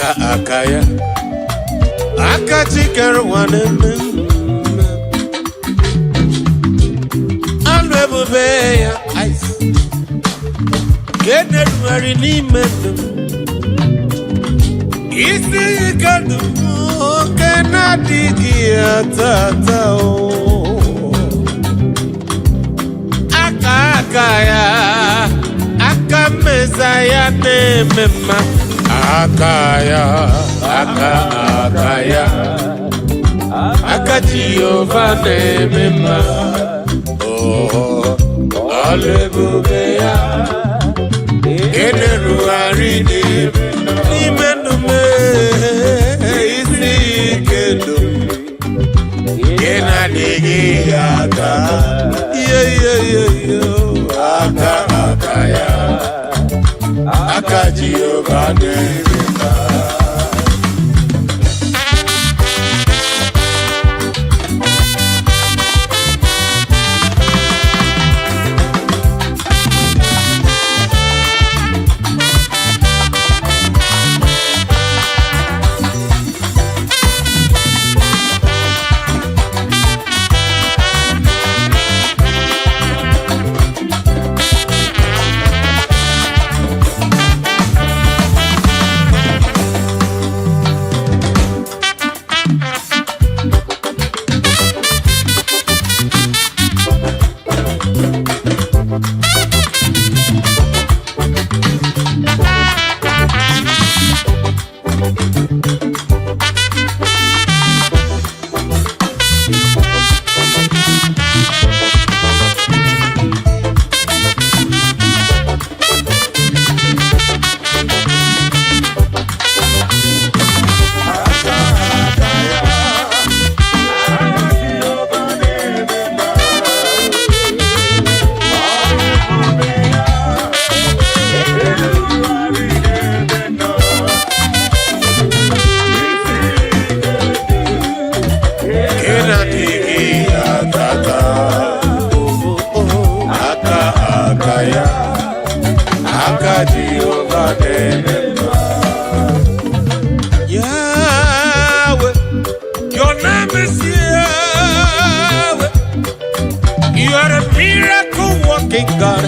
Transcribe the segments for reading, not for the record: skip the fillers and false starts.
Aka aka ya, aka chikere ụwa na-eme mma. Alụ ebube ya ice ka e na-erugharị n'ime ndụ m. Isi ike ndụ m oke na-adịghị ata o. Aka aka ya, aka mmeza ya na-eme mma. Aka ya, aka aka ya, aka Jehova na-eme mma. Oh, ọlụ ebube ya na-erugharị n'ime ndụ m. Isi ike ndụ nke na-adịghị aka ihe ihe ihe ihe, aka aka ya, aka Jehova na-eme mma. Nke na-adịghị ata ata, aka aka ya, aka Jehova na-eme mma. Yahweh, your name is Yahweh. You are a miracle working God.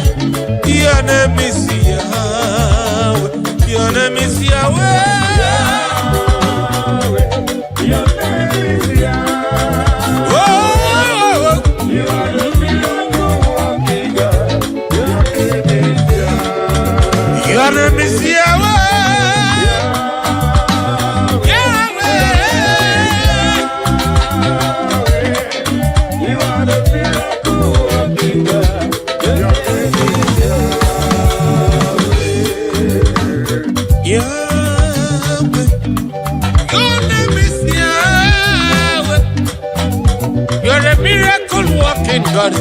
Your name is Yahweh. Your name is Yahweh. Your name is Yahweh. Oh, You are the miracle working God. Your name is Yahweh. Your name is Yahweh. Yahweh. You are the miracle working God. Your name is Yahweh. Your name is Yahweh. You're a miracle working God.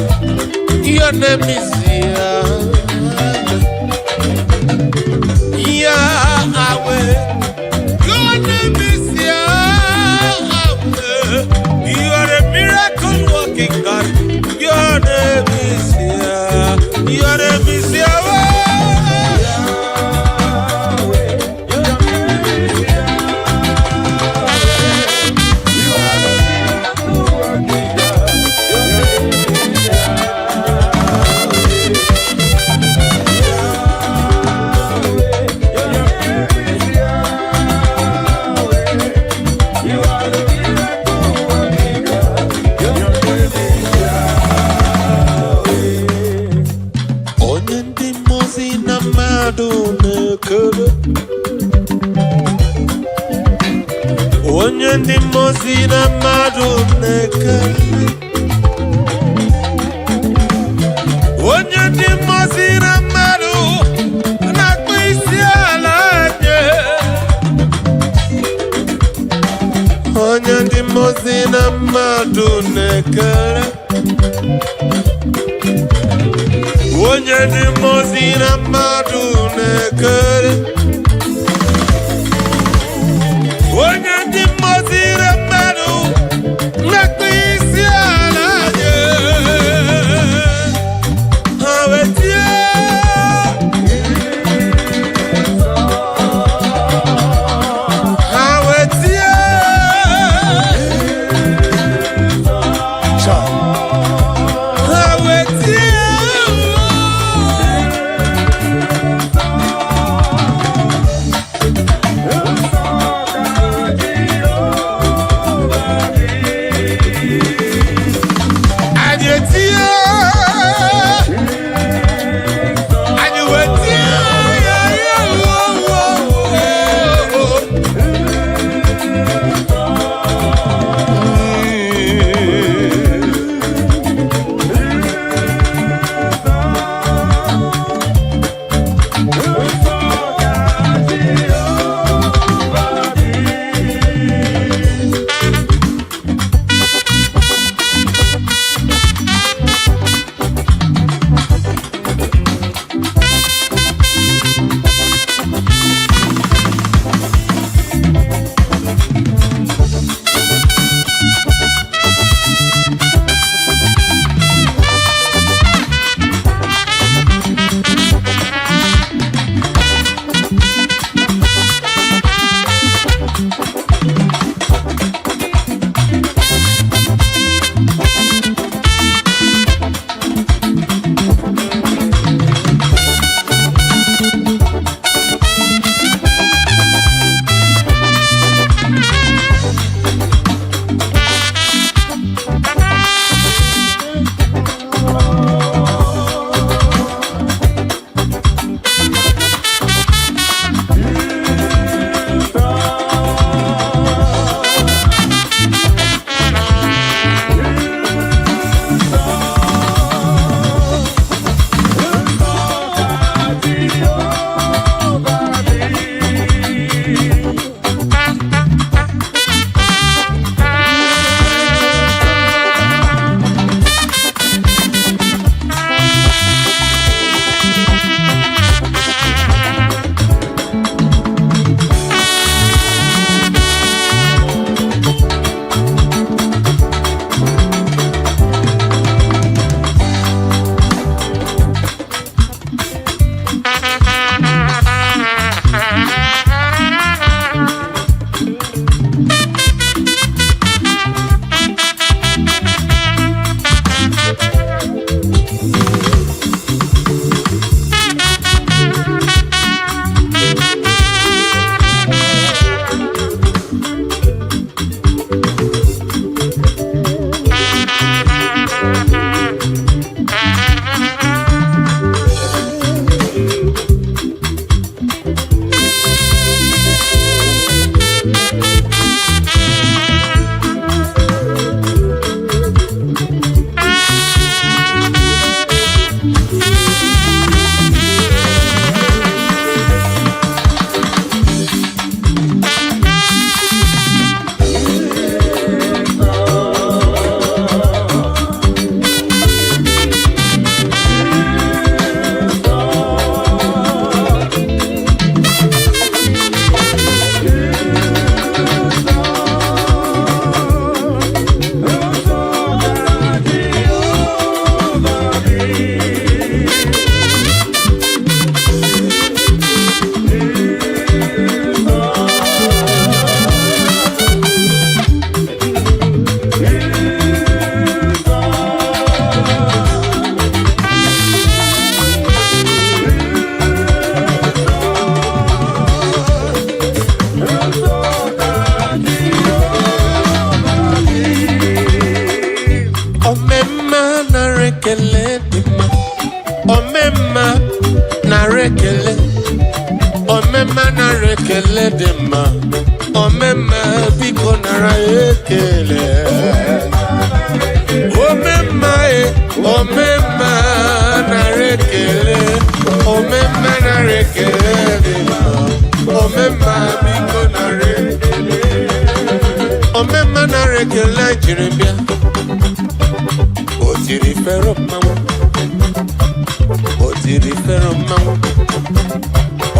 Your name is Yahweh. Yahweh. Your name is Yahweh. You are a miracle working God. Your name is Yahweh. Your name is Yahweh. Yahweh. Your name is Yahweh. You are the miracle working God. Your name is Yahweh. Yahweh. Your name is Yahweh. You are the miracle working God. Your name is Yahweh. Onye ndị mmụọ ozi na mmadụ na-ekele, onye ndị mmụọ ozi na mmadụ na-ekele, onye ndị mmụọ ozi na mmadụ na-akpọ isi ala nye, onye ndị mmụọ ozi na mmadụ na-ekele, onye ndị mmụọ ozi na mmadụ na-ekele, onye ndị mmụọ ozi na mmadụ na-akpọ isi ala nye. Ha wee tie. Omemma nara ekele dị mma. Omemma nara ekele. Omemma nara ekele dị mma. Omemma, biko nara ekele. Omemma e, omemma nara ekele. Omemma nara ekele dị mma. Omemma, biko nara ekele. Omemma nara ekele jiri bịa. O tiri fero mmanwụ. O tiri fero mmanwụ.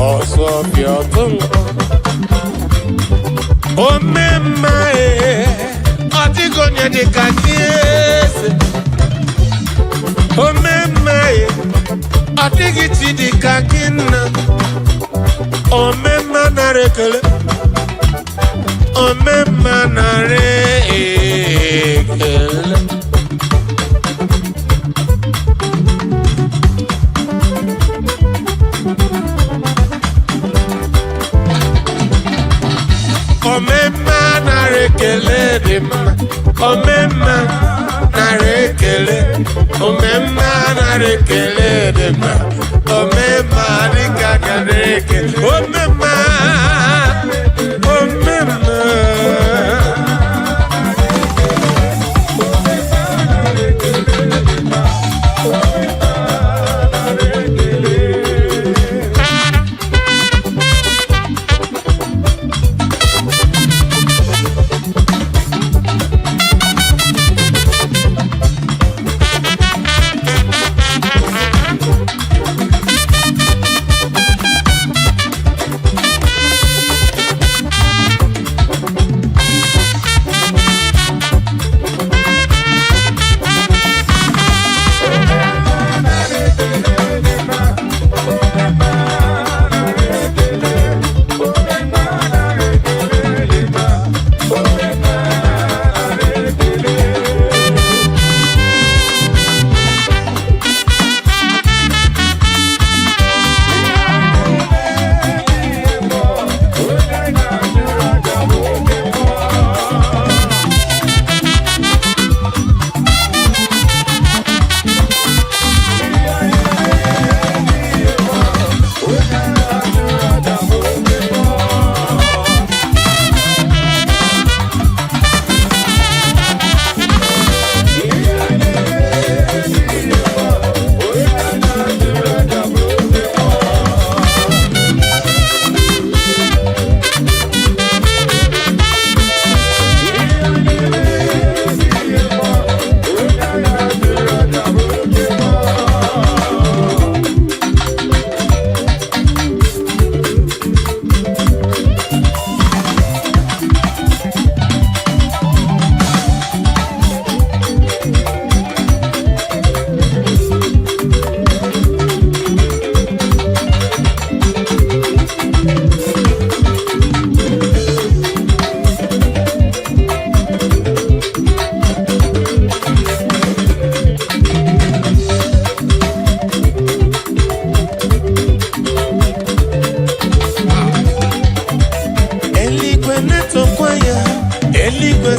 Ọsọ ọfịa ọtụ nkwọ. Omemma e, ọ dịghị onye dị ka gị eze. Omemma e, ọ dịghị chi dị ka gị nna. Omemma nara ekele. Omemma nara ekele. Omemma nara ekele dị mma. Omemma nara ekele. Omemma nara ekele dị mma. Omemma dịka nara ekele. Omemma. Omemma.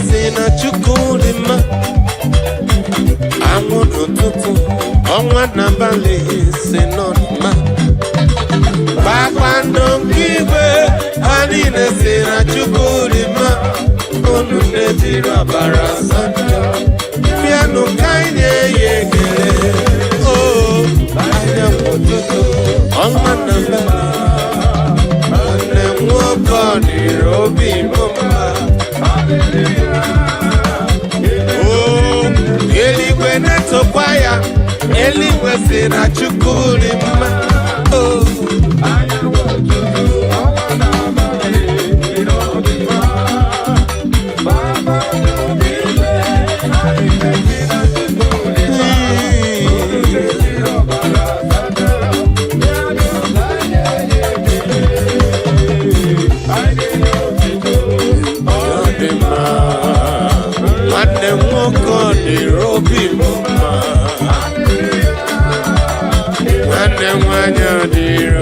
si na Chukwu dị mma. Anwụ n'ụtụtụ, ọnwa n'abalị si nọ dị mma. Kpakpando nke igwe, ha niile si na Chukwu dị mma. Unu na-ejiri ọbara asatọ bịanụ ka anyị na-eyi ekele. O anyanwụ ụtụtụ, ọnwa n'abalị, nwanne m nwoke, ọ dịrị obi m mma. O eluigwe na-etokwa ya, eluigwe si na Chukwu dị mma. O Anyanwụ ụtụtụ, ọnwa n'abalị, ịnọ dị mma. Kpakpando nke igwe, ha niile si na Chukwu dị mma. Unu na-ejiri ọbara asatọ, bịanụ ka anyị na-enye ekele. Anyị na-enye otito, ọ dị mma. Nwanne m nwoke, ọ dịrị obi m mma. Nwanne m nwanyị, ọ dịrị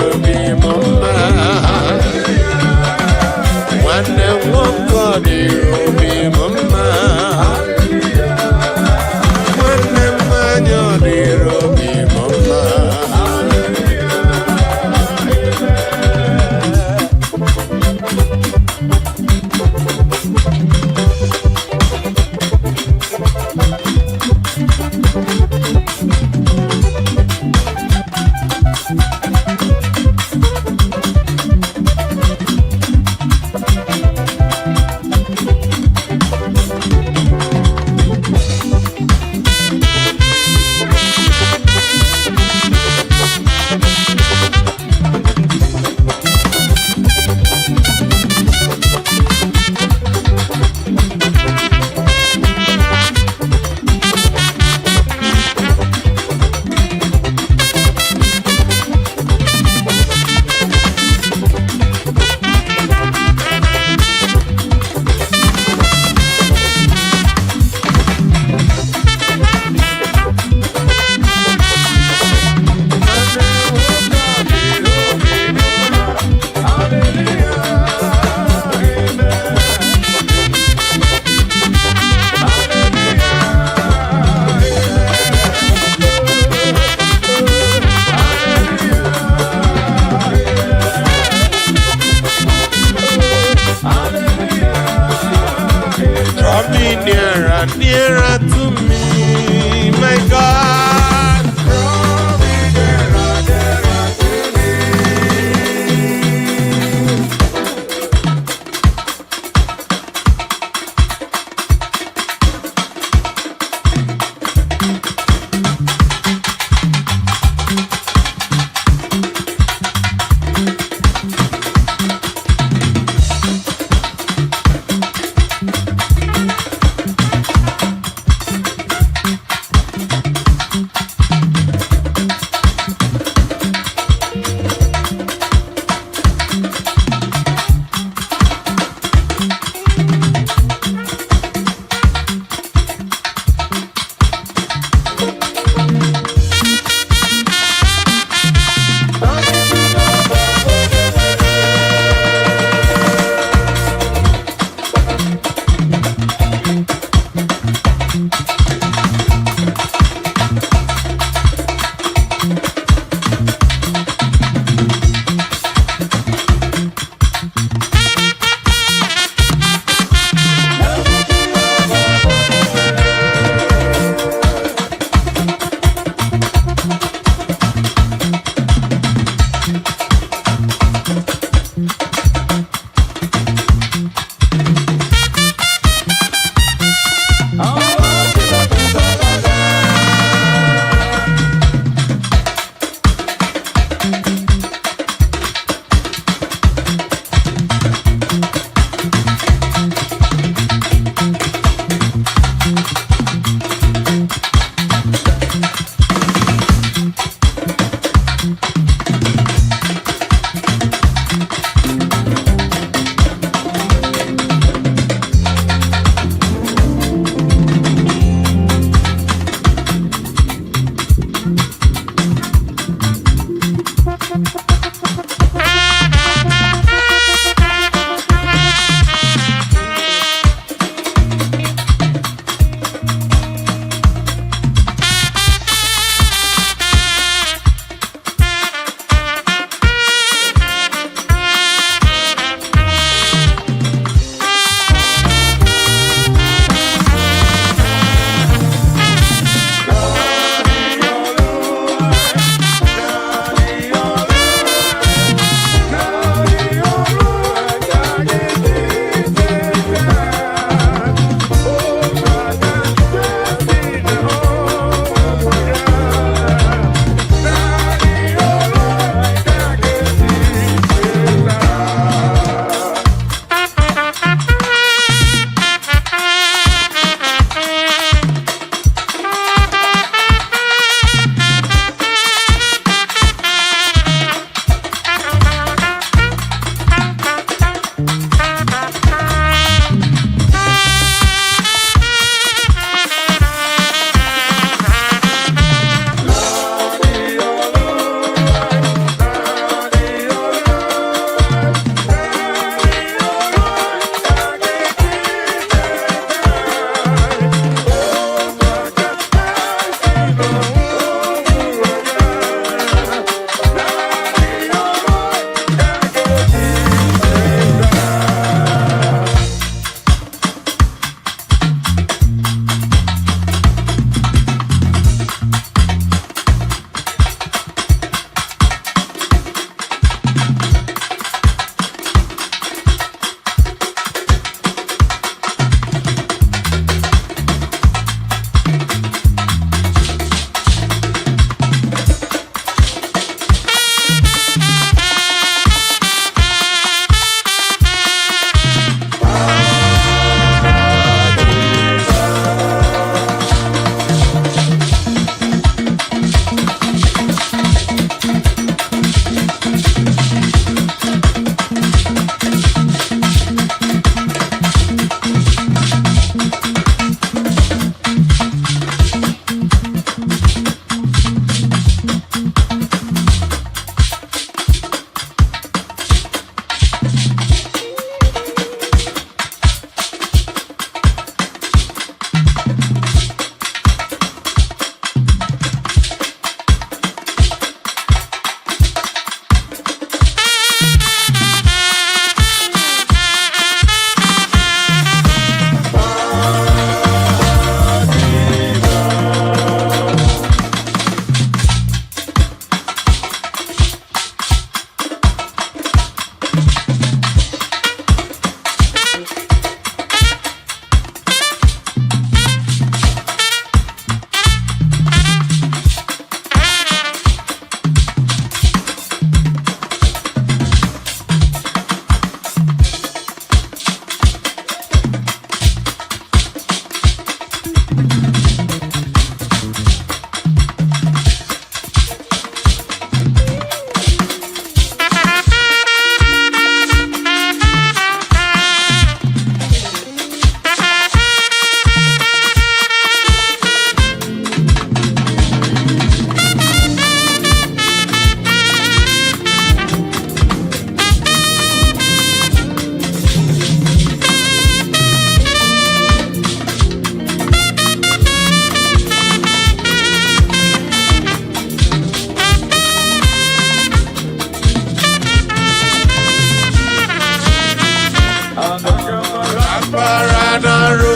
n'arụ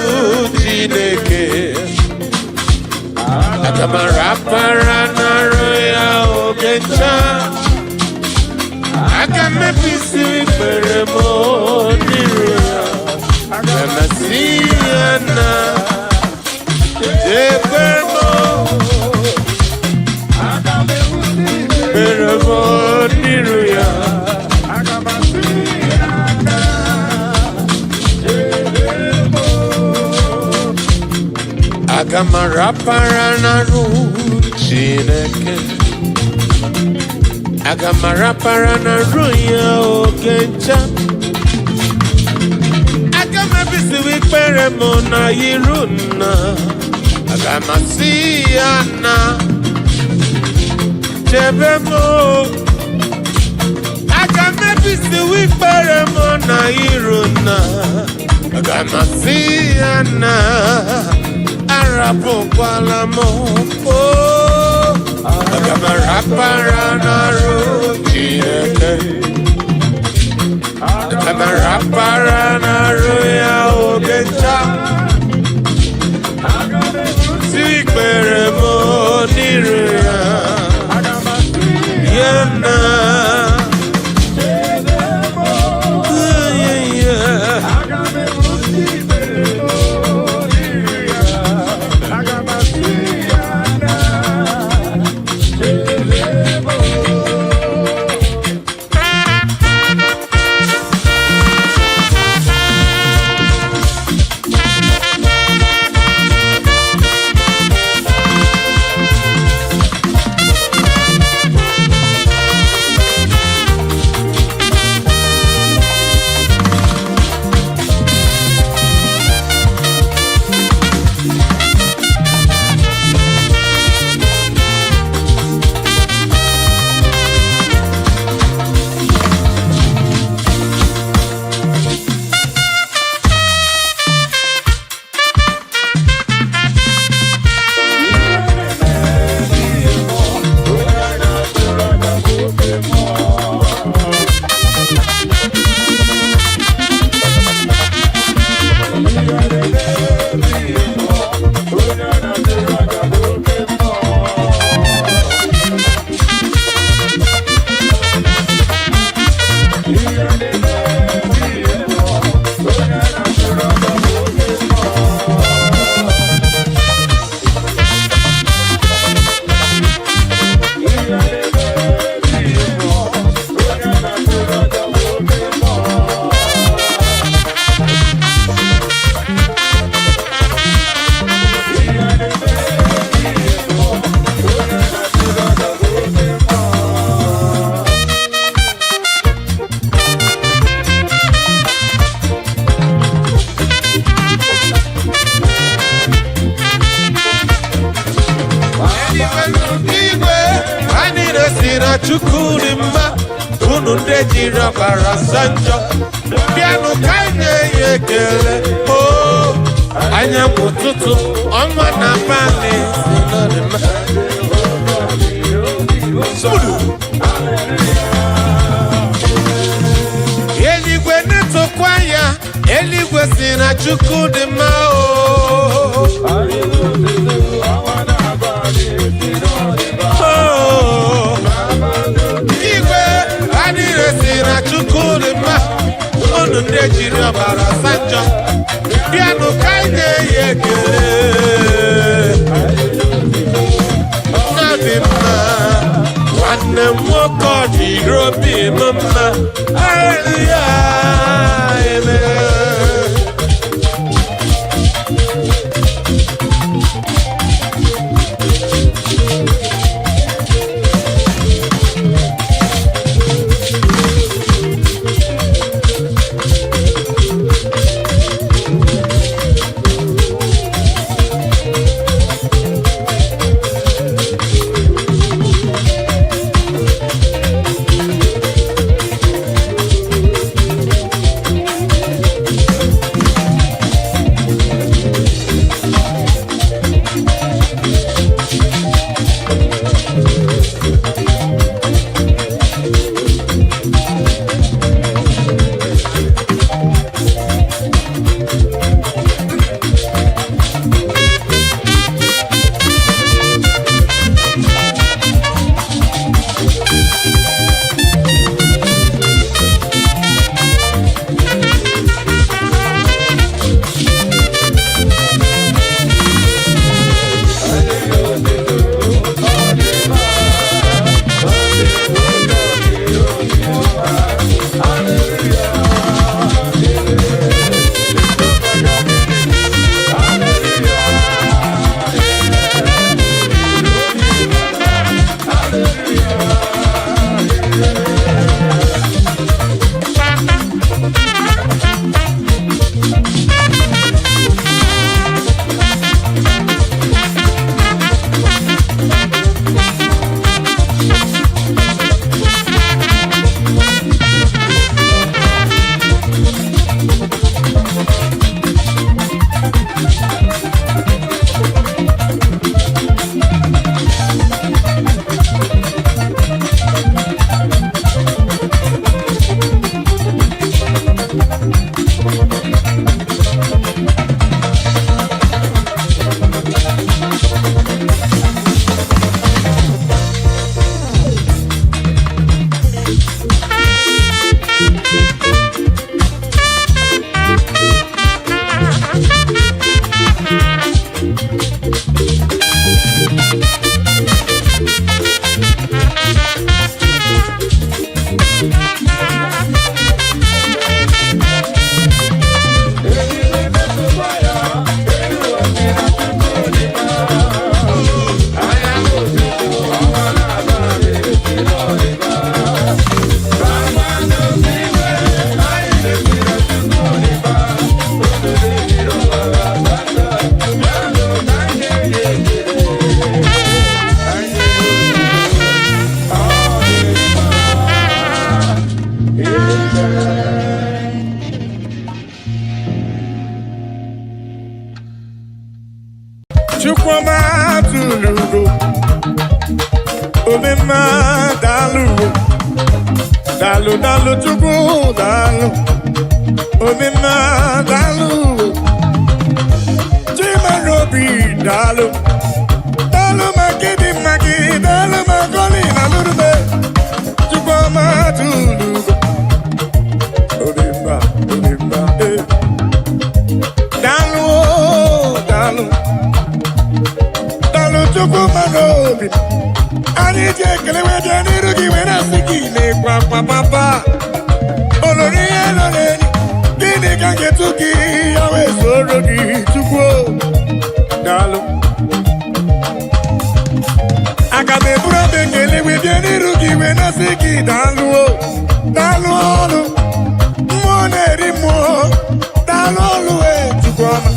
Chineke. Aga m arapara n'arụ ya oge ncha. Aga m ebisi ikpere m n'iru ya. Aga m asị ya na chebe m, ikpere m n'iru ya. Aga m asị ya na chebe m. Aga m arapara n'arụ Chineke. Aga m arapara n'arụ ya oge ncha. Aga m ebisiwe ikpere m na iru nna. Aga m asị ya na chebe m. Aga m ebisiwe ikpere m na iru nna. Aga m asị ya na arapụkwala m o. Aga m arapara n'arụ Chineke. Aga m arapara n'arụ ya oge ncha. Aga m ebusi Si ikpere m n'iru ya. Aga m asị Ya na chebe m. yeah. Aga m ebusi ikpere m n'iru ya. Aga m asị ya na chebe m. Igwe anyị na-esi na Chukwu dị mma. Unu ndị jiri ọbara asa njọ, bịanụ ka anyị na-enye ekele. O anyanwụ ụtụtụ, ọnwa na abalị si na ọ dị mma. Smudu. Eluigwe na-etokwa ya, eluigwe si na Chukwu dị mma o. Oh. Igwe adịghị si na Chukwu dị mma. Unu ndị jiri ọbara asa njọ, bịanụ ka anyị na-enye ekele. Na dị mma, nwanne m nwoke, ọ dịrị obi m mma. Hallelujah, amen. Daalụ Chukwu, daalụ. Omemma, daalụ. Chimarobi, daalụ. Daalụ maka ịdị mma gị, daalụ maka ọlị na lụrụme. Chukwu ọma tụlụ. Omemma, omemma, eh. Daalụ, oh, daalụ. Daalụ Chukwu mara obi. Anyị ji ekele wee bịa n'iru gị wee na-asị gị na-ekwe akwa papa. Olori ihe lọrọ enyi, gịnị ka m ga-etu gị ya wee soro gị Chukwu o? Daalụ. Aga m eburu obe ekele wee bịa n'iru gị wee na-asị gị daalụ o. Daalụ ọlụ. Mmụọ na-eri mmụọ. Daalụ ọlụ e Chukwu ọma.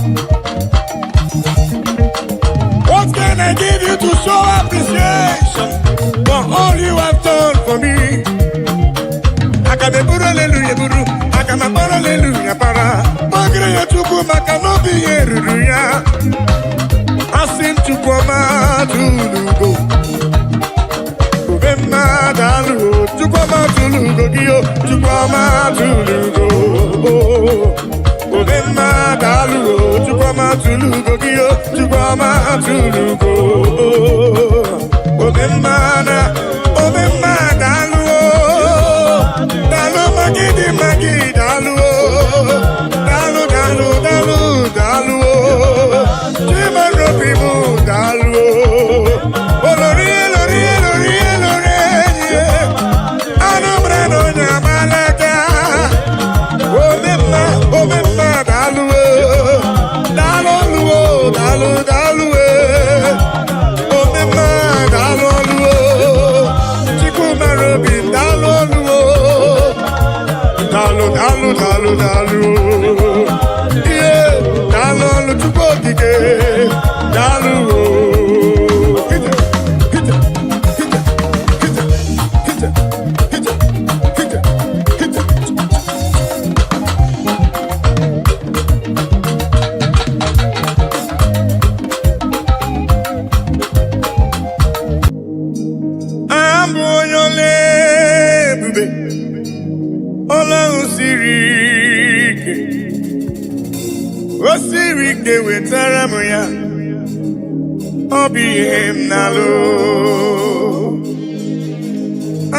What can I give you to show appreciation for all you have done for me? Aga m eburu aleluya eburu, aga m akpara aleluya para. Kpọgịrị ya Chukwu maka na obi ya ruru ya. Asị m Chukwu ọma tụlugo. Ube mma daalụ o, Chukwu ọma tụlugo gị o, Chukwu ọma tụlugo. Ube mma daalụ o, Chukwu ọma tụlugo gị o, Chukwu ọma tụlugo. Ube mma na, ube mma daalụ o. Daalụ maka ịdị mma gị daalụ o. Daalụ, daalụ, daalụ, daalụ o. Chimarobi m daalụ o. Olori, olori, olori, olori enyi ya. Anambra na onye amalaka. Omemma, omemma daalụ o. Daalụ ọlụ o, daalụ, daalụ e. Omemma daalụ ọlụ o. Chukwu mara obi daalụ ọlụ o. Daalụ, daalụ, daalụ, daalụ. Ihe, daalụ ọlụ Chukwu okike. Daalụ o. Hije, hije, hije, hije, hije, hije, hije, hije. Abụ onye ọla ebube, ọla ahụ siri ike, o siri ike wetara m ya, ọ bụ ihe m na-alụ.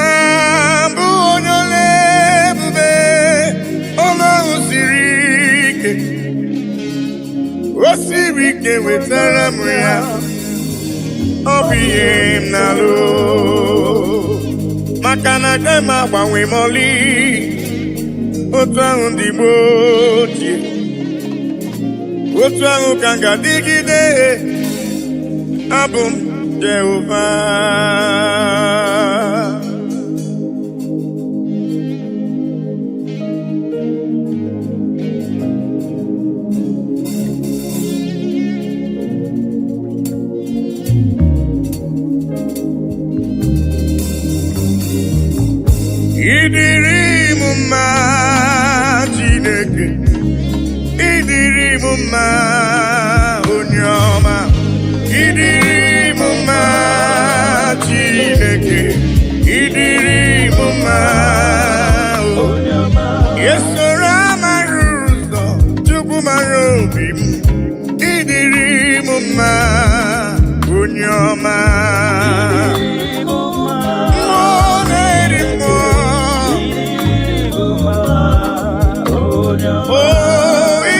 Abụ onye ọla ebube, ọla ahụ siri ike, o siri ike wetara m ya, ọ bụ ihe m na-alụ. Maka na aga m agbanwe m ọlị otu ahụ ndị gboo ochie, otu ahụ ka m ga-adịgide. Abụ m Jehova. Ịdịrị m mma Chineke, ịdịrị m mma onye ọma, ịdịrị m mma Chineke, ịdịrị m mma o. Esoro amara ụzọ, Chukwu mara obi m, ịdịrị m mma onye ọma. Mmụọ na-eri mmụọ. O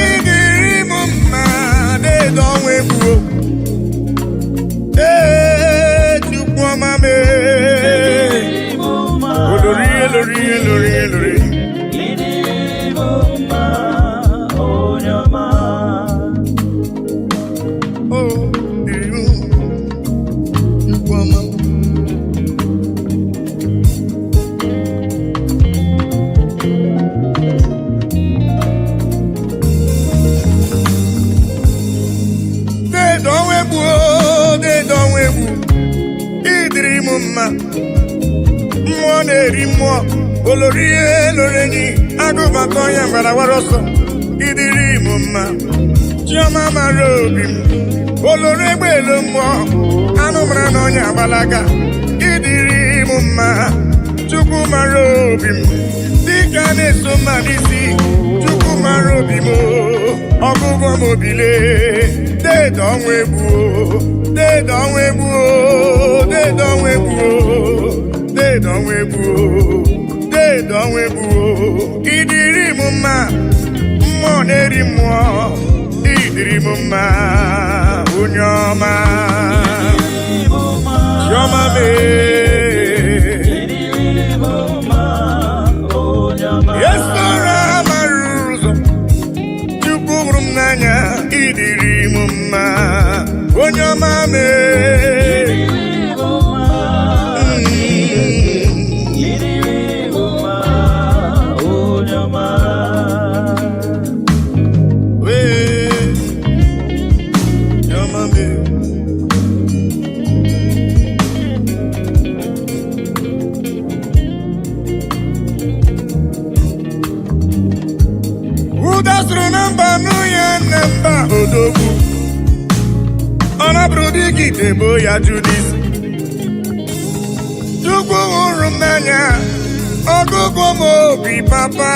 ịdịrị m mma na-edo ọnwa egbuo. Ee, Chukwu ọma mee. Olori, elori, elori, elori. O ịdịrị m, Chukwu ọma. Dedo ọnwa egbuo, dedo ọnwa egbu. Ịdịrị m mma. Mmụọ na-eri mmụọ. Olori elori enyi. Agụbata ọnya gbara wara ọsọ. Ịdịrị m mma. Chiọma mara obi m. Olori egbe elu mmụọ. Anụ mara na ọnya agbalaga. Ịdịrị m mma. Chukwu mara obi m. Dịka na-eso mma n'isi, Chukwu mara obi m, ọgụgụ m obile. Deede ọnwa egbuo, deede ọnwa egbuo, deede ọnwa egbuo, deede ọnwa egbuo, deede ọnwa egbuo. Ịdịrị m mma, mmụọ na-eri mmụọ, ịdịrị m mma, onye ọma. Chiọma mee. Esoro amara ụzọ, Chukwu hụrụ m n'anya, ịdịrị m mma, onye ọma mee. Wee, chiọma mee. Ụda sụrụ na mba nụ ya na mba odogwu. Ọ nabụrụ dịka ite bo ya Judis. Chukwu hụrụ m n'anya, ọgụgụ m obi papa.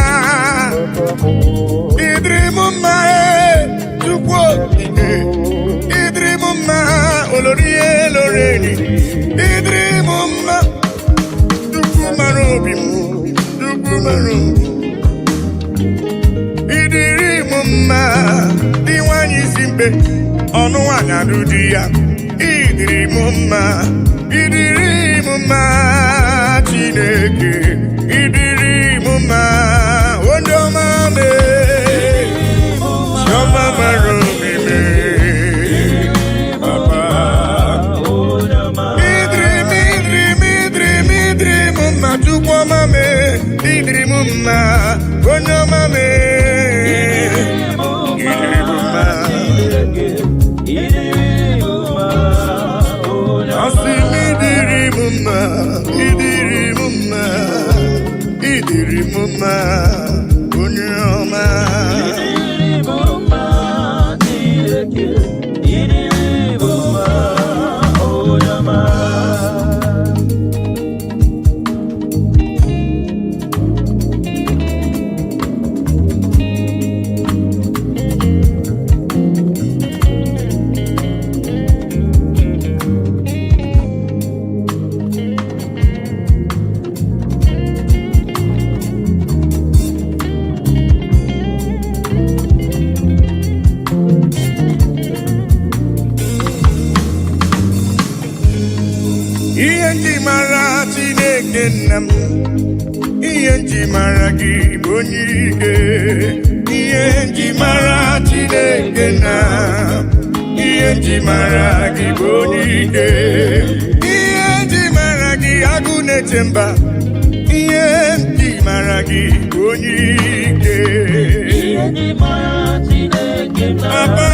Ịdịrị m mma e, Chukwu okike. Ịdịrị m mma, olori elori enyi. Ịdịrị m mma, Chukwu mara obi m, Chukwu mara obi m. Ịdịrị m mma, dị nwanyị isi mkpe, ọnụ nwanyị adụ di ya. Ịdịrị m mma, ịdịrị m mma, Chineke. Ịdịrị m mma, onye ọma mee. Chiọma mara obi mee, papa. Ịdịrị m, ịdịrị m, ịdịrị m, ịdịrị m mma, Chukwu ọma mee. Ịdịrị m mma, onye ọma mee. Ịdịrị m mma. Asị m ịdịrị m mma, ịdịrị m mma, ịdịrị m mma, onye ọma. Ihe nji mara Chineke nna m, ihe nji mara gị bụ onye ike. Ihe nji mara Chineke nna m, ihe nji mara gị bụ onye ike. Ihe nji mara gị, agụ na-eche mba, ihe nji mara gị bụ onye ike. Papa,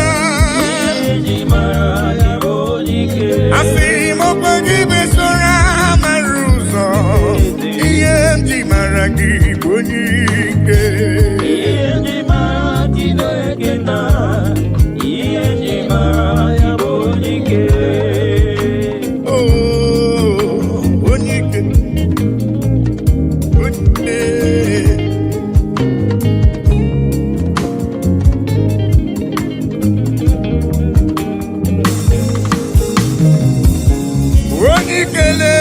asị m ọkwa gị besoro amara ụzọ, ihe m ji mara gị bụ onye ike. Oh, onye ike, onye ike. Onye ikele,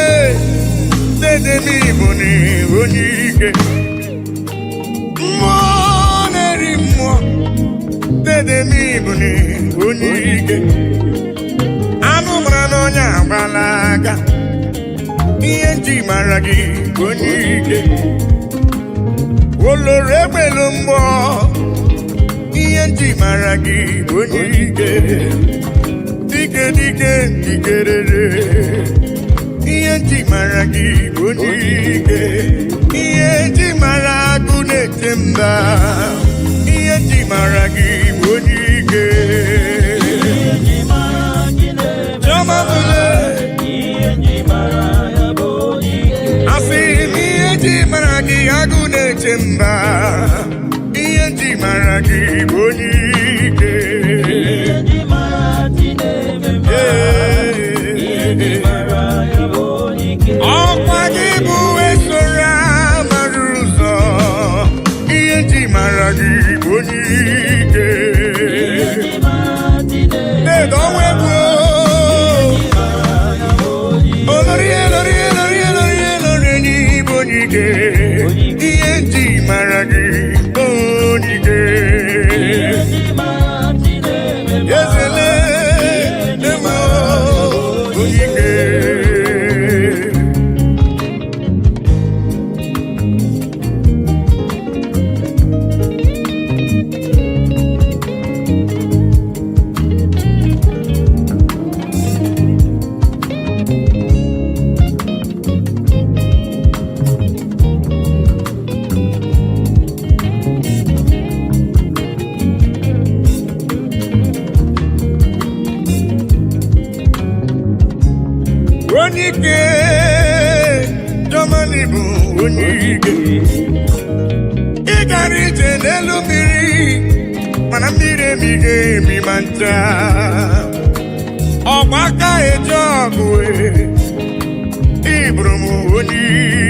dede m Igbo ni onye ike. Mmụọ na-eri mmụọ, dede m Igbo ni onye ike. Anụ mara n'ọnya agbala aga, ihe nji mara gị bụ onye ike. Oloro egbelu mgbọ, ihe nji mara gị bụ onye ike. Dike dike dikerere, ihe nji mara gị bụ onye ike. Ihe nji mara agụ na-eche mba, ihe nji mara gị bụ onye ike. Chiọma bụle, asị m ihe nji mara gị, agụ na-eche mba, ihe nji mara gị bụ onye ike. Ee. Ọkwa gị bụ esoro amara ụzọ. Onye ike, Jọmani bụ onye ike. Ị gara ije n'elu mmiri, mana mmiri emighị emi ma ncha. Ọgba aka eji ọgụ, ị bụrụ m onye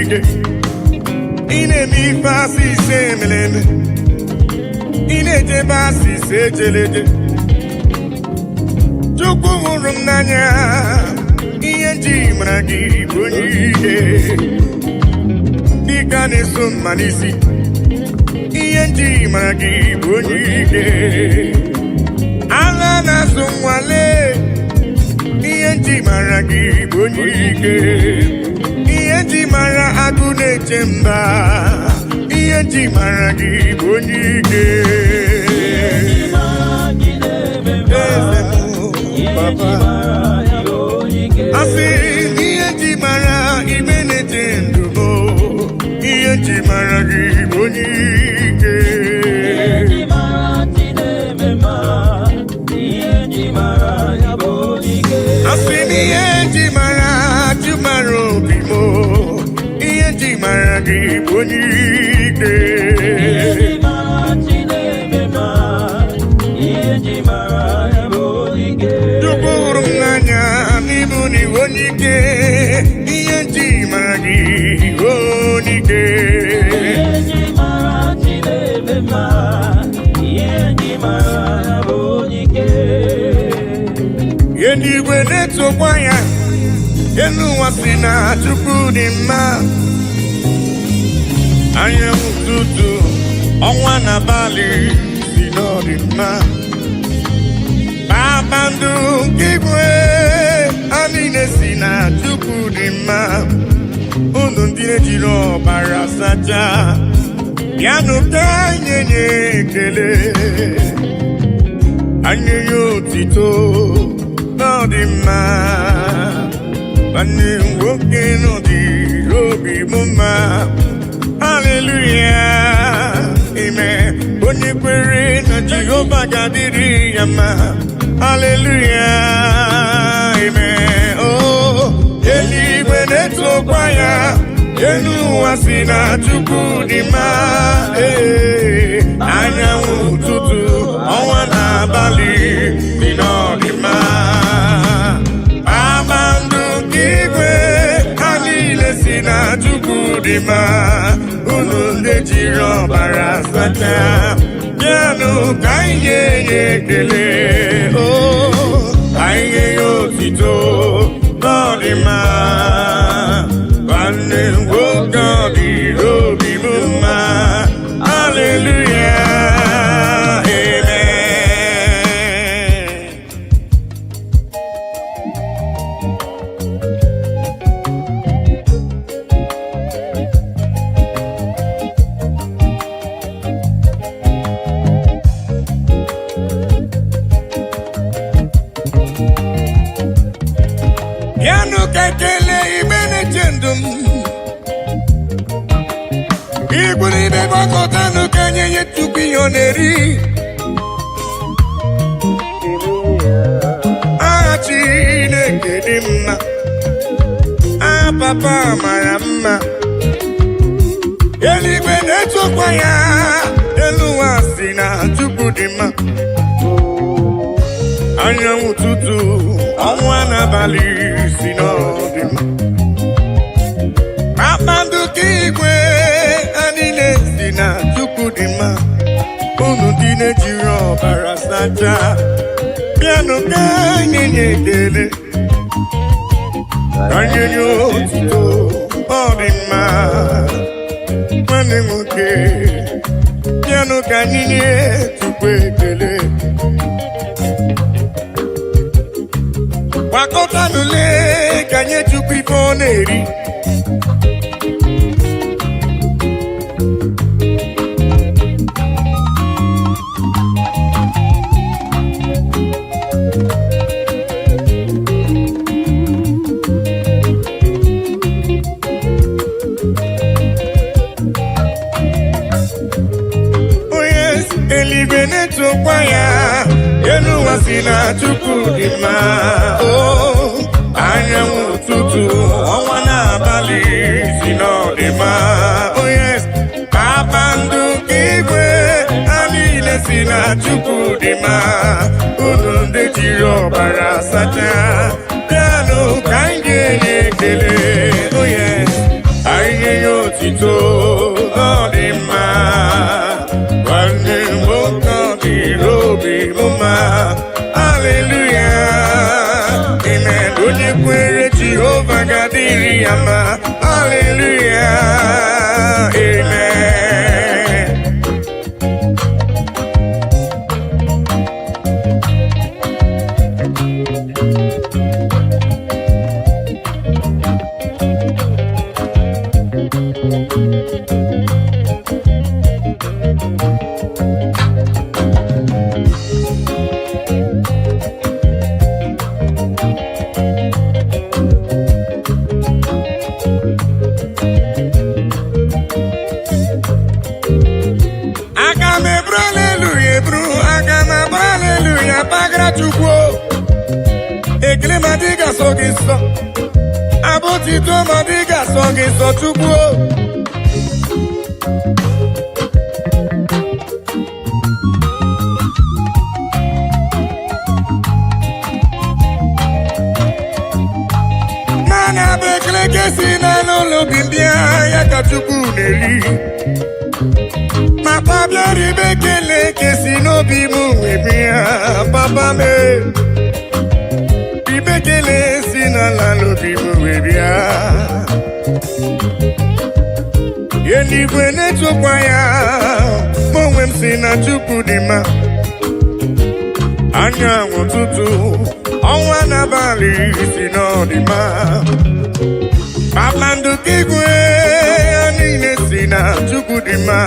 ike. Ị na-eme ife asị ise emere eme, ị na-ejebe asị ise ejeleje. Chukwu hụrụ m n'anya, ihe nji mara gị bụ onye ike. Dịka na-eso mma n'isi, ihe nji mara gị bụ onye ike. Agha na-azụ nwale, ihe nji mara gị bụ onye ike. Ihe nji mara agụ na-eche mba, ihe nji mara gị bụ onye ike. Eze m, papa. Asị ihe nji mara ime na-eche ndụ m, ihe nji mara gị bụ onye ike. Ihe mara Chineme mma, ihe ji mara ya bụ ike. Asị m ihe nji mara chụmara obi m, ihe nji mara gị bụ onye ike. Ihe ji mara Chineme mma, ihe ji mara ya bụ ike. Chukwu hụrụ m n'anya n'ịbụ na iwe onye ike, ihe nji mara gị onye ike. Ihe ji mara Chineme mma, ihe ji mara ya bụ ike. Eluigwe na-etokwa ya, elu ụwa si na Chukwu dị mma. Anyanwụ ụtụtụ, ọnwa n'abalị si n'ọdị mma. Kpakpando nke igwe, ha niile si na Chukwu dị mma. Unu ndị ejiri ọbara sacha, bịanụ ka anyị nye ekele, anyị nye otito n'ọdị mma. Nwanne m nwoke, n'ọdị obi m mma. Haleluya, ime onye kwere na Jehova ga-adịrị ya mma. Haleluya, ime o. Eluigwe na-etokwa ya, elu ụwa si na Chukwu dị mma. Ee, anyanwụ ụtụtụ, ọnwa n'abalị dị n'ọdị mma. Kpakpando nke igwe, ha niile si na Chukwu dị mma. Unu ndị jiri ọbara sacha, bịanụ ka anyị nye ya ekele, o ka anyị nye ya otito n'ọdị mma. Nwanne m nwoke, ọ dị obi m mma. Haleluya, amen. Bịanụ ka ekele igbe na-eche ndụ m. Igwuru ibe gbakọtanụ ka nye ya tupu ihe ọ na-eri. Aha Chineke dị mma, aha papa mara mma. Eluigwe na-etokwa ya, elu ụwa si na Chukwu dị mma. Anyanwụ ụtụtụ, ọnwa n'abalị si n'ọdị mma. Kpakpando ka igwe, ha niile si na Chukwu dị mma. Unu ndị na-ejiri ọbara sacha, bịanụ ka anyị nye ekele, ka anyị nye otuto, ọ dị mma. Nwanne m nwoke, bịanụ ka anyị nye Chukwu ekele. Gbakọtanụle ka nye Chukwu ife ọ na-eri. Onye eluigwe na-etokwa ya, elu ụwa si na Chukwu dị mma. O Anyanwụ ụtụtụ, ọnwa n'abalị si n'ọdịmma. Oh yes, kpakpando nke igwe, ha niile si na Chukwu dị mma. Unu ndị jiri ọbara sacha, bịanụ ka anyị ga-enye ekele. Oh yes, anyị nye ya otito ọ dị mma. Nwanne m nwoke, ọ dịrị obi m mma. Haleluya, amen. Onye kwere Jehova ga-adịrị ya mma. Haleluya, amen. Aga m eburu aleluya eburu, aga m abụ aleluya bagara Chukwu. Ekele ma dị ga-asọ gị nsọ, abụtito ma dị ga-asọ gị nsọ, Chukwu. Mana bụ ekele ka esi n'ala ụlọ obi bịa ya ka Chukwu na-eri. Papa, bịara ibe ekele ka si n'obi m wee bịa. Papa m, ibe ekele si n'ala n'obi m wee bịa. Eluigwe na-etokwa ya, ma onwe m si na Chukwu dị mma. Anyanwụ ụtụtụ, ọnwa n'abalị si n'ọdịmma. Kpakpando nke igwe, ya niile si na Chukwu dị mma.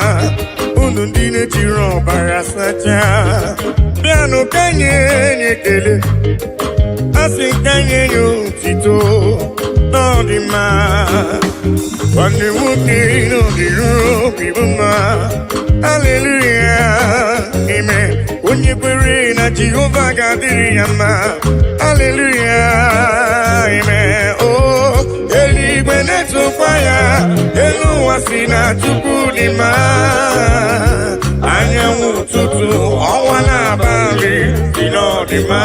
Unu ndị na-ejiri ọbara sacha, bịanụ ka nye nye ekele. Asị ka nye ya otito n'ọdịmma. Nwanne nwoke, n'ọdịru obi m mma. Haleluya, amen. Onye kwere na Jehova ga-adịrị ya mma. Haleluya, amen. Oh, eluigwe na-etokwa ya, elu ụwa si na Chukwu dị mma. Anyanwụ ụtụtụ, ọnwa n'abalị si n'ọdịmma.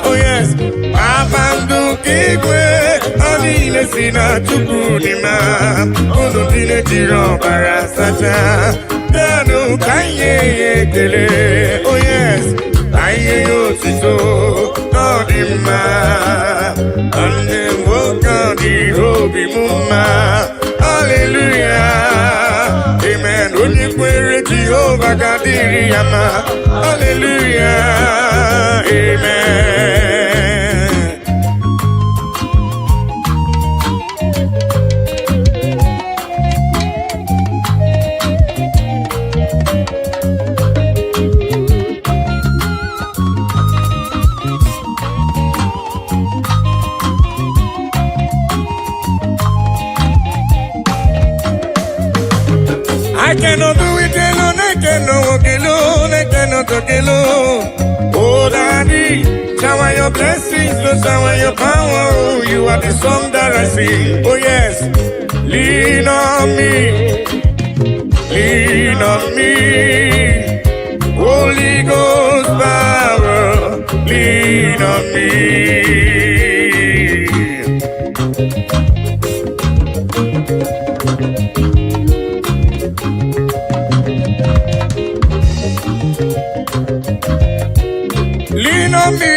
Oh yes, kpakpando nke igwe, ha niile si na Chukwu dị mma. Unu ndị na-ejiri ọbara sacha, bịanụ ka anyị nye ya ekele. Oh yes, ka anyị nye ya otito n'ọdị mma. Nwanne m nwoke, ọ dị obi m mma. Haleluya, amen. Onye kwere Jehova ga-adịrị ya mma. Haleluya, amen. I cannot do it alone, I cannot walk alone, I cannot talk alone. Oh, Daddy, shower your blessings, Lord, shower your power. Oh, you are the song that I sing. Oh, yes, lean on me, lean on me. Holy Ghost power, lean on me. Lean on me,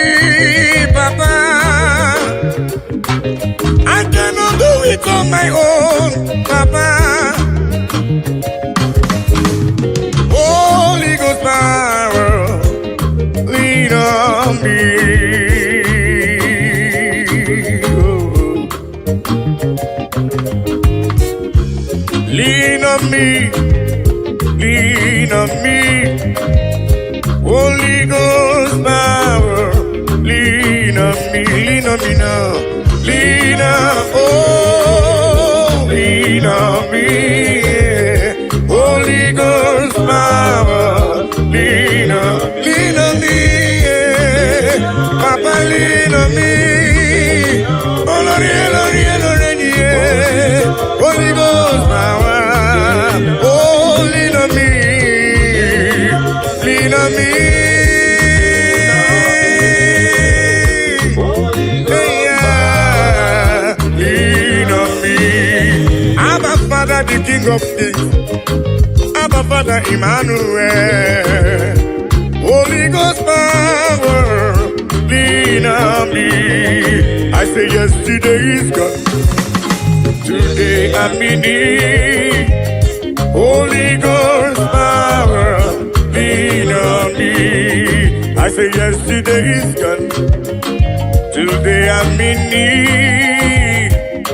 Papa. I cannot do it on my own, Papa. Holy Ghost power, lean on me. Oh. Lean on me, lean on me. Holy Ghost power, lean on me, lean on me now. Lean on, oh, lean on me. Yeah. Holy Ghost power, lean on me. Yeah. Papa, lean on me. Oh, on me. Holy Ghost Hey, yeah. Lean on me. Abba Father, the King of Kings. Abba Father, Emmanuel. Holy Ghost power, lean on me. I say yesterday is gone. Today I'm in need. Holy Ghost power, lean on me. I say yesterday is gone. Today I'm in need.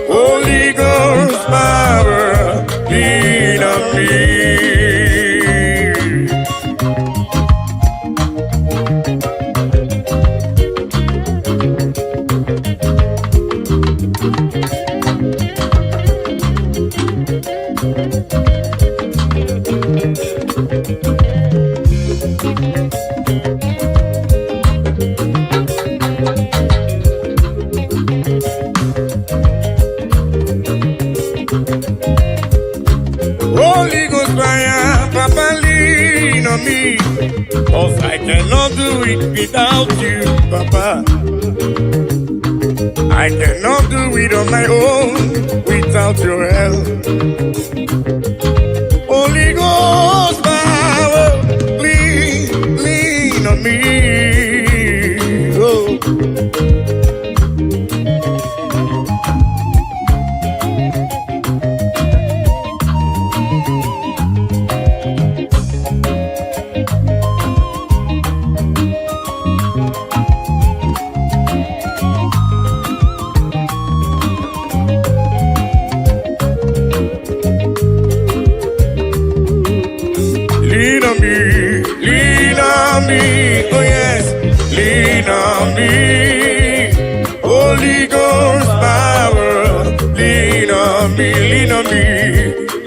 Holy Ghost power, lean on me. Holy Ghost fire, Papa, lean on me. 'Cause I cannot do it without you, Papa. I cannot do it on my own without your help. Holy Ghost power, please lean on me. Oh. Lean on me, lean on me, oh yes, lean on me. Holy Ghost power, lean on me, lean on me,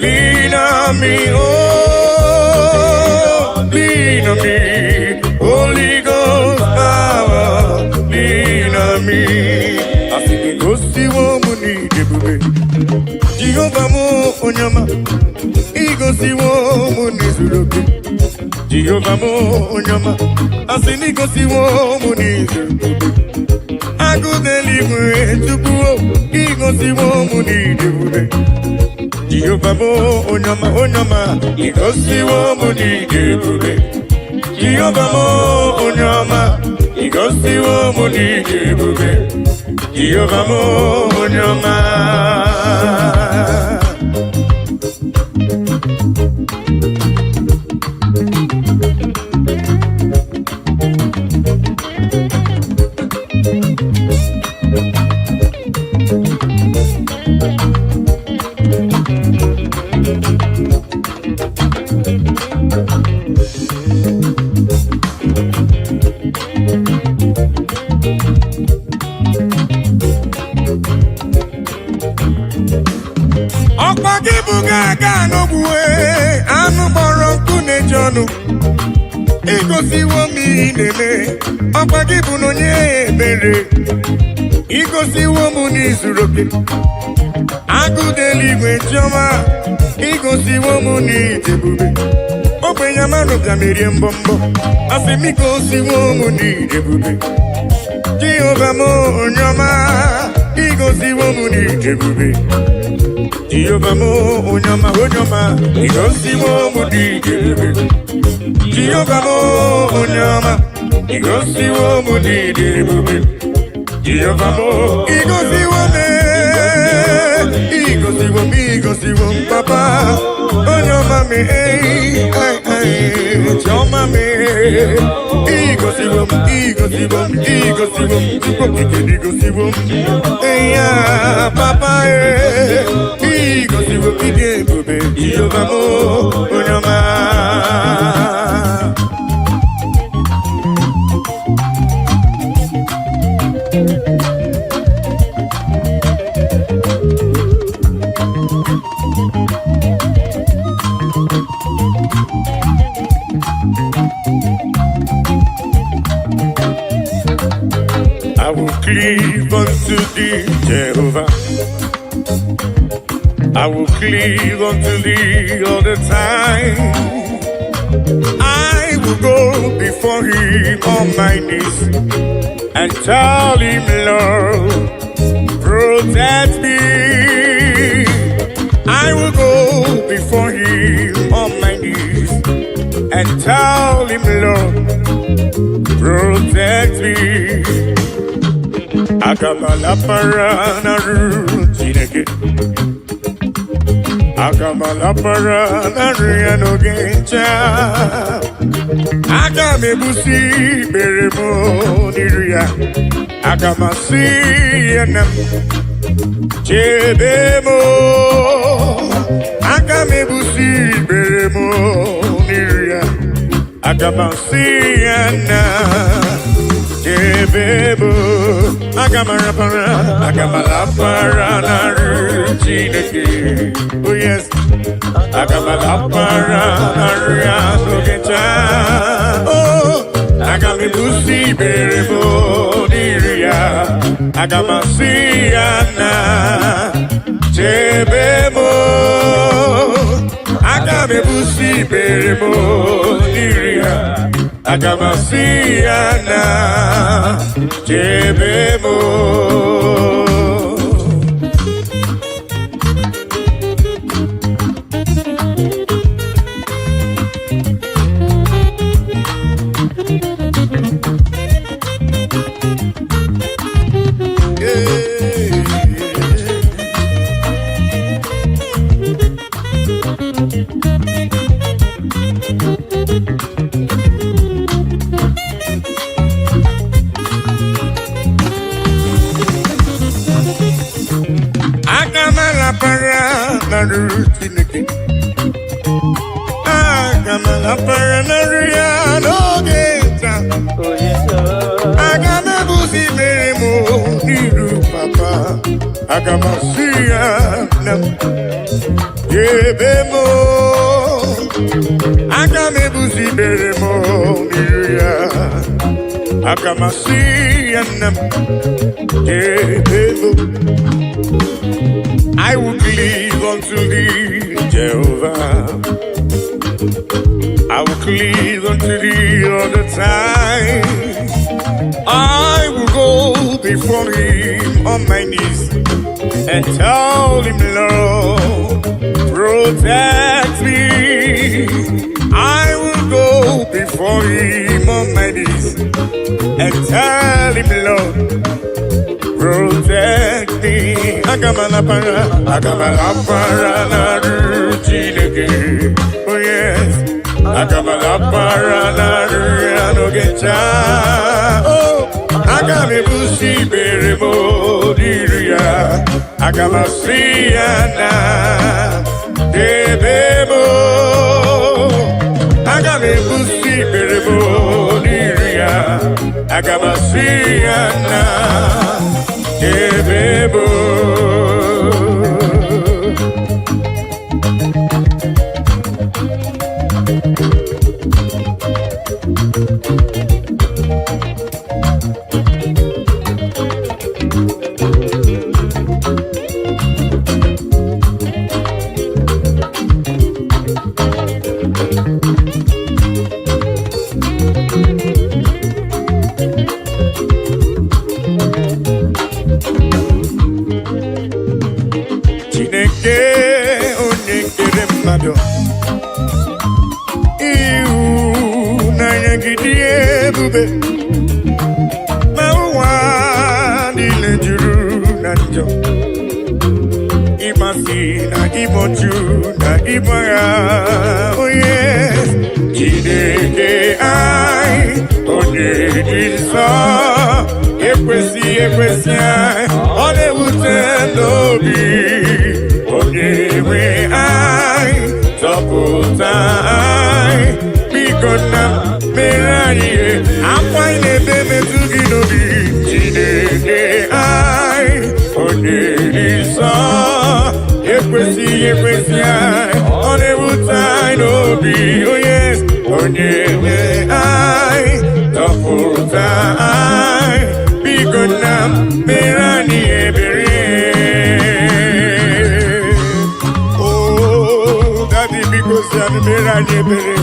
lean on me, oh, lean on me. Holy Ghost power, lean on me. Asị gị gosiwo m n'ịdị ebube, Jehova m onye ọma, igosiwo m n'izuru oke. Jehova m onye ọma, asị na igosiwo m n'izuru oke. Agụ n'eluigwe Chukwu o, igosiwo m n'ịdị ebube. Jehova m onye ọma, onye ọma, igosiwo m n'ịdị ebube. Jehova m onye ọma, igosiwo m n'ịdị ebube. Jehova m onye ọma. Ọkwa gị bụ ga-aga n'ogbuwe anụ kpọrọ nkụ na-eji ọnụ. Igosiwo m ihe ị na-eme. Ọkwa gị bụ na onye ebere. Igosiwo m n'izuru oke. Agụ n'eluigwe chiọma, igosiwo m n'ịdị ebube. Ogbenye amanụ bịa merie mbọ mbọ. Asị m igosiwo m n'ịdị ebube. Jehova m onye ọma, igosiwo m n'ịdị ebube. Jehova m onye ọma, onye ọma, igosiwo m n'ịdị ebube. Jehova m onye ọma, igosiwo m n'ịdị ebube. Jehova m, igosiwo m, igosiwo m, igosiwo m, papa, onye ọma m, ei, ai, ai, chiọma m, igosiwo m, igosiwo m, igosiwo m, Chukwu okike igosiwo m, ei, ya, papa, e, igosiwo m ịdị ebube, Jehova m onye ọma. I will cleave unto thee, Jehovah. I will cleave unto thee all the time. I will will go before him on my knees and tell him, "Lord, protect me." I will go before him on my knees and tell him, "Lord, protect me." Aga m alapara n'arụ Chineke. Aga m alapara n'arụ ya n'oge ncha. Aga m ebusi ikpere m n'iru ya. Aga m asị ya na m chebe m. Aga m ebusi ikpere m n'iru ya. Aga m asị ya na chebe m. Aga m arapara, aga m alapara n'arụ Chineke. Oh yes. Aga m alapara n'arụ ya n'oge taa. Oh, aga m ebusi ikpere m n'iru ya. Aga m asị ya na chebe m. Aga m ebusi ikpere m n'iru ya. Aga m asị ya na chebe m. Yeah. Aga m alapara n'arụ Chineke. Aga m alapara n'arụ ya n'oge taa. Aga m ebusi ikpere m n'iru papa. Aga m asị ya na m ebe m. Aga m ebusi ikpere m n'iru ya. Aga m asị ya na m ebe m. I will cleave unto thee, Jehovah. I will cleave unto thee all the time. I will go before him on my knees and tell him, "Lord, protect me." I will go before him on my knees and tell him, "Lord, protect me." Aga m alapara, aga m alapara n'arụ Chineke. Oh yes. Aga m alapara n'arụ ya n'oge taa. Oh, aga m ebusi ikpere m n'iru ya. Aga m asị ya na debe m. Aga m ebusi ikpere m n'iru ya. Aga m asị ya na debe m. Chineke onye kere mmadụ, ịhụnanya gị dị ebube, ma ụwa niile juru na njọ, ịmasị na ịmọchu na ịgbagha onye. Chineke anyị onye dị nsọ, ekwesị ekwesị anyị, ọ na-ewute n'obi. Onye nwe anyị, zọpụta anyị, biko nna m, mere anyị ihe akwa anyị na-ebe metụ gị n'obi. Chineke anyị onye dị nsọ, ekwesịghị ekwesị anyị, ọ na-ewute anyị n'obi. Onye onye nwe anyị, zọpụta anyị, biko nna m, mere anyị ebere. Oh, Daddy, biko si anyị mere anyị ebere.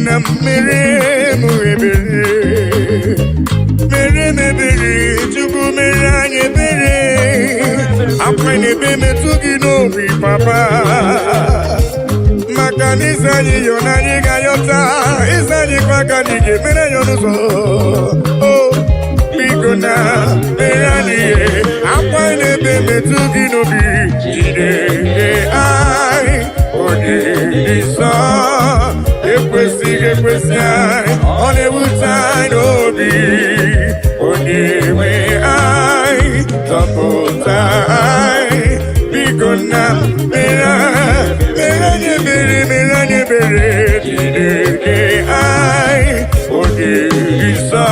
Nna m, mere m ebere, mere m ebere. Chukwu, mere anyị ebere. Akwa na-ebe metụ gị n'obi, Papa, maka na ịsị anyị yọ na anyị ga-ayọta, ịsị anyị kwa ka anyị ga-emere ya ọnụ ụzọ. O biko na mere anyị ihe. Akwa na-ebe metụ gị n'obi, Chineke anyị, onye dị nsọ. Ekwesịghị ekwesị anyị, ọ na-ewute anyị n'obi. Onye nwe anyị, zọpụta anyị. Biko na mere anyị ebere, mere anyị ebere. Chineke anyị, onye dị nsọ,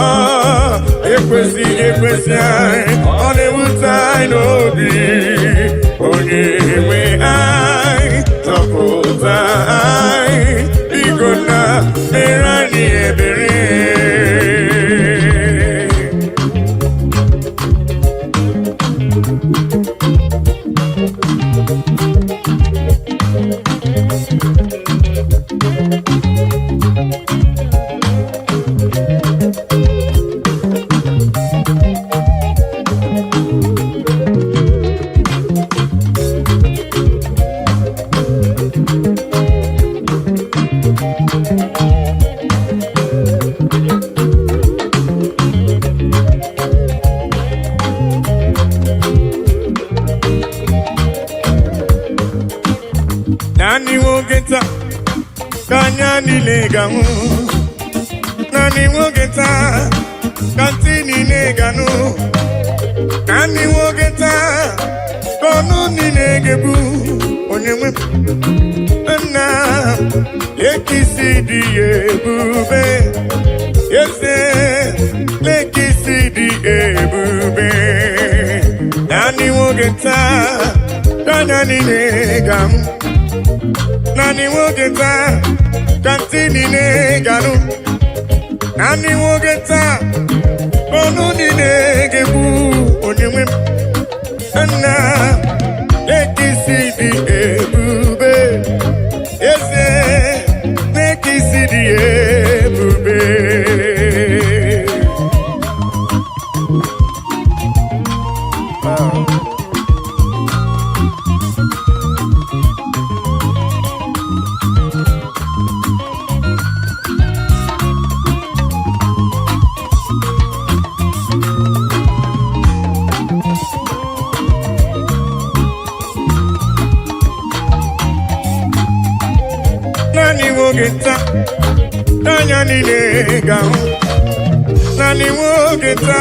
ekwesịghị ekwesị anyị, ọ na-ewute anyị n'obi. Onye nwe anyị, zọpụta anyị. Biko na mere anyị ebere. Naanị nwoke nta ka anya niile ga-ahụ, naanị nwoke taa ka ntị niile ga-anụ, naanị nwoke taa ka ọnụ niile ga-ebu. Onye nwe m, nna, lekisi dị ya ebube. Eze, lekisi dị ebube. Naanị nwoke taa ka anya niile ga-ahụ, naanị nwoke taa ka ntị niile ga-anụ, naanị nwoke taa ka ọnụ niile ga-ekwu. Onye nwe m, nna, lekisi dị ebube. Eze, lekisi dị ebube. Naanị nwoke nta n'anya niile ga-ahụ, naanị nwoke nta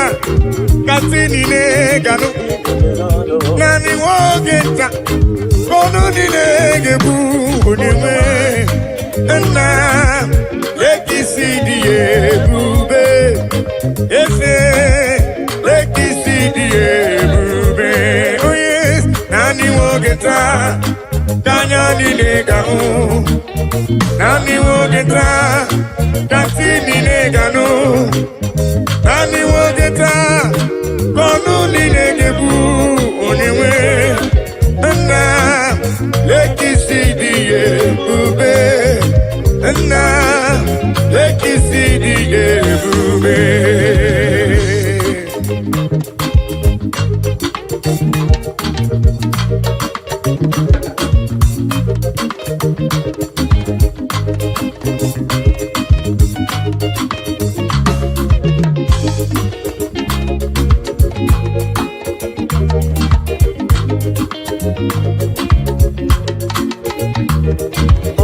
ka ntị niile ga-anụ, naanị nwoke nta ka ọnụ niile ga-ebu. Onye nwe, nna, lekisi dị ya ebube. Eze, lekisi dị ya ebube. Onye naanị nwoke taa ka anya niile ga-ahụ, naanị nwoke taa ka ntị niile ga-anụ, naanị nwoke taa ka ọnụ niile ga-ebu. Onye nwe, nna, lekisi dị ya ebube. Nna, lekisi dị ya ebube.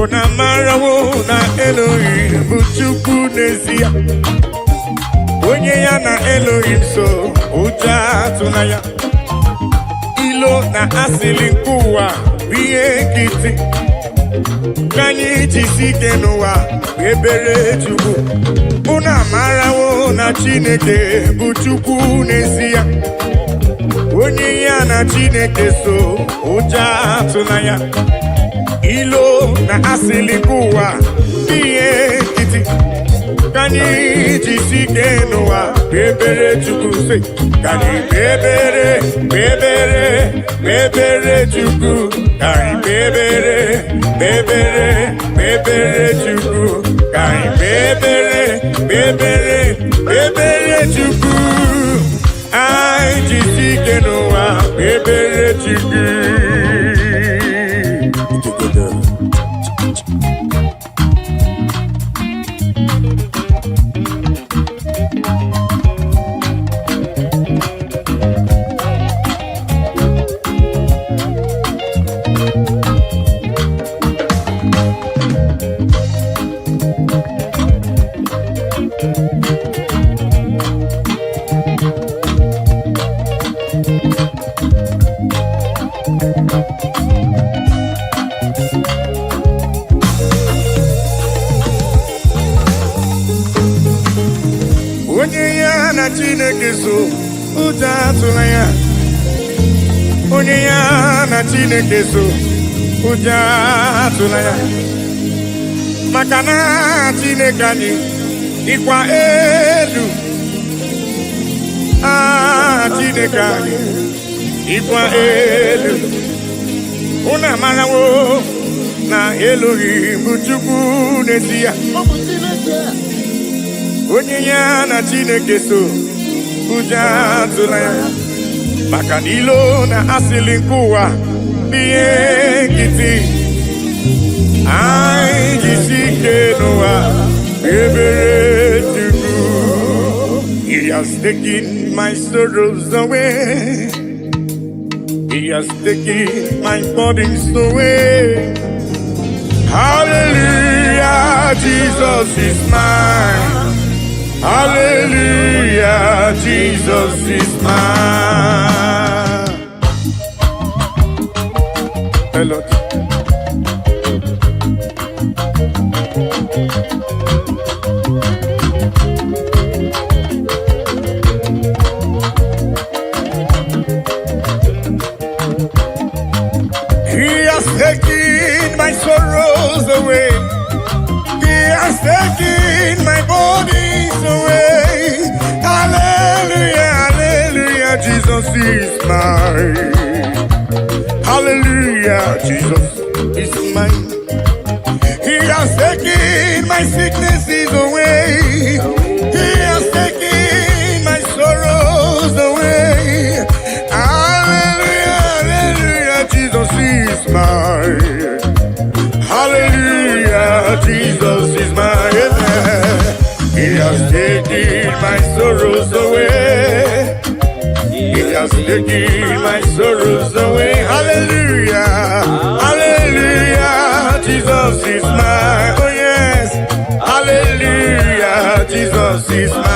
Unu amarawo na Elohim bụ Chukwu n'ezie. Onye ya na Elohim so, ụjọ atụla ya. Ilo na asịlị nke ụwa bụ ihe nkịtị. Ka anyị jisi ike n'ụwa, ebere Chukwu. Unu amarawo na Chineke bụ Chukwu n'ezie. Onye ya na Chineke so, ụjọ atụla ya. Ilo na asịlị nke ụwa bụ ihe nkịtị. Ka anyị jisi ike n'ụwa, kpebere Chukwu sị. Ka anyị kpebere, kpebere, kpebere Chukwu. Ka anyị kpebere, kpebere, kpebere Chukwu. Ka anyị kpebere, kpebere, kpebere Chukwu. Anyị jisi ike n'ụwa, kpebere Chukwu. Together. Onye ya na Chineke so, ụjọ atụla ya. Onye ya na Chineke so, ụjọ atụla ya. Maka na Chineke anyị dịkwa elu. Ah, Chineke anyị dịkwa elu. Unu amarawo na elughị bụ Chukwu n'ezi ya. Onye ya na Chineke so, ụjọ atụla ya. Maka na ilo na asịlị nke ụwa bụ ihe nkịtị. Anyị jisi ike n'ụwa, ebere Chukwu. He has taken my sorrows away. He has taken my burdens away. Hallelujah, Jesus is mine. Hallelujah, Jesus is mine. Hello. He has taken my sorrows away. He has taken my burdens away. Hallelujah, hallelujah, Jesus is mine. Hallelujah, Jesus is mine. He has taken my sicknesses away. He has taken my sorrows away. Hallelujah, hallelujah, Jesus is mine. Hallelujah, Jesus is mine. He has taken my sorrows away. He has taken my sorrows away. Hallelujah, hallelujah, Jesus is mine. Oh yes, hallelujah, Jesus is mine.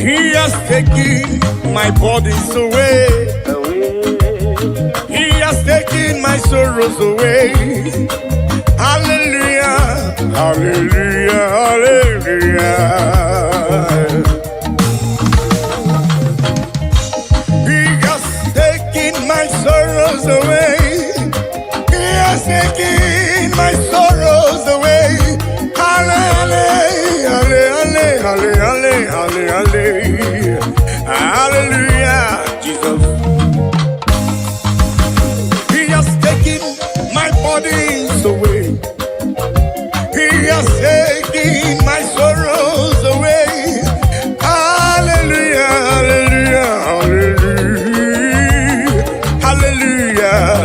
He has taken my burdens away. He has taken my sorrows away. Hallelujah, hallelujah, hallelujah. He has taken my sorrows away. He has taken my sorrows away. Hallelujah, hallelujah, hallelujah, hallelujah, hallelujah, Jesus. He has taken my burdens away. He has taken my sorrows away. Hallelujah, hallelujah, hallelujah, hallelujah.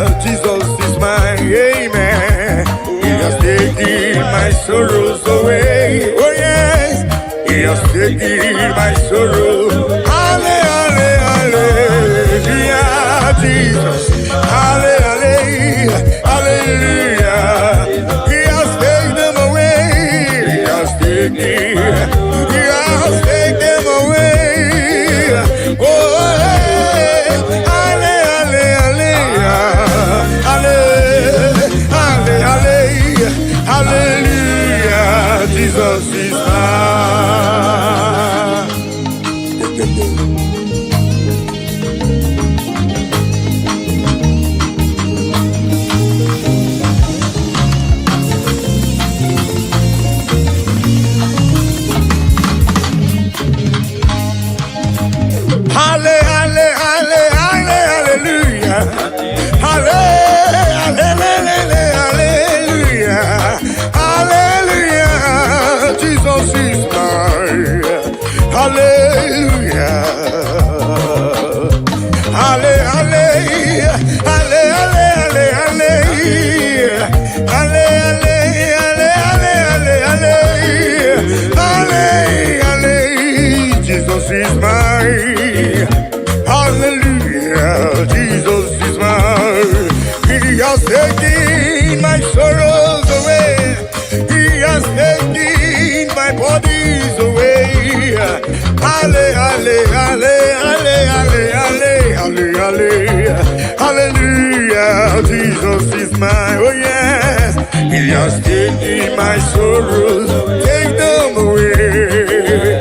He has taken my sorrows, take them away.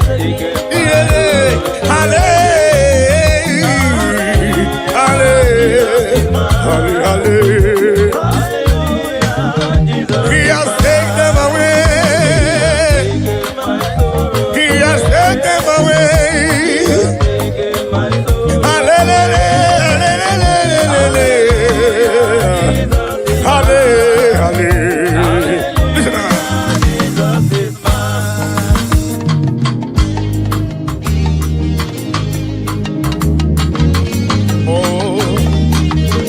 Yeah. Halle, halle, halle, halle. He has taken them away. He has taken them away. Hallelujah, hallelujah, hallelujah. Listen now. Oh.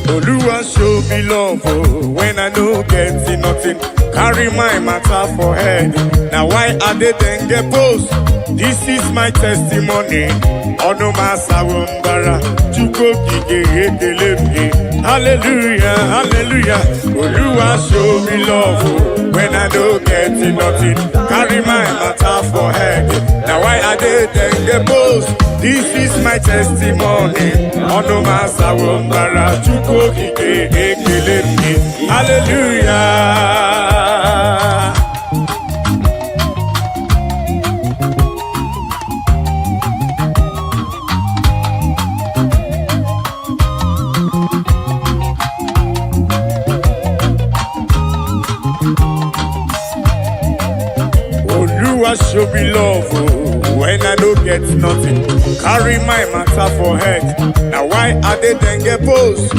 Oluwa show me love, oh, when I no get nothing. Carry my matter for head. Now why I dey then get post? This is my testimony. Ọnụ m asawo mbara, Chukwu okike ekele m gị. Hallelujah, hallelujah. Oluwa show me love, oh, when I no get nothing. Carry my matter for head. Now why I dey then get post? This is my testimony. Ọnụ m asawo mbara, Chukwu okike ekele m gị. Hallelujah. Oluwa show me love, oh, when I no get nothing. Carry my matter for head. Now why I dey then get post?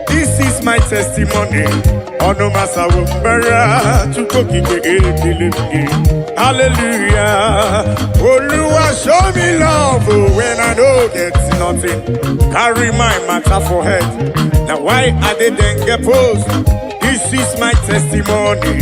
This is my testimony. Ọnụ m asawo mbara, Chukwu okike ekele m gị. Hallelujah. Oluwa show me love, oh, when I no get nothing. Carry my matter for head. Now why I dey then get post? This is my testimony.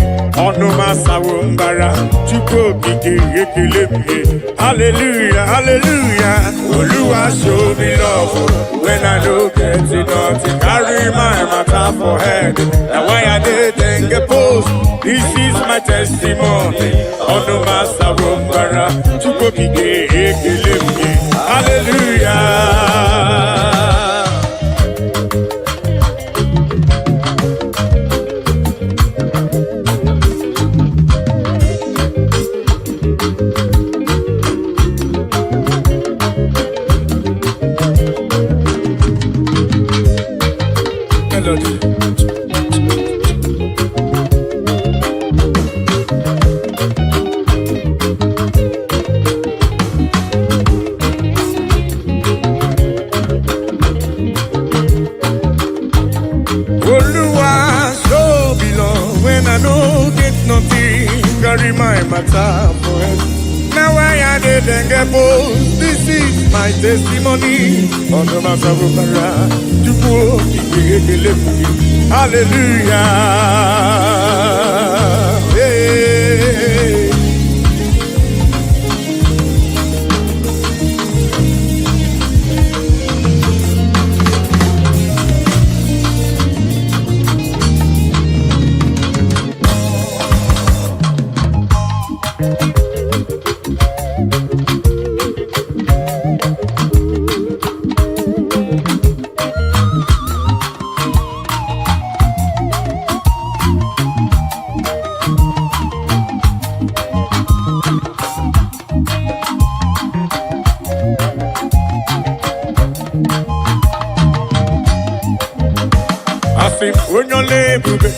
Ọnụ m asawo mbara, Chukwu okike ekele m gị. Hallelujah, hallelujah. Oluwa show me love, oh, when I no get nothing. Carry my matter for head. Now why I dey then get post? This is my testimony. Ọnụ m asawo mbara, Chukwu okike ekele m gị. Hallelujah. Melody. Oluwa show me love when I no get nothing. Carry my matter for head. Now why I dey then get post? This is my testimony. Ọ̀nà máa bara, Chukwu okike ekele m gị. Hallelujah. Hey. Asị m onye ọla ebube,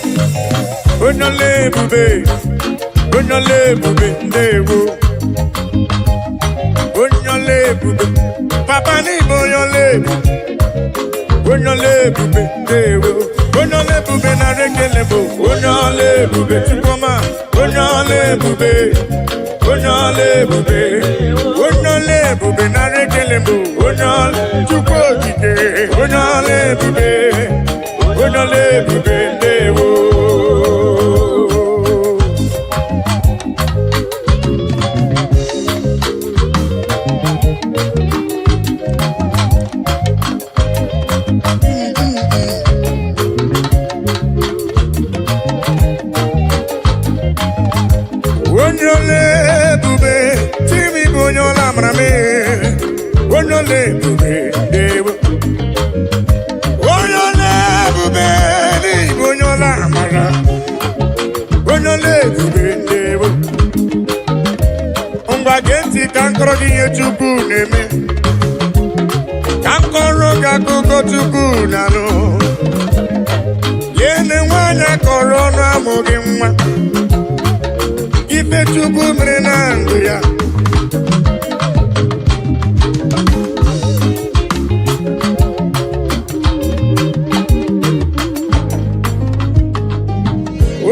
onye ọla ebube, onye ọla ebube, ndewo. Onye ọla ebube, papa n'ịbụ onye ọla ebube, onye ọla ebube, ndewo. Onye ọla ebube nara ekele bụ onye ọla ebube, Chukwuma, onye ọla ebube, onye ọla ebube, onye ọla ebube nara ekele bụ onye ọla Chukwu okike, onye ọla ebube, onye ọla ebube, ndewo. Onye ọla ebube, Chimi bụ onye ọla amara m. amara, onye ọla ebube, ndewo. Ngwa, gee ntị ka nkọrọ gị ihe Chukwu na-eme, ka nkọrọ gị akụkọ Chukwu na-alụ. Yene nwaanyị akọrọ ọnụ amụghị nwa, ife Chukwu mere na ndụ ya.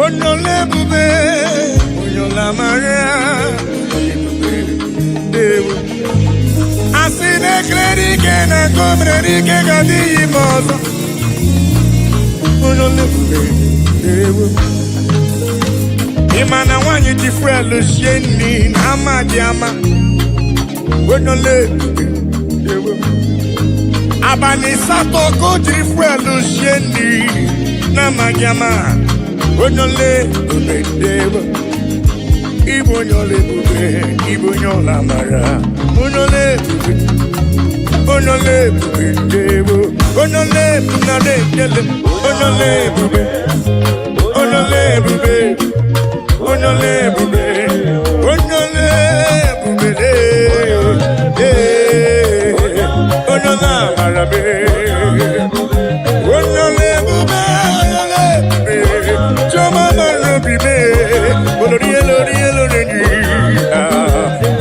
Onye ọla ebube, onye ọla amara, ebube, ndewo. Asị na ekele ike na nke o mere n'ike ga-adịghị ime ọzọ. Onye ọla ebube, ndewo. Ị ma na nwaanyị ji fuel sie nri na ama dị ama? Onye ọla ebube, ndewo. Abalị 8 ka o jiri fuel sie nri na amaghị ama. Onye ọla ebube, ndewo. Ịbụ onye ọla ebube, ịbụ onye ọla amara, onye ọla ebube, onye ọla ebube, ndewo. Onye ọla ebube, nara ekele. Onye ọla ebube, onye ọla ebube, onye ọla ebube, onye ọla ebube, ee, onye ọla amara mee. Onye ọla ebube, onye ọla ebube, chiọma mara obi mee. Olori elori elori enyi,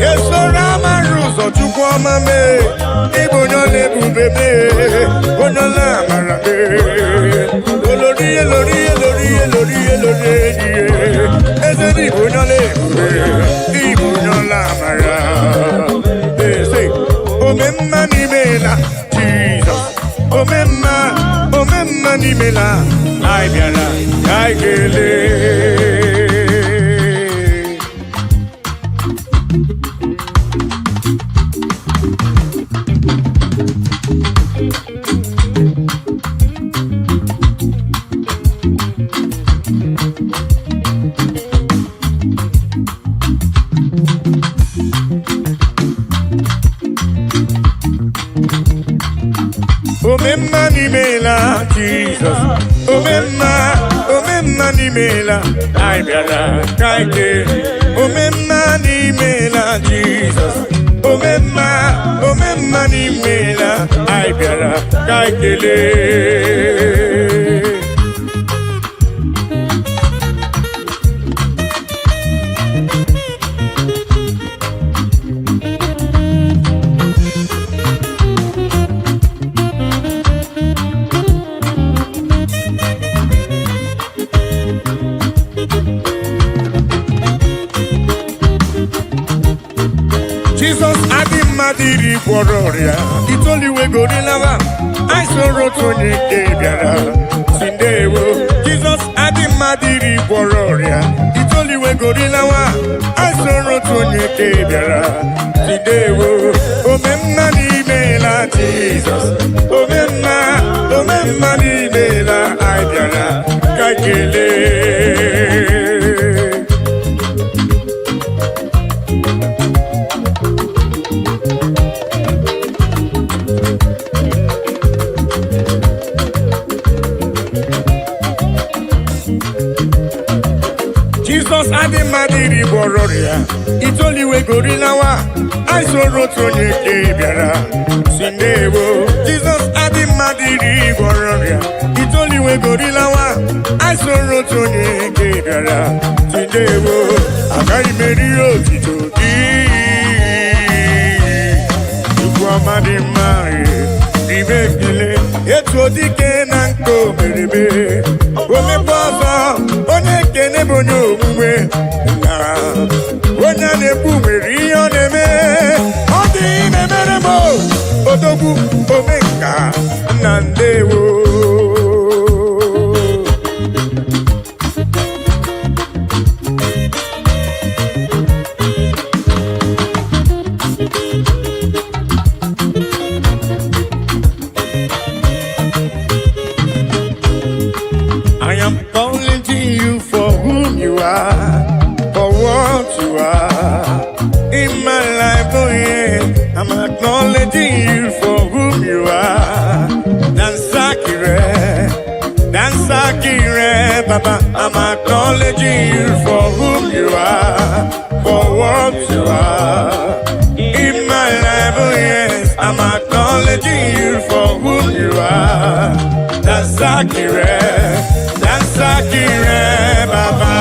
esoro amara ụzọ. Chukwu ọma mee, ịbụ onye ọla ebube mee, onye ọla amara mee. Olori elori elori elori elori enyi, eze na ịbụ onye ọla ebube, ịbụ onye ọla amara. Eze omemma n'imela, Jizọs omemma, omemma n'imela. Anyị bịara ka anyị kelee. Omemma n'imela, Jizọs omemma, omemma n'imela. Anyị bịara ka anyị kelee. Omemma n'imela, Jizọs omemma, omemma n'imela. Anyị bịara ka anyị kelee. Jizọs adị mmadụ 10 gwọrọ ọrịa itoolu wegorilawa. Anyị soro otu onye nke bịara si ndewo. Jizọs adị mmadụ 10 gwọrọ ọrịa itoolu wegorilawa. Anyị soro otu onye nke bịara si ndewo. Omemma n'imela, Jizọs omemma, omemma n'imela. Anyị bịara ka anyị kelee. Jizọs adị mmadụ 10 gwọrọ ọrịa itoolu wegorilawa. Anyị soro otu onye nke bịara si ndewo. Jizọs adị mmadụ 10 gwọrọ ọrịa itoolu wegorilawa. Anyị soro otu onye nke bịara si ndewo. Agaghị m eri otito gị, Chukwu ọma dị mma, n'ime ekele etu odike na nke omereme omekwa ọzọ. Onye ekene bụ onye omume na onye a na-ekwu nwere ihe ọ na-eme. Ọ dị na-emere m odogwu omenka na ndewo. I am calling to you for whom you are, for what you are in my life. Oh yeah, I'm acknowledging you for whom you are. Dansakire, Dansakire. Baba. I'm acknowledging you for whom you are, for what you are. In my life, oh yes, I'm acknowledging you for whom you are. Dansakire, Dansakire, Baba.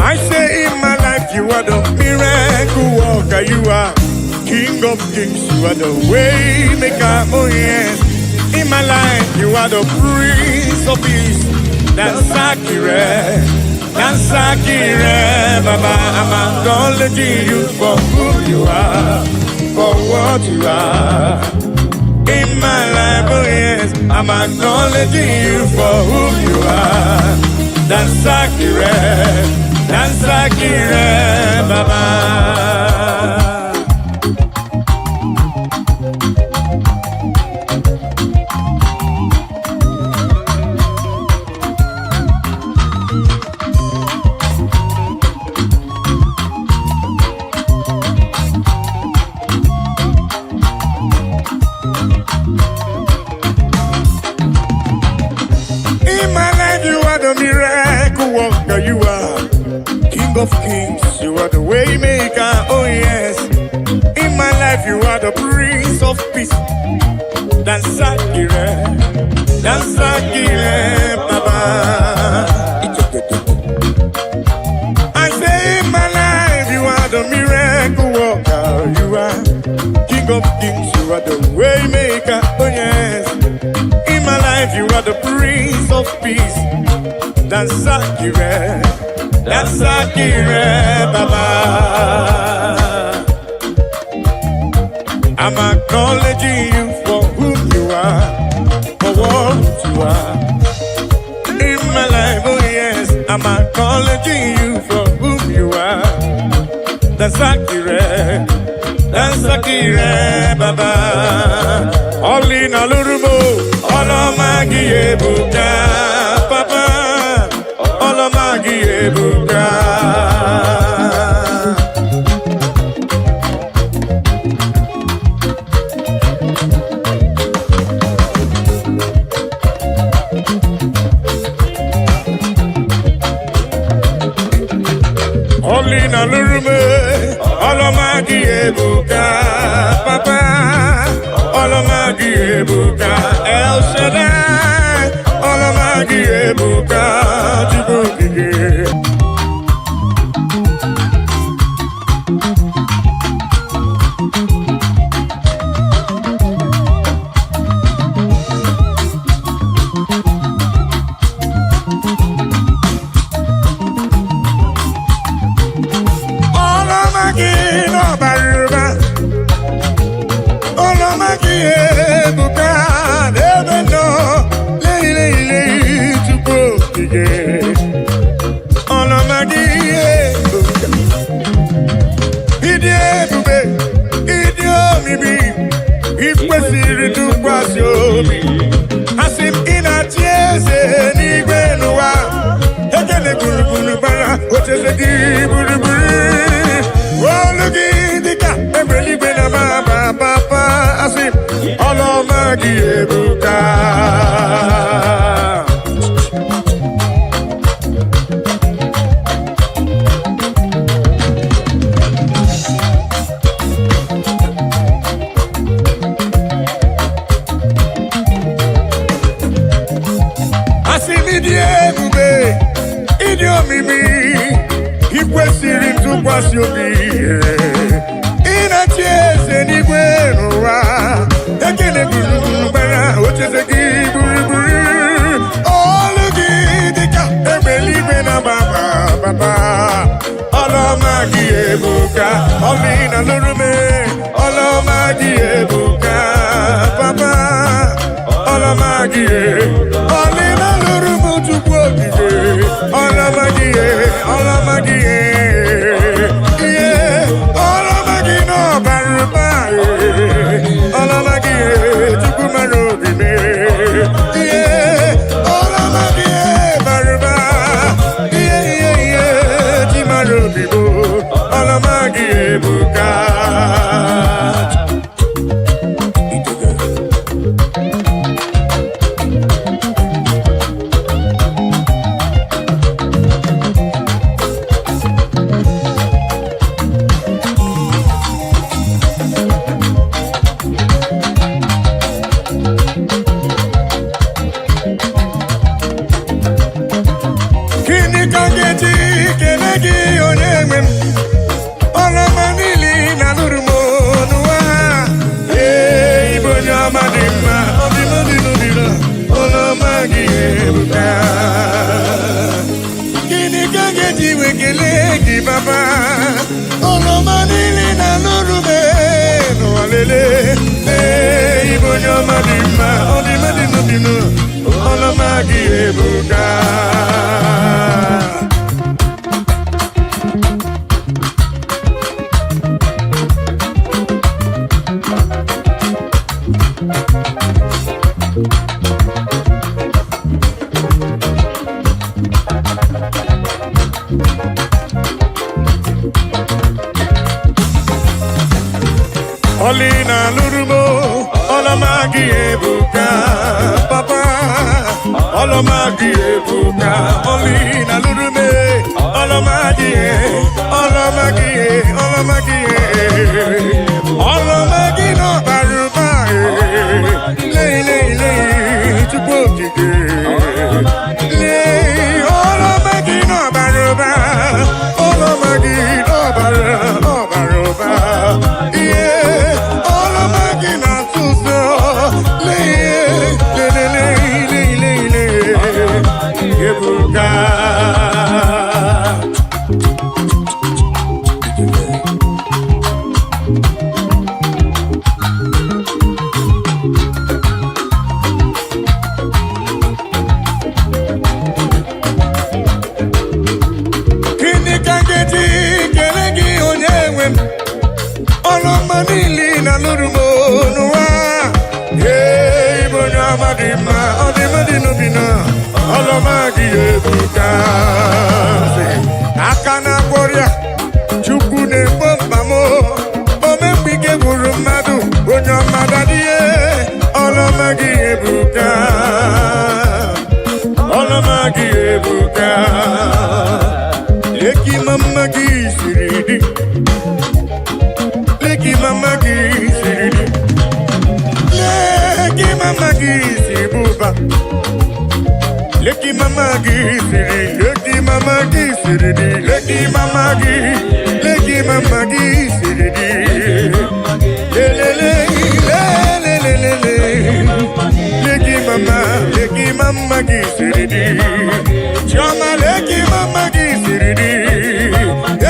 I say in my life you are the miracle worker, you are King of kings, you are the way maker, oh yes. In my life you are the Prince of Peace. Dansakire, Dansakire, Baba. I'm acknowledging you for who you are, for what you are. In my life, oh yes, I'm acknowledging you for who you are. Dansakire, Dansakire, Baba. In my life, you are the miracle worker. You are King of kings. You are the way maker. Oh yes. In my life, you are the Prince of Peace. Dansakire, Dansakire, Baba. I say in my life, you are the miracle worker. You are King of kings. You are the way maker. Oh yes. In my life, you are the Prince of Peace. Dansakire, Dansakire, Baba. I'm acknowledging you for whom you are, for what you are. In my life, oh yes, I'm acknowledging you for whom you are. Dansakire, Dansakire, Baba. Ọlụ ị na-alụrụ m o, ọlụ ọma gị ebuka, Papa. Ọlụ ọma gị ebuka. Ọlụ ị na-alụrụ m, ọlụ ọma gị ebuka, Papa. Ọlụ ọma gị ebuka, El Shaddai. Ọlụ ọma gị ebuka, Chukwu okike. Ọlụ ọma gị n'ọbara ụba. Ọlụ ọma gị ebuka n'ebe nọ. Lei, Chukwu okike. Ọlụ ọma gị ebuka. Ịdị ebube, ịdị omimi, ị kwesịrị ntụkwasị obi. Asị m ị na-achị eze n'igwe n'ụwa. Ekele gburugburu gbara ocheeze gị gburugburu. Olu gị dịka egbe eluigwe na mama papa. Asị m ọlụ ọma gị ebuka. Asị m ịdị ebube, ịdị omimi, ị kwesịrị ntụkwasị obi. Ị na-achị eze n'igwe n'ụwa. Ekele gburugburu gbara ocheeze gị gburugburu. Olu gị dịka egbe eluigwe na-agba baba. Ọlụ ọma gị ebuka, ọlụ ị na-alụrụ m, ọlụ ọma gị ebuka, papa. Ọlụ ọma gị, ọlụ ị na-alụrụ m Chukwu okike, ọlụ ọma gị, ọlụ ọma gị, ihe ọlụ ọma gị n'ọbara ụba, ọlụ ọma gị, Chukwu mara obi m. Papa. Ọlụ ọma niile na lụrụ m n'ụwa lele. Ee, ịbụ onye ọma dị mma, ọ dị mma dị n'obi m. Ọlụ ọma gị ebuka. Ọlị na-alụrụ m, ọlụ ọma gị ebuka, papa. Ọlụ ọma gị ebuka. Ọlị na-alụrụ m, ọlụ ọma gị, ọlụ ọma gị, ọlụ ọma gị, ọlụ ọma gị n'ọbara ụba. Lei lei lei, Chukwu okike. Lei, ọlụ ọma gị n'ọbara ụba, ọlụ ọma gị n'ọbara ọbara ụba. Ihe ọlụ ọma gị na-atụ ụzọ. Lei lei lei lei lei lei, ebuka. Gịnị ka m ga-eji kelee gị, onye nwe m? Ọlụ ọma niile na lụrụ m n'ụwa. Ee, ịbụ onye ọma dị mma, ọ dị mma dị n'obi na ọlụ ọma gị ebuka. Aka na-agwọ ọrịa, Chukwu na-egbo mkpa m, omemgbe ike gwụrụ mmadụ, onye ọma dadie, ọlụ ọma gị ebuka. Ọlụ ọma gị ebuka. Leki mama gị siri dị, leki mama gị siri dị, leki mama gị si bụba, leki mama gị siri, leki mama gị siri dị, leki mama gị, leki mama gị siri dị, lelele lelelelele, leki mama, leki mama gị siri dị, chioma, leki mama gị siri dị,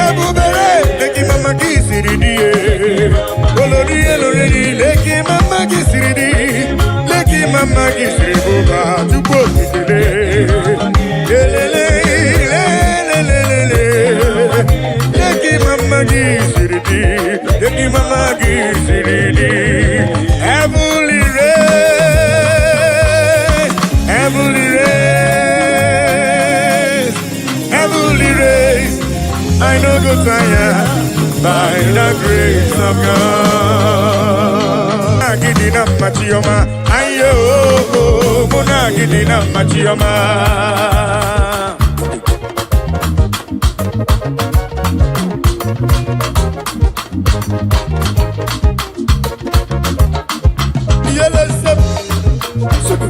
ebubere, leki mama gị siri dị, olori eloreri, leki mama gị siri dị, leki mama gị siri bụba, tupu okikele, lelele lelelelele, leki mama gị siri dị, leki mama gị siri dị, heavenly race, heavenly race, heavenly race. I no go tire by the grace of God. Agidi na mma, Chioma, ayo, mụ na agidi na mma, Chioma. Yele sep, suku.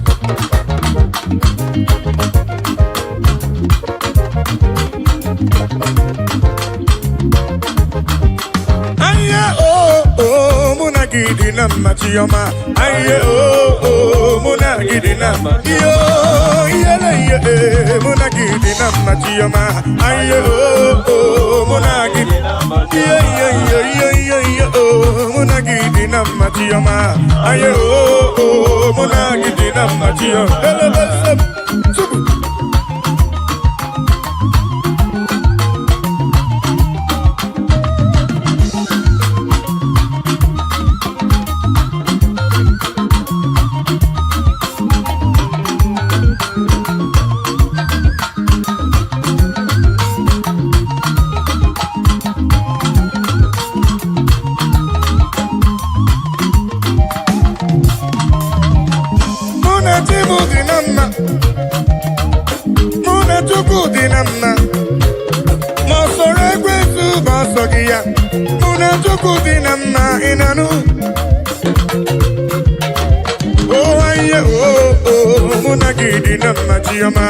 Aye oh oh, mụ na gị dị na mma, Chioma. Aye oh oh, mụ na gị dị na mma. Iyo iyele iye eh, mụ na gị dị na mma, Chioma. Aye oh oh, mụ na gị. Iye iye iye iye iye iye oh, mụ na gị dị na mma, Chioma. Aye oh oh, mụ na gị dị na mma, Chioma. Elebe sep, suku. Mụ na chi m dị na mma, mụ na Chukwu dị na mma, ma ọ sọrọ ekwensu bụ ọsọ gị ya. Mụ na Chukwu dị na mma, ị na-anụ? Oh, aye, oh, oh, mụ na gị dị na mma, Chioma.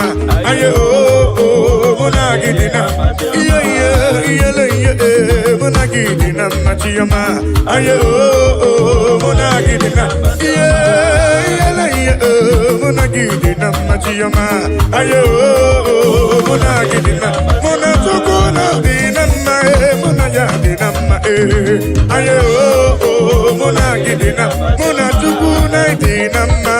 Aye, oh, oh, mụ na gị dị na iye iye iyele iye eh, mụ na gị dị na mma, Chioma. Aye, oh, oh, mụ na gị dị na iye iyele iye eh, mụ na gị dị na mma, Chioma. Aye, oh, oh, mụ na gị dị na mụ na Chukwu na dị na mma. Ee, mụ na ya dị na mma. Ee, anyị o, mụ na gị dị na, mụ na Chukwu na dị na mma.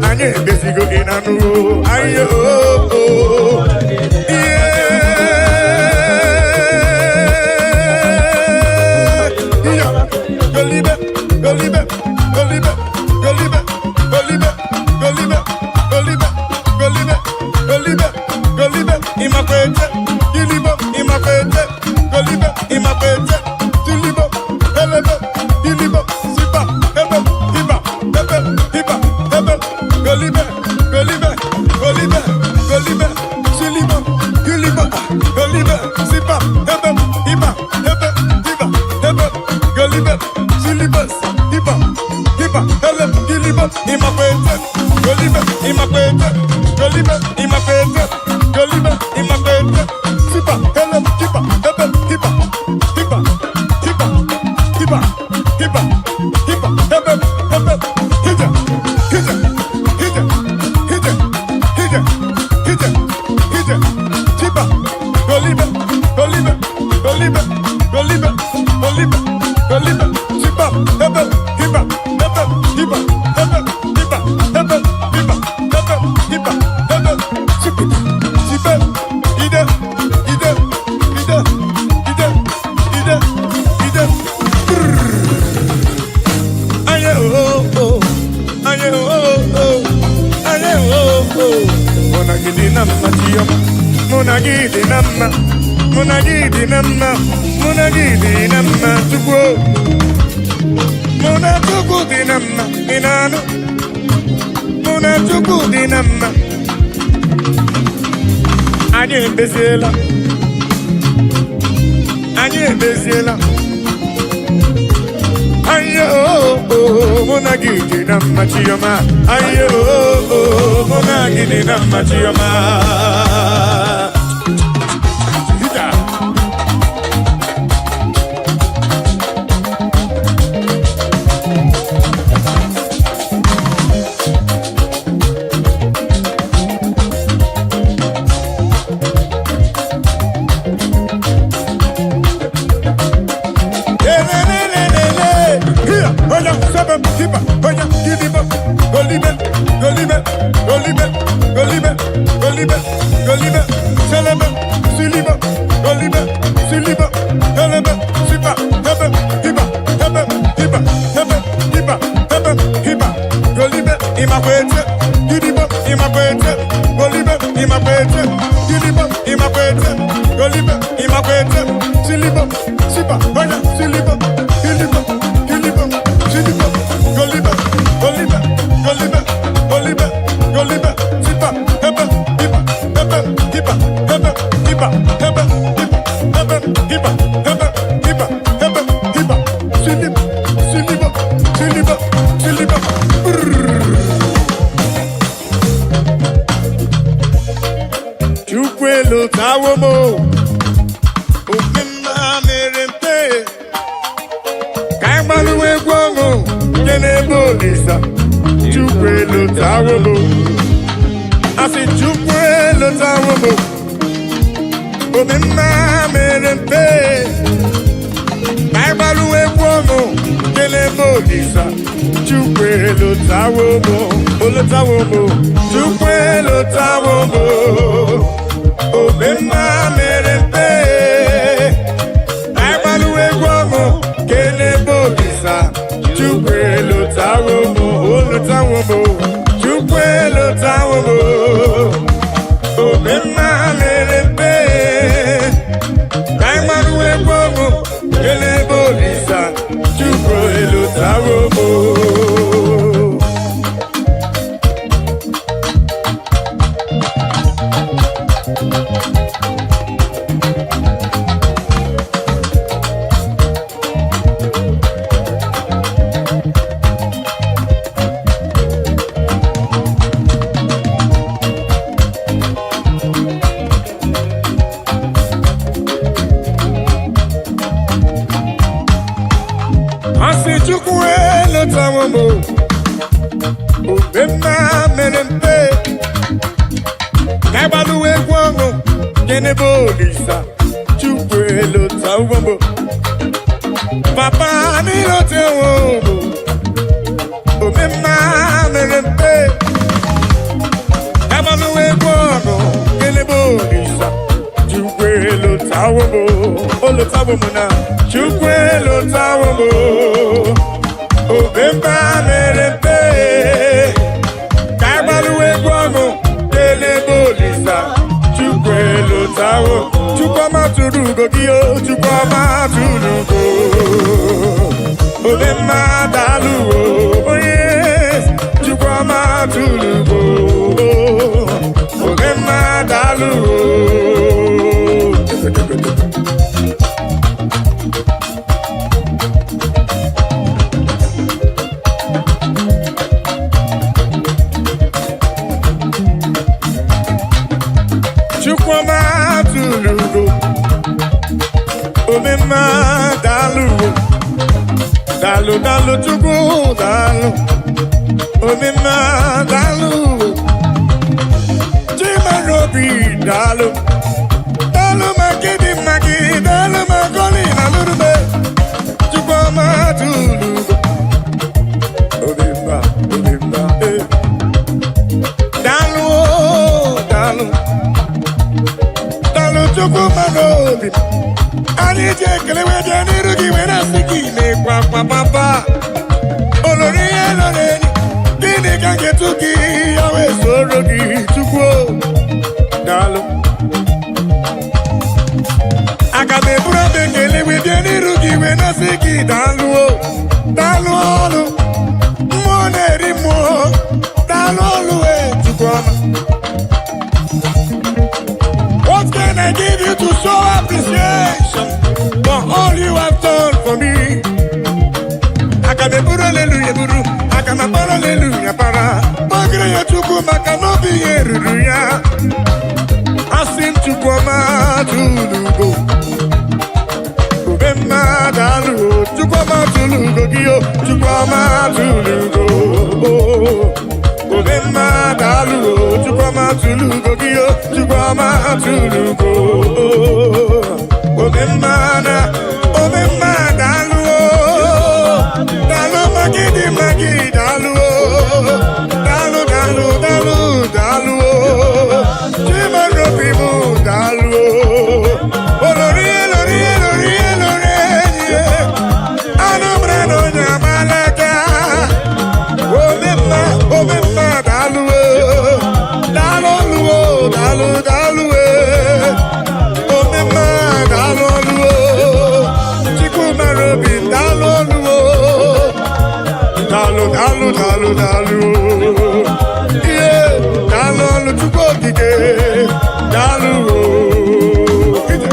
Anyị emezigo gị na nụ. Anyị o. Ihe golibe, golibe, golibe, golibe, golibe, golibe, golibe, golibe, golibe, golibe, ịmakwete, gilibo, ịmakwete, golibe, ịmakwete, tilibo, elebe, gilibo, sipa, ebe, hiba, ebe, hiba, ebe, golibe, golibe, golibe, golibe, silibo, gilibo, golibe, sipa, ebe, hiba, ebe, hiba, ebe, golibe, silibus, hiba, hiba, ele, gilibo, ịmakwete, golibe, ịmakwete, golibe, ịmakwete, golibe, ịmakwete, sipa, ele, hiba, ebe, hiba, hiba, hiba, hiba, hiba, hiba, ebe, ebe, hija, hija, hija, hija, hija, hija, hija, tiba, golibe, golibe, golibe, golibe, golibe, golibe, tiba, ebe, hiba, ebe, hiba, ebe, hiba, ebe, hiba, ebe, hiba, ebe, sipi, sipe, ide, ide, ide, ide, ide, ide, Aye oh oh, aye oh oh, aye oh oh. Mụ na gị dị na mma, Chioma. Mụ na gị dị na mma. Mụ na gị dị na mma. Mụ na gị dị na mma, Chukwu. Mụ na Chukwu dị na mma, ị na-anụ? Mụ na Chukwu dị na mma. Anyị emeziela. Anyị emeziela. Ayo, oh, mụ na gị dị na mma, Chioma. Ayo, oh, mụ na gị dị na mma, Chioma. Hita. Lelelelelele. Here, oya, sebe, hiba, oya, gidibo, golibe, golibe, golibe, golibe, golibe, golibe, selebe, silibo, golibe, silibo, helebe, sipa, hebe, hiba, hebe, hiba, hebe, hiba, hebe, hiba, golibe, imakwete, gidibo, imakwete, golibe, imakwete, gidibo, imakwete, golibe, imakwete, silibo, sipa, oya, silibo, gilibo, gilibo, silibo, golibe, golibe, golibe, golibe, golibe, sipa, hebe, hiba, hebe, hiba, hebe, hiba, hebe, hiba, hebe, hiba, hebe, hiba, hebe, hiba, silibo, silibo, silibo, silibo, brrr. Chukwu elutawo m o, omemma mere mpe, ka anyị gbalụwa egwu ọṅụ nke n'ebe Olisa. Chukwu elutawo m o, asị Chukwu elutawo m o, omemma mere mpe, ka anyị gbalụwa egwu ọṅụ nke n'ebe Olisa. Chukwu elutawo m o, olutawo m o, Chukwu elutawo m o, omemma mere mpe. Anyị gbalụwa egwu ọṅụ kele ebe Olisa. Chukwu elutawo m, olutawo m, Chukwu elutawo m, omemma mere mpe. Ka anyị gbalụwa egwu ọṅụ kele ebe Olisa. Chukwu elutawo m. Lotawo m. Papa n'ilotewo m. Omemma mere mpe. Abalụ egwu ọnụ kelebe Olisa. Chukwu elotawo m. Olotawo m na Chukwu elotawo m. Omemma mere mpe. Ka agbalụ egwu ọnụ kelebe Olisa. Chukwu elotawo. Chukwu ọma tụrụ ugo gị o. Chukwu ọma tụrụ ugo. Omemma daalụ o. Onye Chukwu ọma tụrụ ugo. Omemma daalụ o. Chukwu ọma tụrụ ugo. Omemma daalụ o. Daalụ, daalụ, Chukwu daalụ. Omemma daalụ o. Chimarobi daalụ. Daalụ maka ịdị mma gị, daalụ maka ọlị na lụrụme. Chukwu ọma tụrụ ugo. Omemma, omemma, eh. Daalụ o, daalụ. Daalụ Chukwu mara obi. Anyị ji ekele wee bịa n'iru gị wee na-asị gị na-ekwe akwa papa. Olori ihe lọrọ enyi, gịnị ka m ga-etu gị ya wee soro gị, Chukwu o? Daalụ. Aga m eburu obe ekele wee bịa n'iru gị wee na-asị gị daalụ o. Daalụ ọlụ. Mmụọ na-eri mmụọ. Daalụ ọlụ e, Chukwu ọma. What can I give you to show appreciation for all you have done for me? Aga m eburu aleluya eburu, aga m akpara aleluya para. Kpọgịrị ya Chukwu maka na obi ihe ruru ya. Asị m Chukwu ọma tụrụ ugo. Ube mma daalụ o, Chukwu ọma tụrụ ugo gị o, Chukwu ọma tụrụ ugo. Ube mma daalụ o, Chukwu ọma tụrụ ugo gị o, Chukwu ọma tụrụ ugo. Ome mma na, ome mma daalụ o. Daalụ maka ịdị mma gị, daalụ o. Daalụ, daalụ, daalụ, daalụ o. Chimarobi m daalụ o. Olori, olori, olori, olori enyi ya. Anụ mara na onye amala aka. Omemma, omemma daalụ o. Daalụ ọlụ o, daalụ, daalụ e. Omemma daalụ ọlụ o. Chukwu mara obi daalụ ọlụ o. Daalụ, daalụ, daalụ, daalụ o. Ihe, daalụ ọlụ Chukwu okike. Daalụ o. Hije,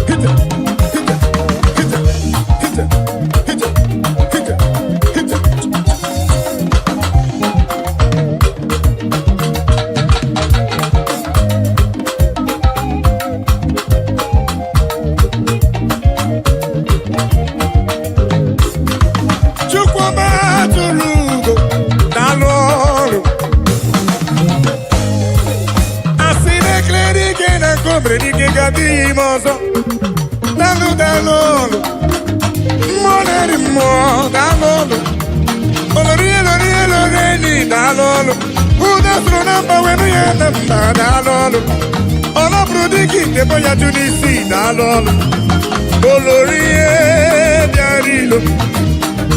hije, hije, hije, hije, hije, hije, hije. Chukwuma tụrụ ugo, daalụ ọrụ. Asị na ekele dike na nke o mere dike ga-adịghị ime ọzọ. Daalụ, daalụ ọrụ. Mmụọ na-eri mmụọ, daalụ ọrụ. Olori, olori, olori enyi, daalụ ọrụ. Ụda soro na mba wee nụ ya na mba, daalụ ọrụ. Ọ napụrụ dike ite ya jụ n'isi, daalụ ọrụ. Olori ihe bịara ilo.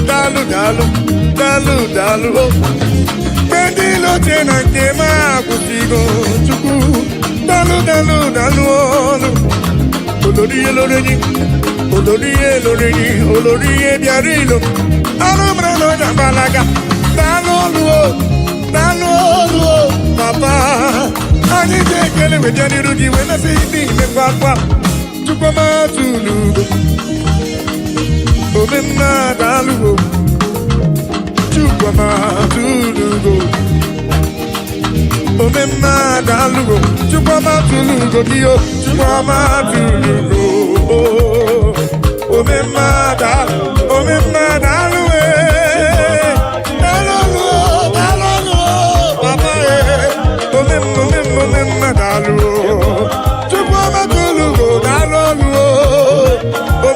Daalụ, daalụ, daalụ, daalụ o. Mgbe ndị ilo che na nke m akwụsịgo, Chukwu daalụ, daalụ, daalụ ọlụ. Olori ihe lori enyi, olori ihe lori enyi, olori ihe bịara ilo. Arụ mere na ọnya gbalaga. Daalụ ọlụ o, daalụ ọlụ o, papa. Anyị ji ekele wee bịa n'iru gị wee na-asị ndị imekwa akwa. Chukwu ọma tụrụ ugo. Omemma daalụ o. Chukwu ọma tụrụ ugo. Omemma daalụ o. Chukwu ọma tụrụ ugo gị o. Chukwu ọma tụrụ ugo. Omemma daalụ, omemma daalụ e. Daalụ o, daalụ o, papa e. Omemma, omemma, omemma daalụ o. Chukwu ọma tụrụ ugo, daalụ o.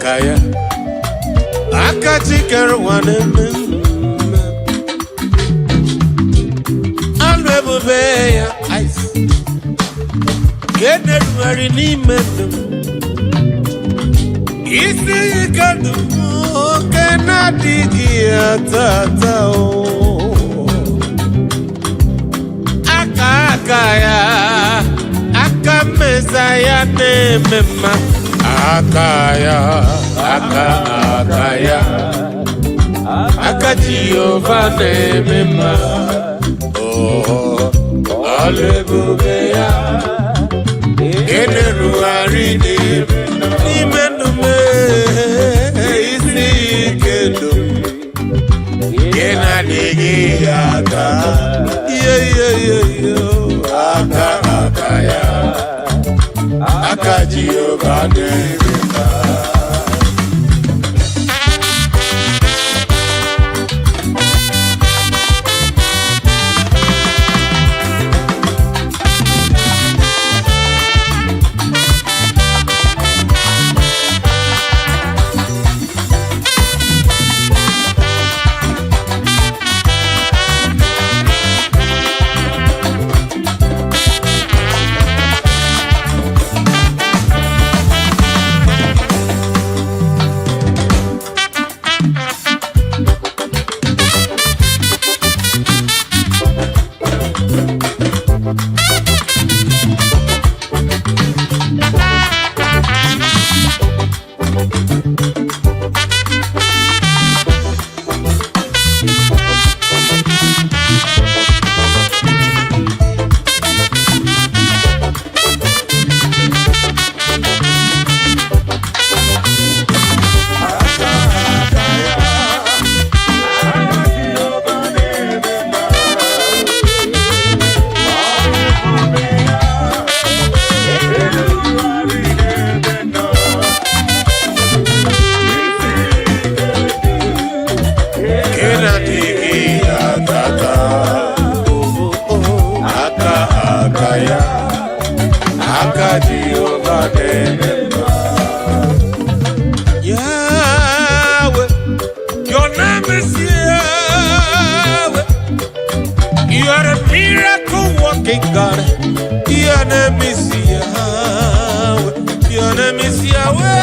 Aka ya, aka chikere ụwa na-eme mma. Anụ ebube ya ice ka e na-erugharị n'ime ndụ m. Isi ike ndụ m oke na-adịghị ata ata o. Aka aka ya, aka mmeza ya na-eme mma. Aka ya, aka aka ya, aka Jehova na-eme mma. Oh, ọlụ ebube ya ị na-erugharị n'ime ndụ m. Isi ike ndụ ị na-adịghị aka ihe ihe ihe ihe. Aka aka ya, aka Jehova na-eme mma. Ị na-adịghị aka aka, aka aka ya, aka Jehova na-eme mma. Yahweh, your name is Yahweh. You are a miracle working God. Your name is Yahweh. Your name is Yahweh.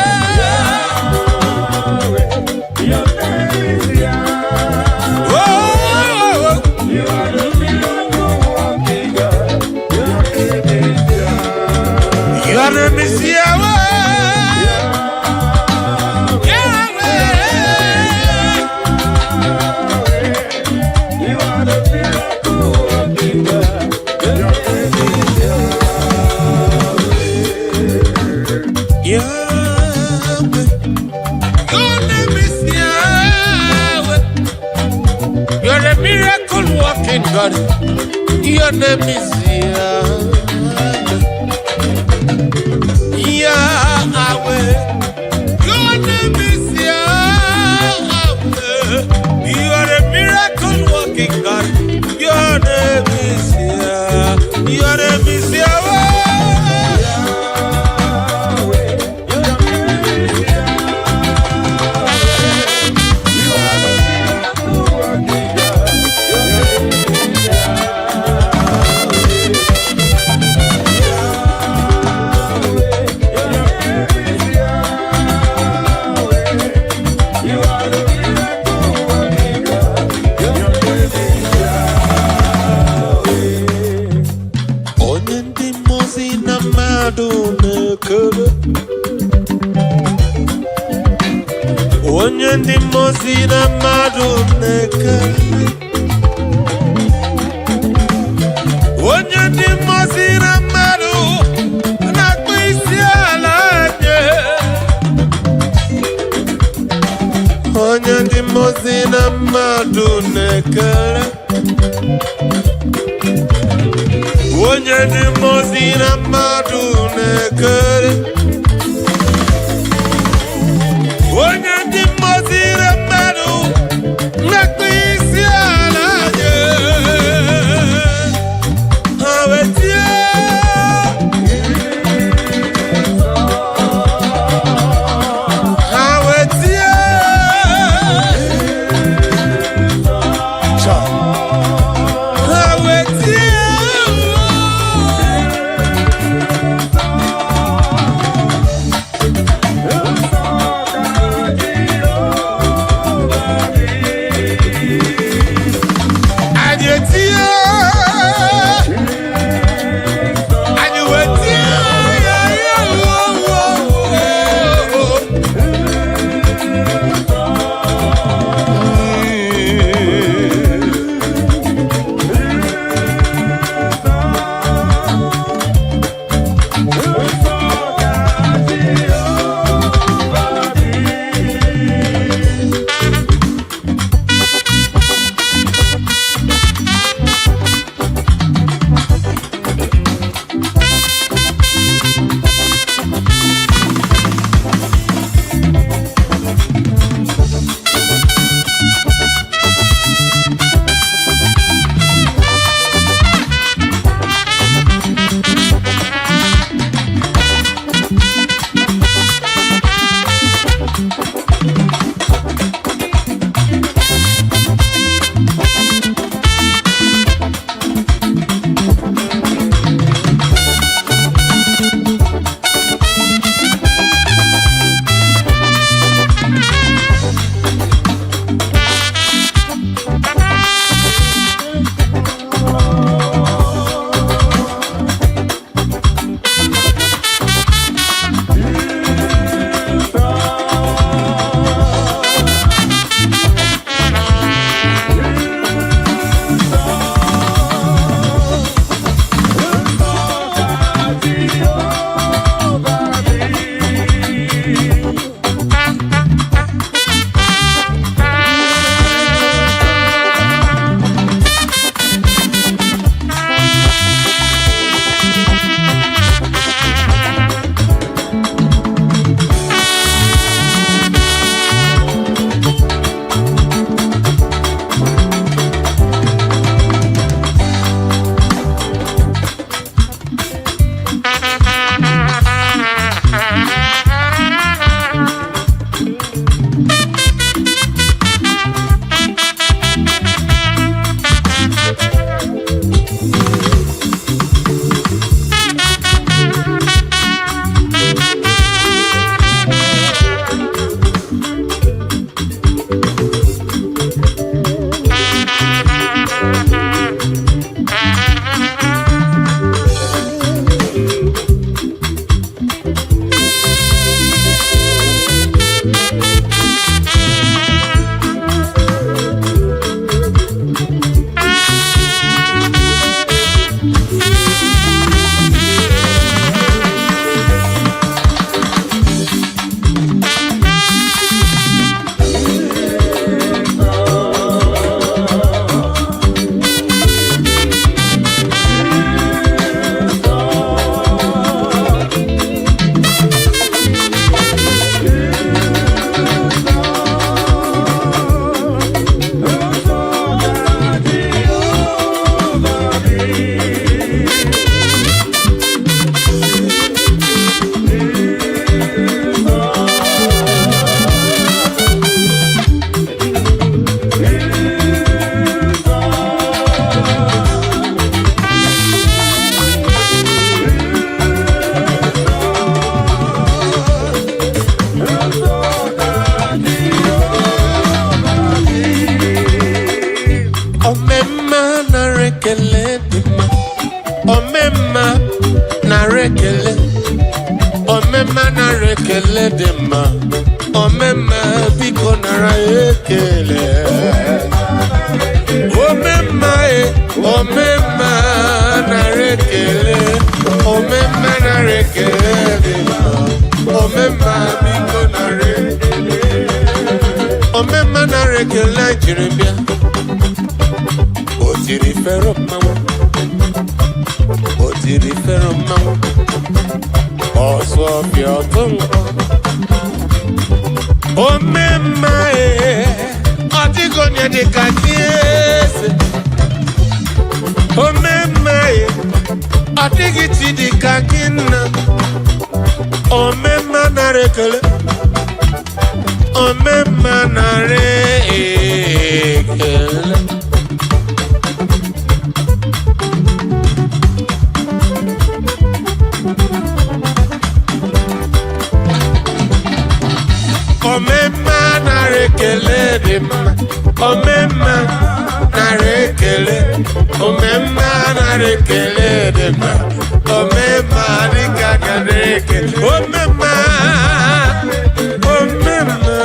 Your name is Yahweh. Oh, You are the miracle working God. Your name is Yahweh. your name is Yahweh. Yahweh. You are the miracle working God. Your name is Yahweh. Your name is Yahweh. You're a miracle working God. Your name is Yahweh. Yahweh. Your name is Yahweh. You are a miracle working God. Your name is Yahweh. Your name is Yahweh. Yahweh. Your name is Yahweh. You are the miracle working God. Your name is Yahweh. Yahweh. Your name is Yahweh. You are the miracle working God. Your name is Yahweh. Onye ndị mmụọ ozi na mmadụ na-ekele, onye ndị mmụọ ozi na mmadụ na-ekele, onye ndị mmụọ ozi na mmadụ na-akpọ isi ala nye, onye ndị mmụọ ozi na mmadụ na-ekele, onye ndị mmụọ ozi na mmadụ na-ekele, onye ndị mmụọ ozi na mmadụ na-akpọ isi ala nye. Ha wee tie, ha Ekele dị mma. Omemma, nara ekele. Omemma, nara ekele dị mma. Omemma, biko nara ekele. Omemma e, omemma, nara ekele. Omemma, nara ekele dị mma. Omemma, biko nara ekele. Omemma, nara ekele anyị jiri bịa. O tiri fero mmanwụ, o tiri fero mmanwụ, ọsọ ọfịa ọtụ nkwọ. Omemma e, ọ dịghị onye dị ka gị, eze. Omemma e, ọ dịghị chi dị ka gị, nna. Omemma, nara ekele. Omemma, nara ekele. Omemma, nara ekele dị mma. Omemma, nara ekele. Omemma, nara ekele dị mma. Omemma, dịka nara ekele. Omemma, omemma.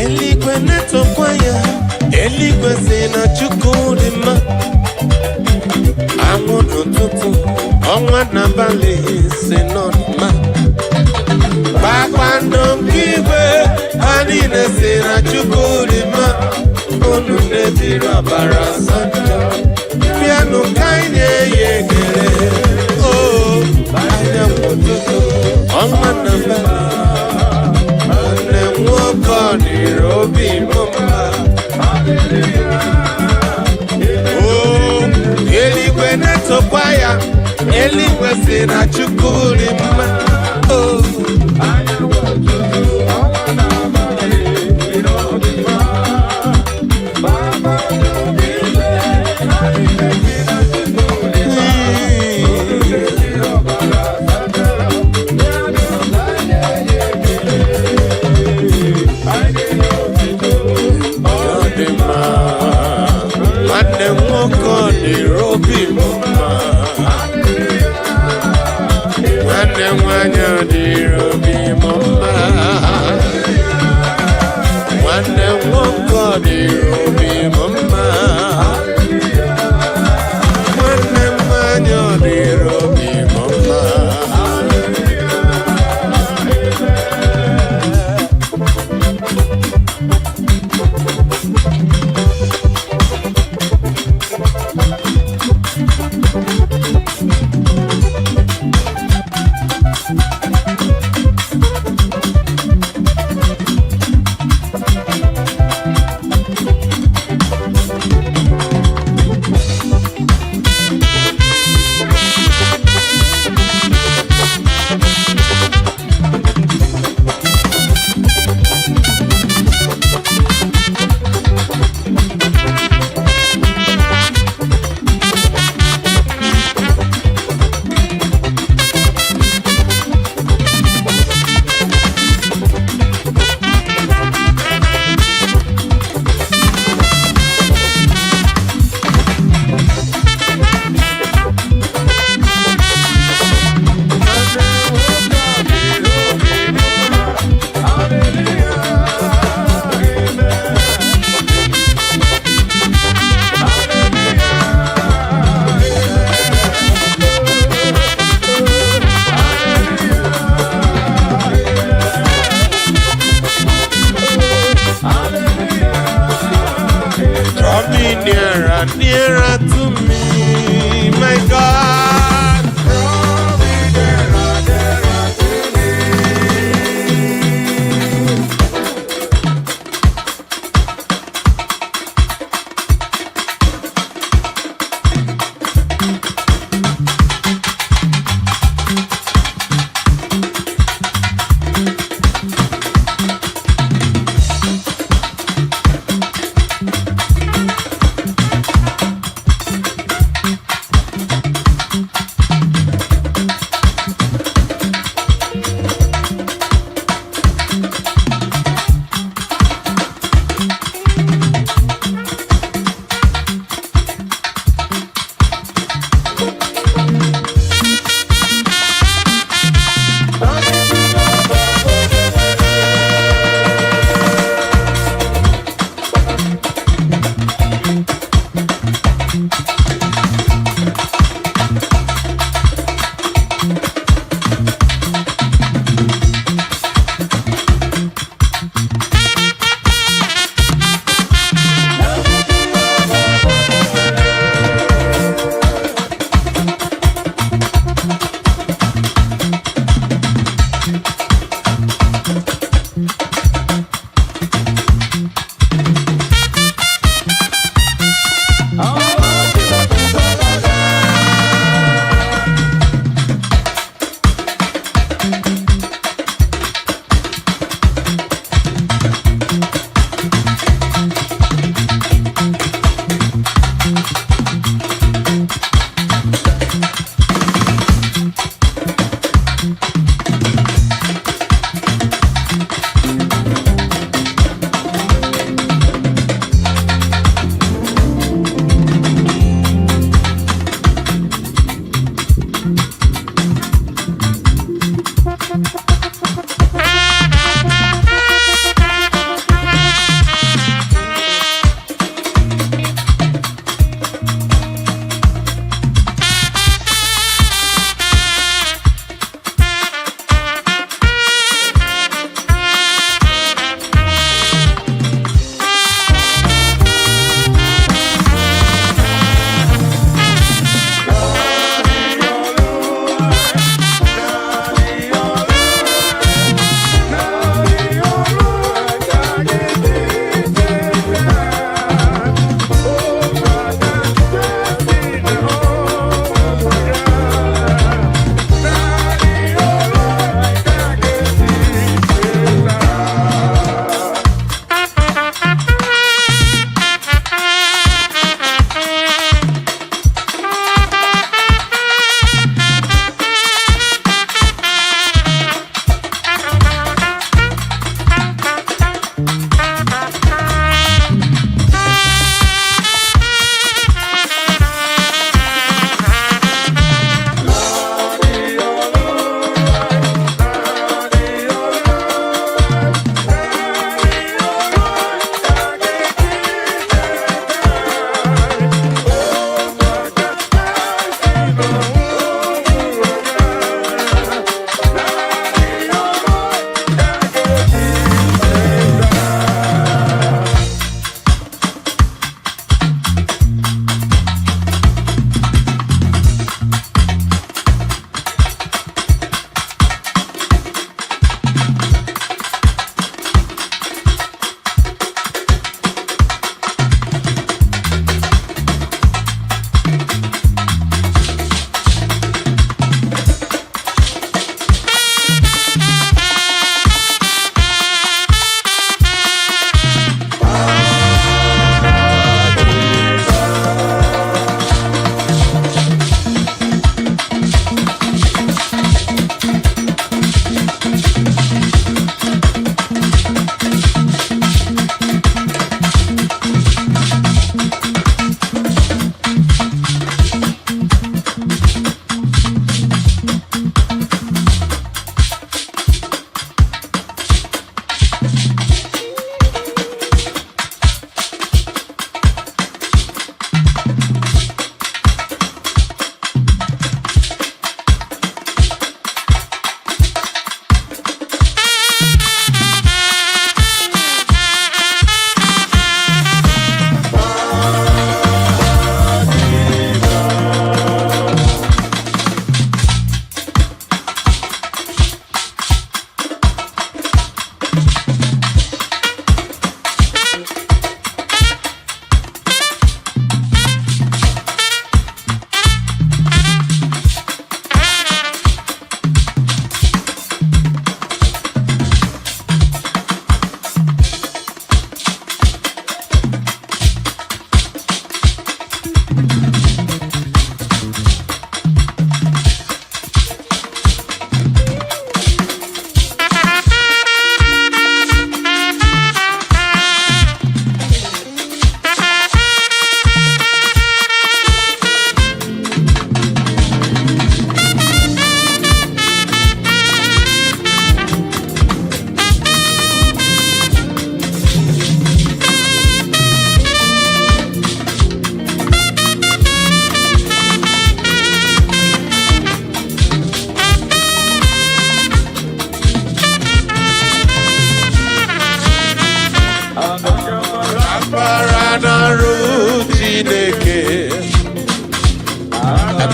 Eluigwe na-etokwa ya. Eluigwe si na Chukwu dị mma. Anwụ n'ụtụtụ, ọnwa n'abalị si nọ dị mma. Kpakpando nke igwe, ha niile si na Chukwu dị mma. Unu na-ejiri ọbara asatọ bịanụ ka anyị na-eyi ekele. O anyanwụ ụtụtụ, ọnwa n'abalị, nwanne m nwoke, ọ dịrị obi m mma. O eluigwe na-etokwa ya. Eluigwe si na Chukwu dị mma. O Anyanwụ ụtụtụ, ọnwa n'abalị, si n'ọdị mma. Kpakpando nke igwe, ha niile si na Chukwu dị mma. Unu na-ejiri ọbara sachaa, bịanụ ka anyị nye ekele. Anyị nye otito, ọ ọ dị dị mma. Nwanne m nwoke, ọ dịrị obi m mma. Nwanne m nwanyị, ọ dịrị obi m mma. Nwanne m nwoke, ọ dịrị obi m mma. Nwanne m nwanyị, ọ dịrị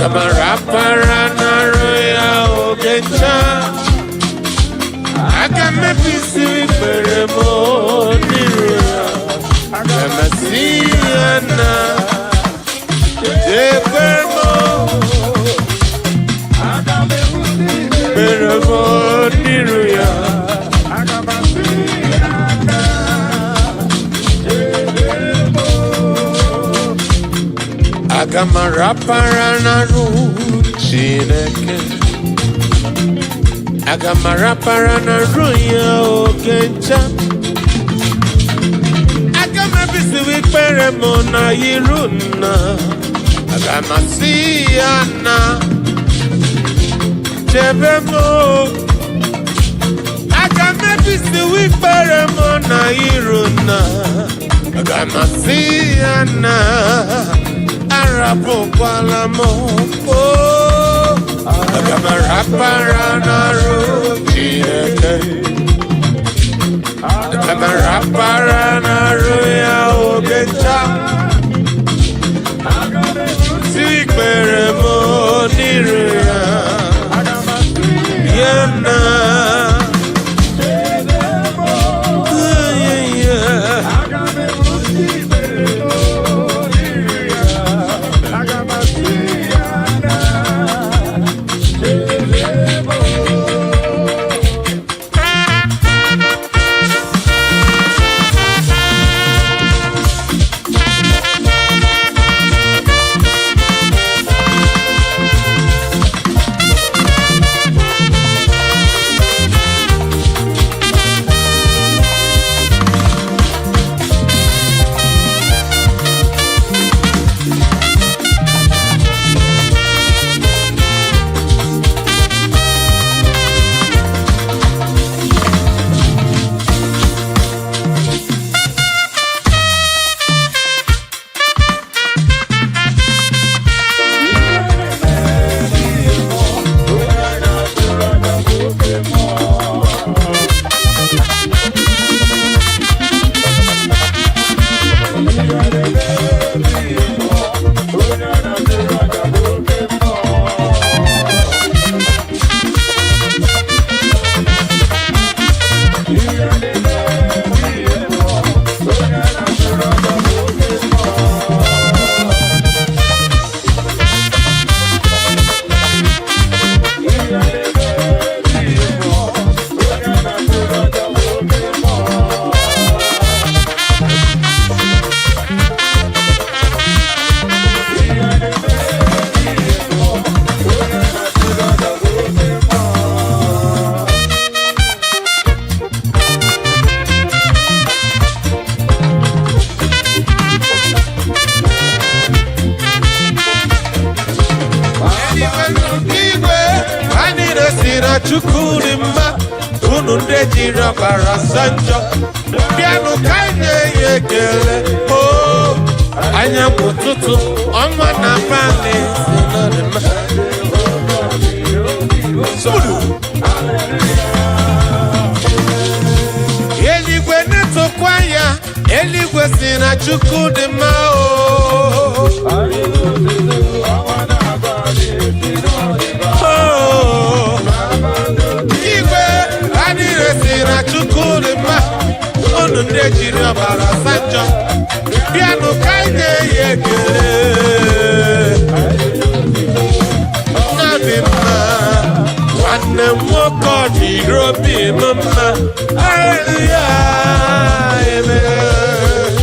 Aga m arapara n'arụ ya oge ncha. Aga m ebisi ikpere m n'iru ya. Aga m asị ya na chebe m, ikpere m n'iru ya. Aga m asị ya na chebe m. Aga m arapara n'arụ Chineke. Aga m arapara n'arụ ya oge ncha. Aga m ebisiwe ikpere m na iru nna. Aga m asị ya na chebe m. Aga m ebisiwe ikpere m na iru nna. Aga m asị ya na arapụkwala m o. Aga m arapara n'arụ Chineke. Aga m arapara n'arụ ya oge ncha. Aga m ebusi Si ikpere m n'iru ya. Aga m asị Ya na chebe m. Yeah. Aga m ebusi ikpere m n'iru ya. Aga m asị ya na chebe m. Igwe ha niile si na Chukwu dị mma. Unu ndị jiri ọbara sa njọ, bịanụ ka anyị nye ya ekele. O anyanwụ, ụtụtụ, ọnwa na abalị si na ọ dị mma. Sulu. Eluigwe na-etokwa ya. Eluigwe si na Chukwu dị mma o. Oh. Igwe ha niile si na Chukwu dị mma. Unu ndị ejiri ọbara sa njọ, bịanụ ka anyị nye ya ekele. Nna dị mma, nwanne m nwoke, ọ dịrị obi m mma. Haleluya, amen.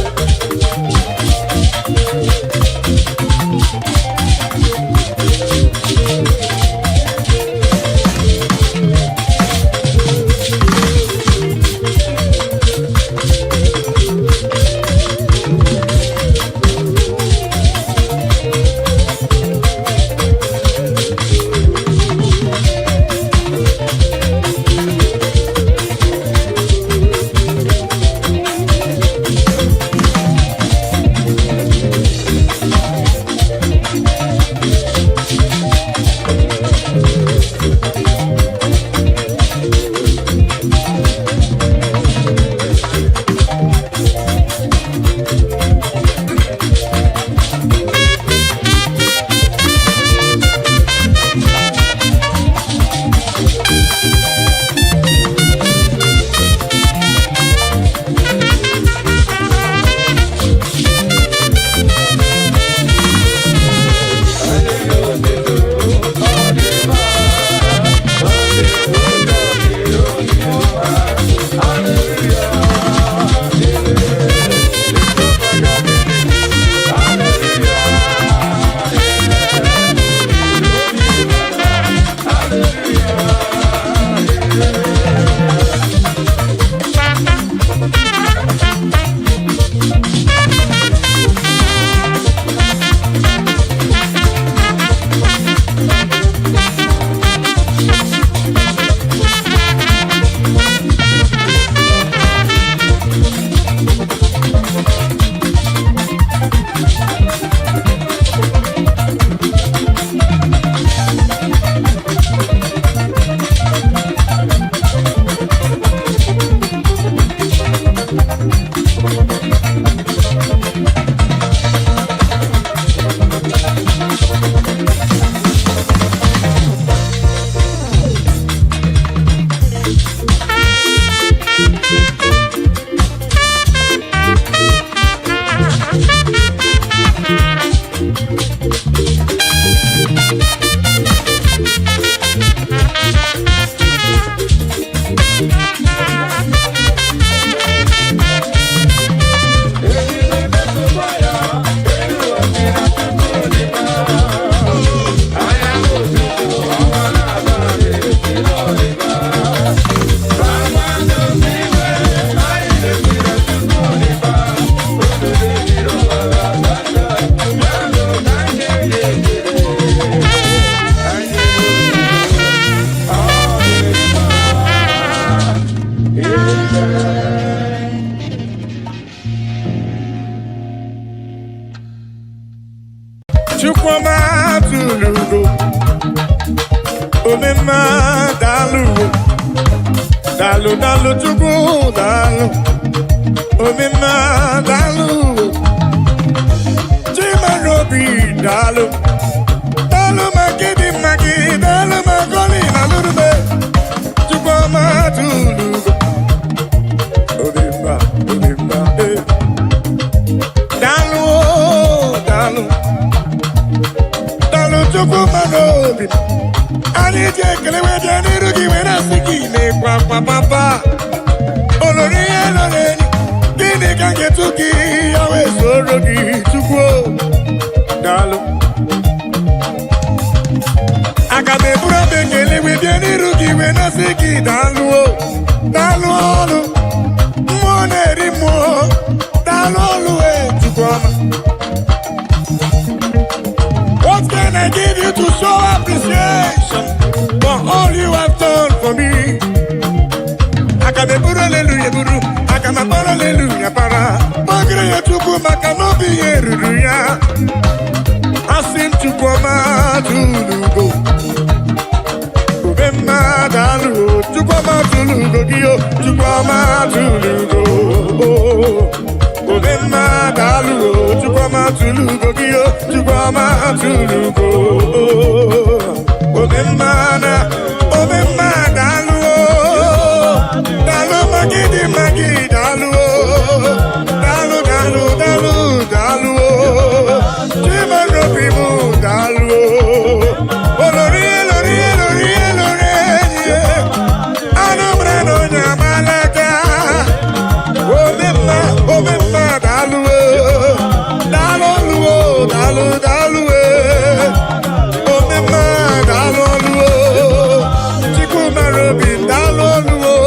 tụlugo. Omemma, daalụ, daalụ, daalụ, Chukwu, daalụ. Omemma, daalụ. Chimarobi, daalụ, daalụ maka ịdị mma gị, daalụ maka ọlị na lụrụme. Chukwuma tụlugo. Omemma, omemma, eh. Daalụ o, daalụ, daalụ, Chukwu mara obi. Anyị ji ekele wee bịa n'iru gị, wee na-asị gị na-ekwe akwa papa olori ihe lọrọ enyi. Gịnị ka m ga-etu gị ya wee soro gị, Chukwu o? Daalụ. Aga m eburu abụ ekele wee bịa n'iru gị, wee na-asị gị daalụ o, daalụ ọlụ mmụọ na-eri mmụọ, daalụ ọlụ e, Chukwu ọma. What can I give you to show appreciation for all you have done for me? Aga m eburu aleluya eburu, aga m akpọrọ aleluya para kpọgịrị ya Chukwu, maka na obi ya ruru ya. Asị m, Chukwu ọma tụlugo. Ube mma, daalụ o. Chukwu ọma tụlugo gị o, Chukwu ọma tụlugo. Ube mma, daalụ o. Chukwu ọma tụlugo gị o, Chukwu ọma tụlugo. Ube mma na ome mma, daalụ o, daalụ maka ịdị mma gị, daalụ o, daalụ, daalụ, daalụ, daalụ o. Chimarobi m, daalụ o. Olori elori elori elori enyi anụ mara na onye amalaka. Omemma, omemma, daalụ o, daalụ ọlụ o, daalụ, daalụ e. Omemma, daalụ ọlụ o. Chukwu mara obi, daalụ ọlụ o,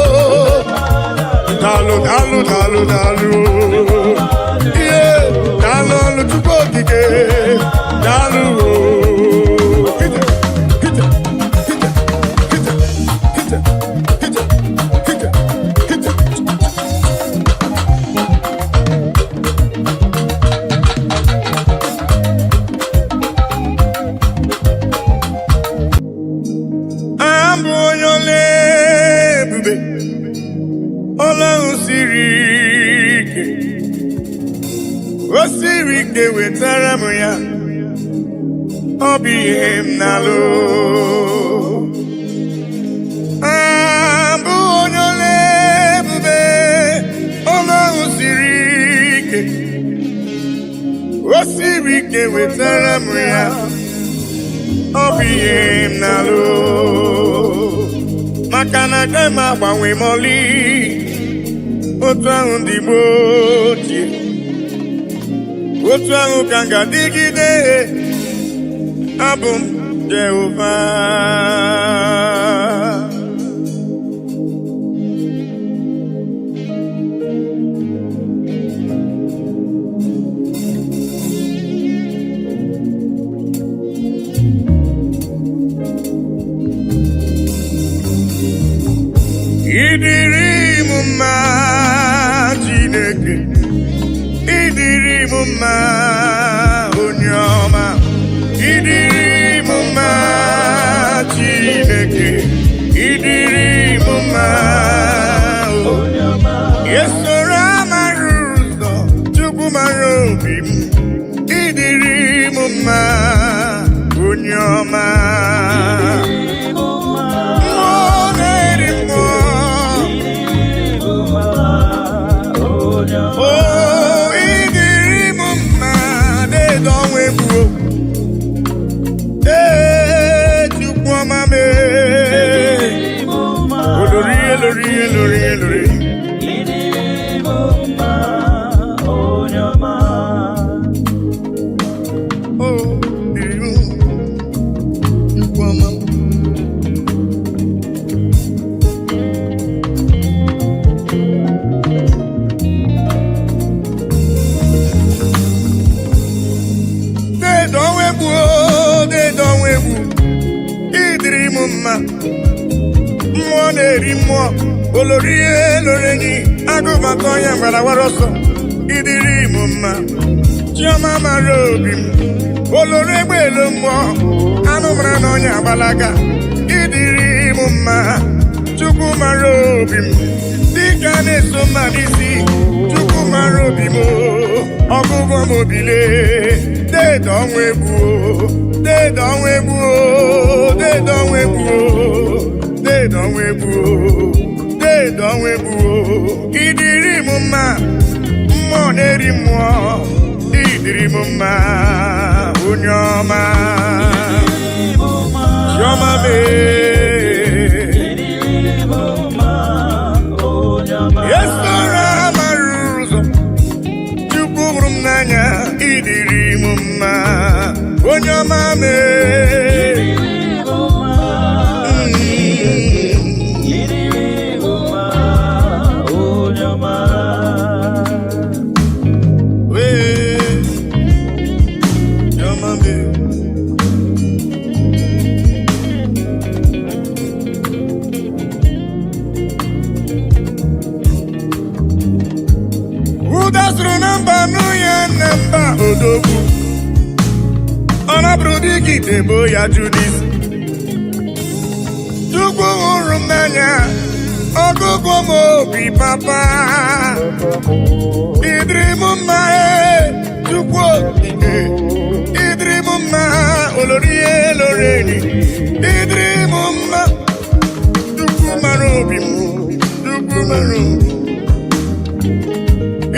daalụ, daalụ, daalụ, daalụ ihe, daalụ ọlụ, Chukwu okike, daalụ o. Hije, hije, hije, hije, hije, hije, hije, hije. Abụ onye ọla ebube, ọla ahụ siri ike, o siri ike, wetara m ya. Ọ bụ ihe m na-alụ. Abụ onye ọla ebube, ọla ahụ siri ike, o siri ike, wetara m ya. Ọ bụ ihe m na-alụ, maka na agaghị m agbanwe mọlị otu ahụ ndị gboo ochie, otu ahụ ka m ga-adịgide. Abụ m Jehova. Ịdịrị m mma, Chineke, ịdịrị m mma, onye ọma. Ịdịrị m mma, Chineke, ịdịrị m mma o. Esoro amara ụzọ, Chukwu mara obi m. Ịdịrị m mma, onye ọma. Mmụọ na-eri mmụọ. O, ịdịrị m mma, na-edo ọnwa egbuo. Ee, Chukwu ọma mee. Olori elori elori elori. O, dịrị m, Chukwu ọma. Dedo ọnwa egbuo, dedo ọnwa egbu. Ịdịrị m mma. Mmụọ na-eri mmụọ. Olori elori enyi. Agụbata ọnya gbara wara ọsọ. Ịdịrị m mma. Chiọma mara obi m. Oloro egbe elu mmụọ, anụ mara na onye agbalaga. Ịdịrị m mma, Chukwu mara obi m. Dịka na-eso mma n'isi, Chukwu mara obi m. Ọgụgụ m obile, dede ọnwa egbuo, dede ọnwa egbuo, dede ọnwa egbuo, dede ọnwa egbuo, dede ọnwa egbuo. Ịdịrị m mma, mmụọ na-eri mmụọ, ịdịrị m mma, onye ọma. Chiọma mee. Esora mara ụzọ, Chukwu hụrụ m n'anya, ịdịrị m mma, onye ọma mee. Wee, chiọma mee. Ụda sụrụ na mba nụ ya na mba odogwu. Ọ napụrụ dịka ite bo ya jụ n'isi. Chukwu hụrụ m n'anya, ọgụgụ m obi papa. Ịdịrị m mma ee, Chukwu okike. Ịdịrị m mma, olori elori enyi. Ịdịrị m mma, Chukwu mara obi m, Chukwu mara obi m.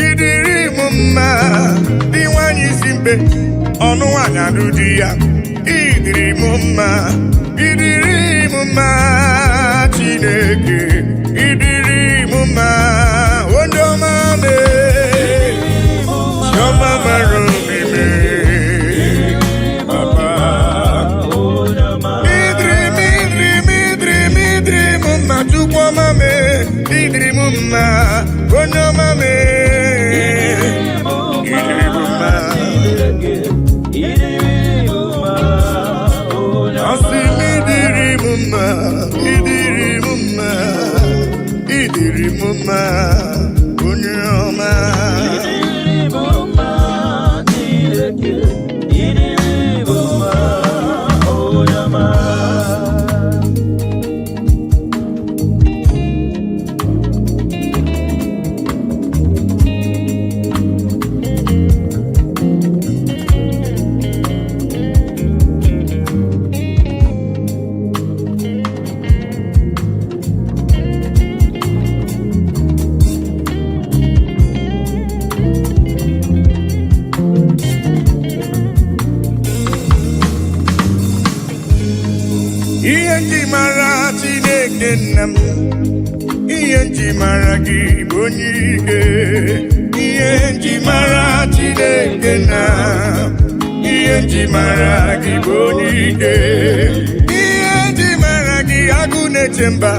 Ịdịrị m mma, dị nwanyị isi mkpe, ọnụ nwanyị alụ di ya. Ịdịrị m mma, ịdịrị m mma, Chineke. Ịdịrị m mma, onye ọma mee. Chiọma mara obi mee, papa. Ịdịrị m, ịdịrị m, ịdịrị m, ịdịrị m mma, Chukwu ọma mee. Ịdịrị m mma, onye ọma mee. Ịdịrị m mma. Asị m ịdịrị m mma, ịdịrị m mma, ịdịrị m mma, onye ọma. Ihe nji mara Chineke nna m, ihe nji mara gị bụ onye ike. Ihe nji mara Chineke nna m, ihe nji mara gị bụ onye ike. Ihe nji mara gị agụ na-eche mba,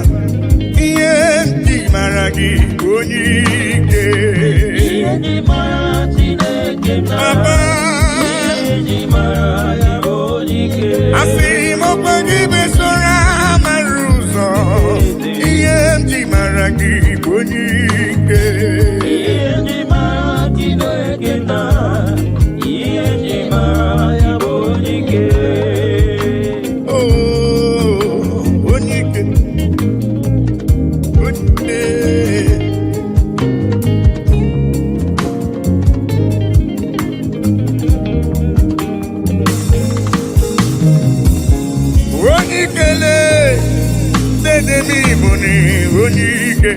ihe nji mara gị bụ onye ike. Papa, asị m ọkwa gị besoro mara ụzọ, ihe m ji mara gị bụ onye ike. Oh, onye ike, onye ike. Onye ikele, dede m Igbo ni onye ike.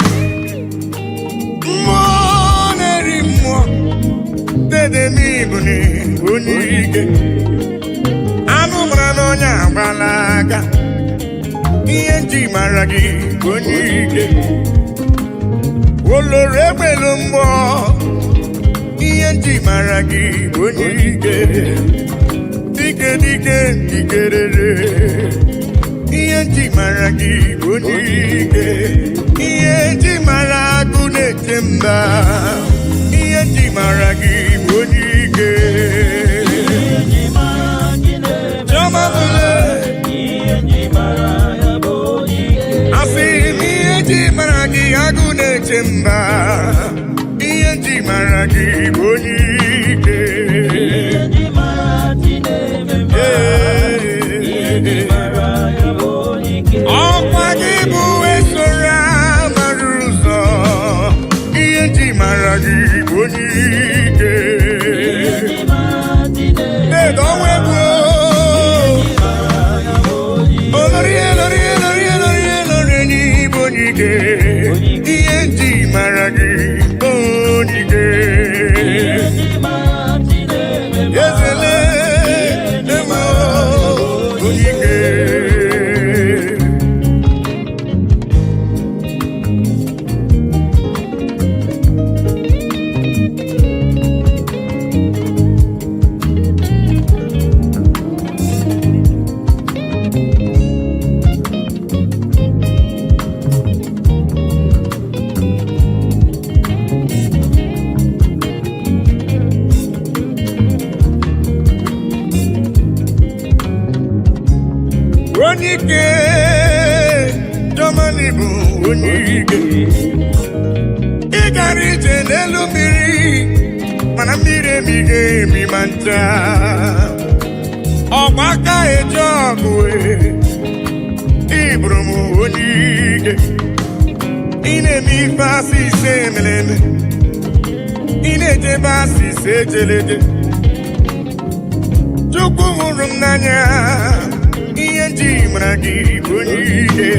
Mmụọ na-eri mmụọ, dede m Igbo ni onye ike. Anụ mara n'ọnya agbala aka, ihe nji mara gị bụ onye ike. Oloro egbelu mmụọ, ihe nji mara gị bụ onye ike. Dike dike dikerere, ihe nji mara gị bụ onye ike. Ihe nji mara agụ na-eche mba, ihe nji mara gị bụ onye ike. Chiọma bụle, asị m ihe nji mara gị agụ na-eche mba, ihe nji mara gị bụ onye ike. ike. Onye ike, Germany bụ onye ike. Ị gara ije n'elu mmiri, mana mmiri emighị emi ma ncha. Ọgba aka eji ọgụ e, ị bụrụ m onye ike. Ị na-eme ife asị ise emere eme, ị na-ejebe asị ise ejeleje. Chukwu hụrụ m n'anya, ihe nji mara gị bụ onye ike.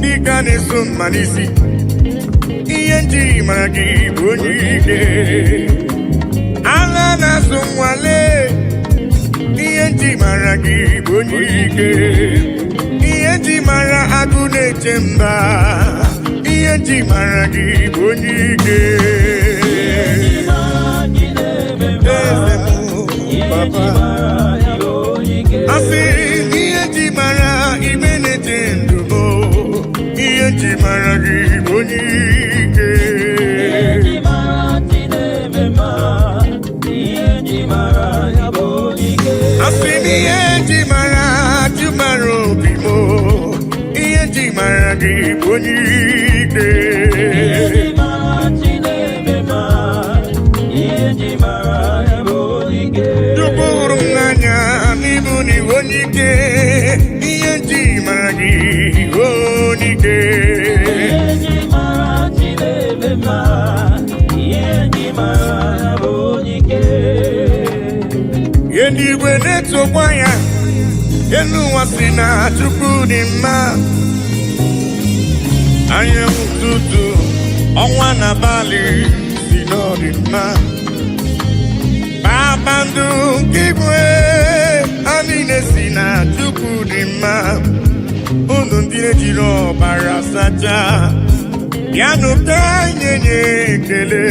Dịka na-eso mma n'isi, ihe nji mara gị bụ onye ike. Ala na-azụ nwale, ihe nji mara gị bụ onye ike. Ihe nji mara agụ na-eche mba, ihe nji mara gị bụ onye ike. Eze m, papa. Asị na ihe ji mara ime na-eche ndụ m, ihe ji mara gị bụ onye ike. Asị na ihe ji mara ji mara obi m, ihe ji mara gị bụ onye ike. Chukwu hụrụ m n'anya n'ịbụ na iwe onye ike, ihe ji mara gị onye ike. Eluigwe na-etokwa ya, elu ụwa si na Chukwu dị mma. Anyanwụ ụtụtụ, ọnwa na abalị si n'ọdị mma. Kpakpando nke igwe, ha niile si na Chukwu dị mma. Unu ndị ejiri ọbara sacha, bịanụ ka anyị nye ekele,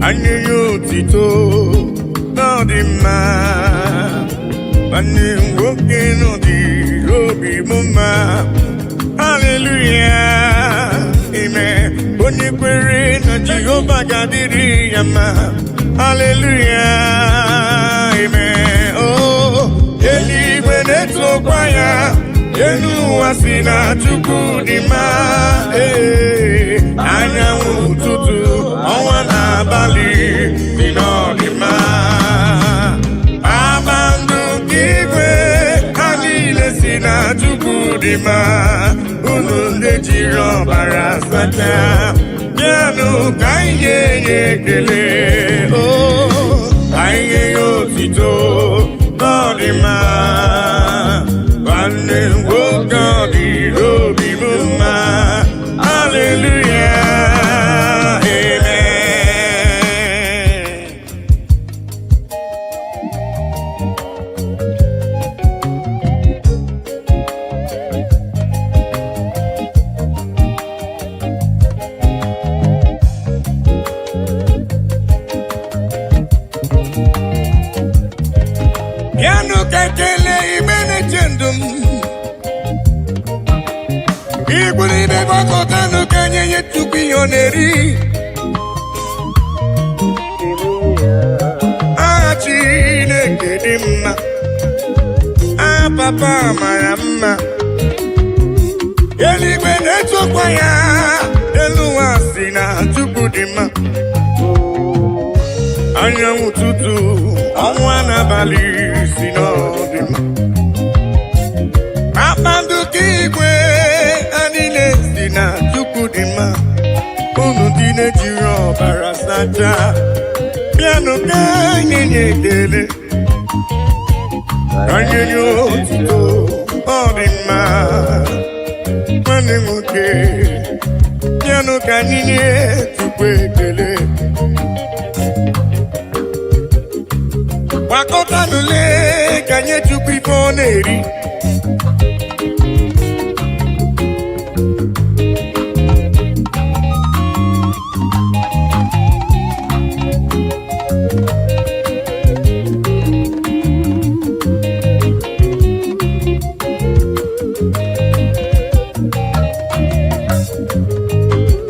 anyị nye otito n'ọdị mma. Nwanne m nwoke n'ọdị obi m mma. Haleluya, ime onye kwere na Jehova ga-adịrị ya mma. Haleluya, ime o eluigwe na-etokwa ya, elu ụwa si na Chukwu dị mma. Ee, anyanwụ ụtụtụ, ọnwa na abalị dị n'ọdị mma. Kpakpando nke igwe, ha niile si na Chukwu dị mma. Unu ndị jiri ọbara sacha, bịanụ ka anyị nye ya ekele, o ka anyị nye ya otito n'ọdị mma. Nwanne m nwoke, ọ dị obi m mma. Haleluya, amen. Bịanụ ka ekele igbe na-eche ndụ m. Igburu ibe gbakọtanụ ka nye ya tupu ihe ọ na-eri. Aha Chineke dị mma. Aha papa mara mma. Eluigwe na-etokwa ya, elu ụwa si na Chukwu dị mma. Anyanwụ ụtụtụ, ọnwa n'abalị si n'ọdị mma. Kpakpando ka igwe, ha niile si na Chukwu dị mma. Unu ndị na-ejiri ọbara sacha, bịanụ ka anyị nye ekele, ka anyị nye otuto, ọ dị mma. Nwanne m nwoke, bịanụ ka anyị nye Chukwu ekele. Gbakọtanụle ife ọ na-eri.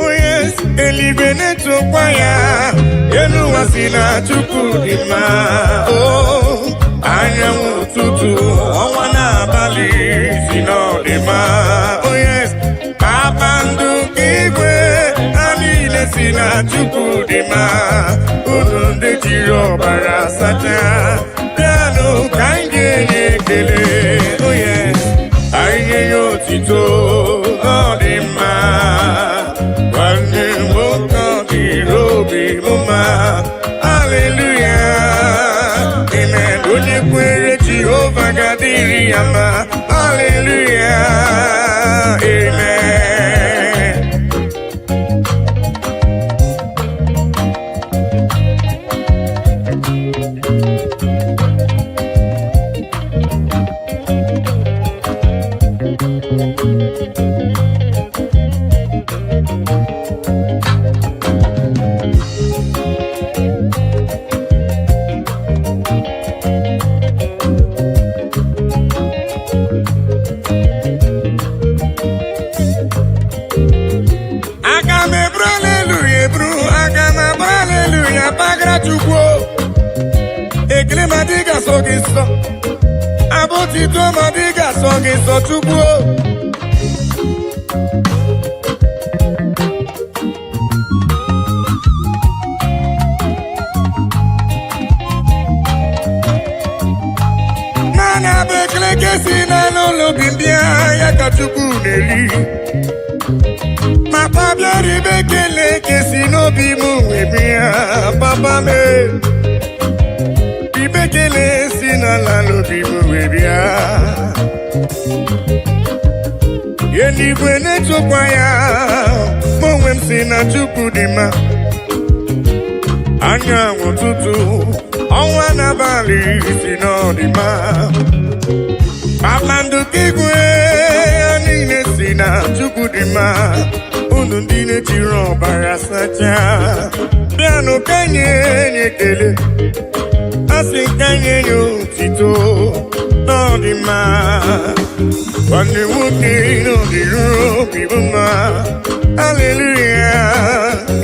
Oh yes, eluigwe na-etokwa ya, elu ụwa si na Chukwu dị mma. Oh, anyanwụ ụtụtụ, ọnwa n'abalị si na ọ dị mma. Oh yes, kpakpando nke igwe, ha niile si na Chukwu dị mma. Unu ndị jiri ọbara sachaa, bịanụ ka anyị ga-enye ekele. Oh yes, anyị ga-enye otito, ọ dị mma. Nwanne m nwoke, ọ dịrị obi m mma. Haleluya, amen. Onye kwere Jehova ga-adịrị ya mma. Haleluya, amen. Aga m eburu aleluya eburu, aga m abụ aleluya bagara Chukwu. Ekele ma dị ga-asọ gị nsọ, abụ otito ma dị ga-asọ gị nsọ, Chukwu. Naanị abụ ekele ka esi n'ala ụlọ obi m bịa ya ka Chukwu na-eri. Papa, bịara ibe ekele ka esi n'obi m wee bịa, papa m. Ibe ekele si n'ala n'obi m wee bịa. Eluigwe na-etokwa ya, mụ onwe m si na Chukwu dị mma. Anyanwụ ụtụtụ, ọnwa n'abalị si na ọ dị mma. Kpakpando nke igwe ya niile si na Chukwu dị mma. Unu ndị na-ejiri ọbara sachaa, bịanụ ka anyị nye ekele. Asị ka anyị nye otito na ọ dị mma. Nwanne nwoke, na ọ dịrị obi m mma. Haleluya,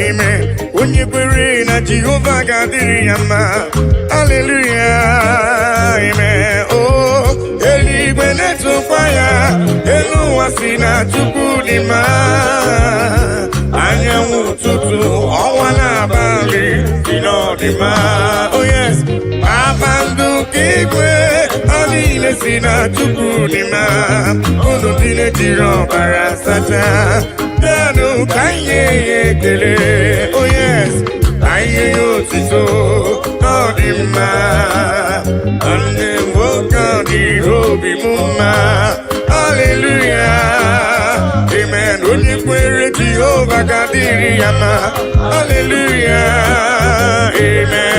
amen. Onye kwere na Jehova ga-adịrị ya mma. Haleluya, amen. Oh, eluigwe na-etokwa ya, elu ụwa si na Chukwu dị mma. Anyanwụ ụtụtụ, ọnwa n'abalị si na ọ dị mma. Oh yes, kpakpando nke igwe ha niile si na Chukwu dị mma. Unu ndị na-ejiri ọbara sachaa, bịanụ ka anyị nye ya ekele. Oh yes, ka anyị nye ya otito na ọ dị mma. Nwanne m nwoke, ọ dịrị obi m mma. Haleluya, amen. Onye kwere Jehova ga-adịrị ya mma. Haleluya, amen.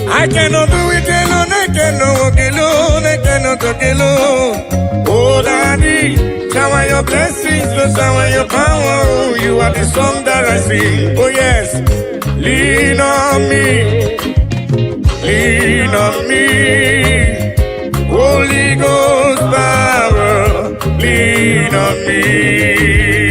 I cannot do it alone, I cannot walk alone, I cannot talk alone. Oh, Daddy, shower your blessings, Lord, shower your power. Oh, you are the song that I sing. Oh, yes, lean on me, lean on me. Holy Ghost power, lean on me.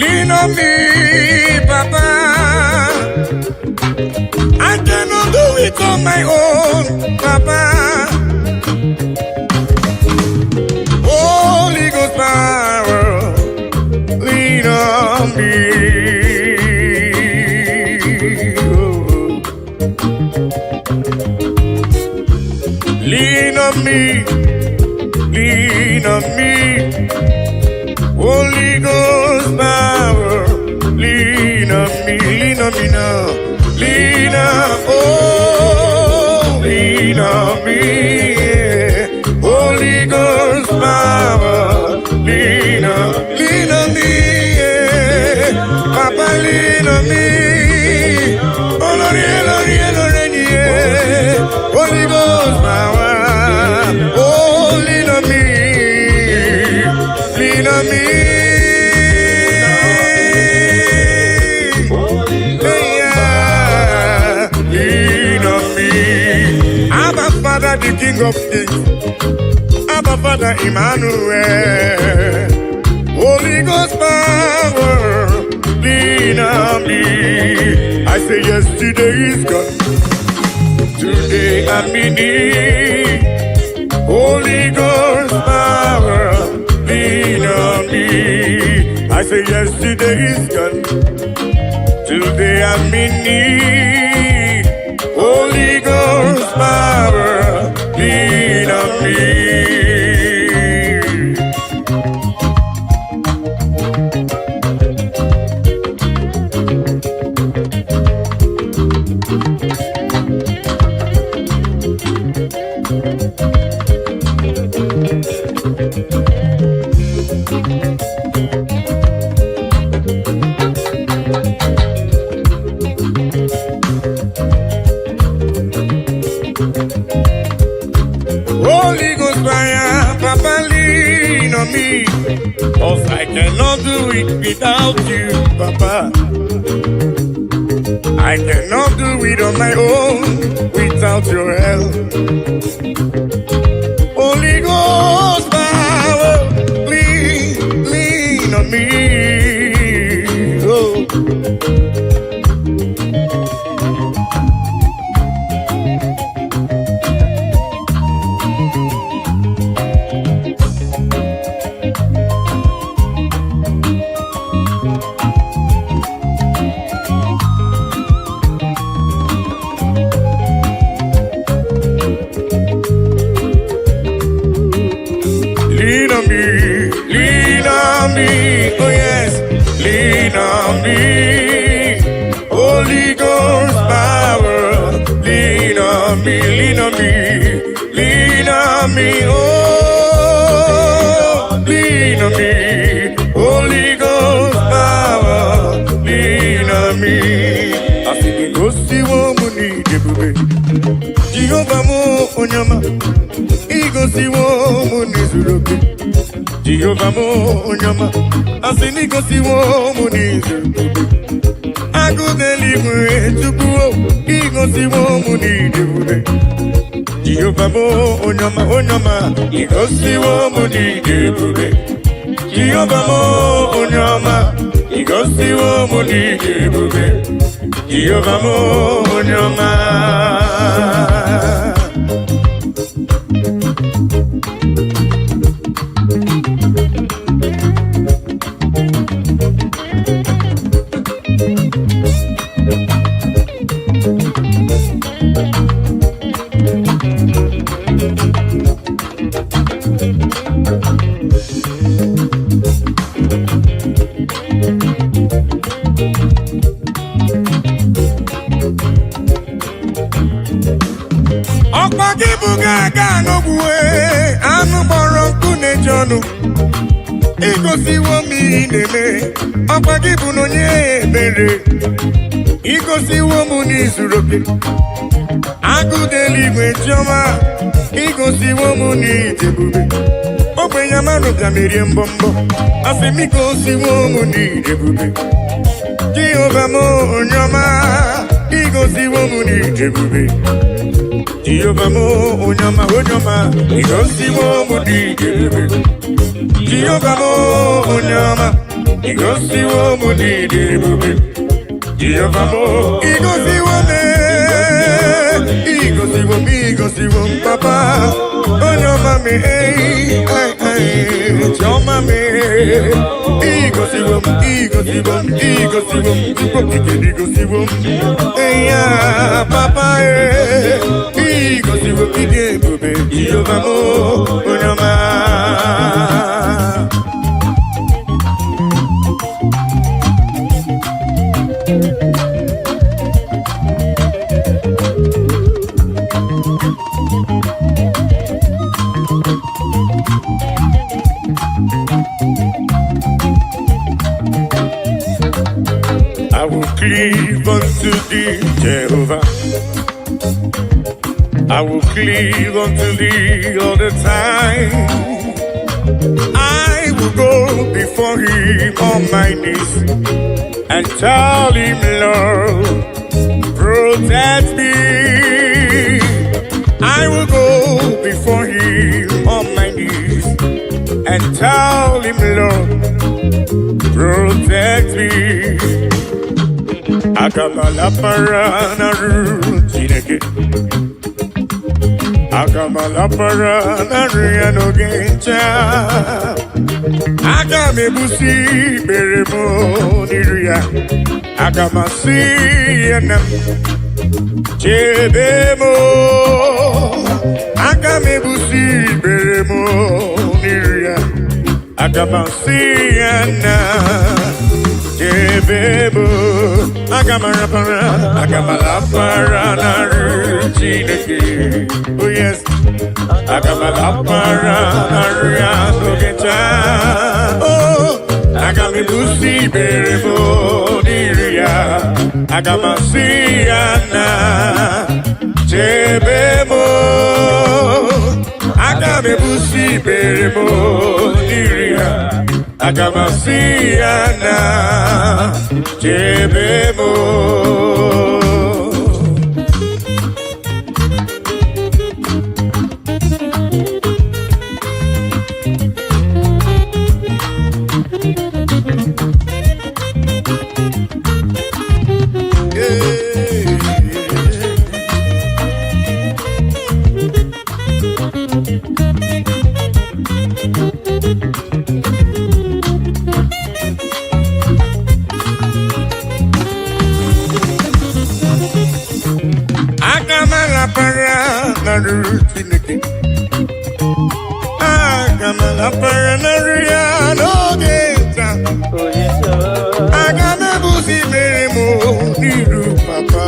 Lean on me, Papa. I cannot do it on my own, Papa. Holy Ghost power, lean on me. Oh. on me, lean on me. Holy Ghost power, lean on me, lean on me now. Lean on, oh, lean on me. Yeah. Holy Ghost power, lean on me. Yeah. Papa, lean on me. Oh, Lord, Lord, Lord, yeah. Holy Ghost power, oh, lean on me, lean on me. Yeah, lean on me. Abba Father, the King of Kings. Abba Father, Emmanuel. Holy Ghost power, lean on me. I say yesterday is gone. Today I'm in need. Holy Ghost power, lean on me. I say yesterday is gone. Today I'm in need. Holy Ghost power, lean on me. Holy Ghost fire, Papa, lean on me. 'Cause I cannot do it without you, Papa. I cannot do it on my own without your help. Holy Ghost power, lean, lean on me. Oh. Lean on me, lean on me, oh yes, lean on me. Holy Ghost power, lean on me, lean on me, lean on me, oh, lean on me. Holy Ghost power, lean on me. Asị gị gosiwo m n'ịdị ebube, Jehova m onye ọma, igosiwo m n'izuru oke. Jehova m onye ọma, asị na igosiwo m n'izuru oke. Agụ n'eluigwe Chukwu, igosiwo m n'ịdị ebube. Jehova m onye ọma, onye ọma, igosiwo m n'ịdị ebube. Jehova m onye ọma, igosiwo m n'ịdị ebube. Jehova m onye ọma. Ọkpa gị bụ ga-aga n'ogbuwe anụ kpọrọ nkụ na-eji ọnụ. Igosiwo m ihe ị na-eme. Ọkpa gị bụ na onye ebere. Igosiwo m n'izuru oke. Agụ n'eluigwe, chiọma, igosiwo m n'ije ebube. Ogbenye amanụ bịa merie mbọ mbọ. Asị m igosiwo m n'ije ebube. Jehova m onye ọma, igosiwo m n'ije ebube. Jehova m onye ọma, onye ọma, igosiwo m n'ije ebube. Jehova m onye ọma, igosiwo m n'ịdị ebube. Jehova m, igosiwo m, igosiwo m, igosiwo m, papa onye ọma m, ei ai ai, chiọma m, igosiwo m, igosiwo m, igosiwo m, Chukwu okike, igosiwo m, eya, papa e, igosiwo m ịdị ebube. Jehova m. cleave unto thee, Jehovah. I will cleave unto thee all the time. I will go before him on my knees and tell him, "Lord, protect me." I will go before him on my knees and tell him, "Lord, protect me." Aga m alapara n'arụ Chineke. Aga m alapara n'arụ ya n'oge ncha. Aga m ebusi ikpere m n'iru ya. Aga m asị ya na m chebe m. Aga m ebusi ikpere m n'iru ya. Aga m asị ya na chebe m. Aga m arapara, aga m alapara n'arụ Chineke. Oh yes. Aga m alapara n'arụ ya n'oge taa. Oh, aga m ebusi ikpere m n'iru ya. Aga m asị ya na chebe m. Aga m ebusi ikpere m n'iru ya. Aga m asị ya na chebe m. Aga m alapara n'arụ Chineke. Aga m alapara n'arụ ya n'oge nta. Aga m ebusi ikpere m n'iru papa.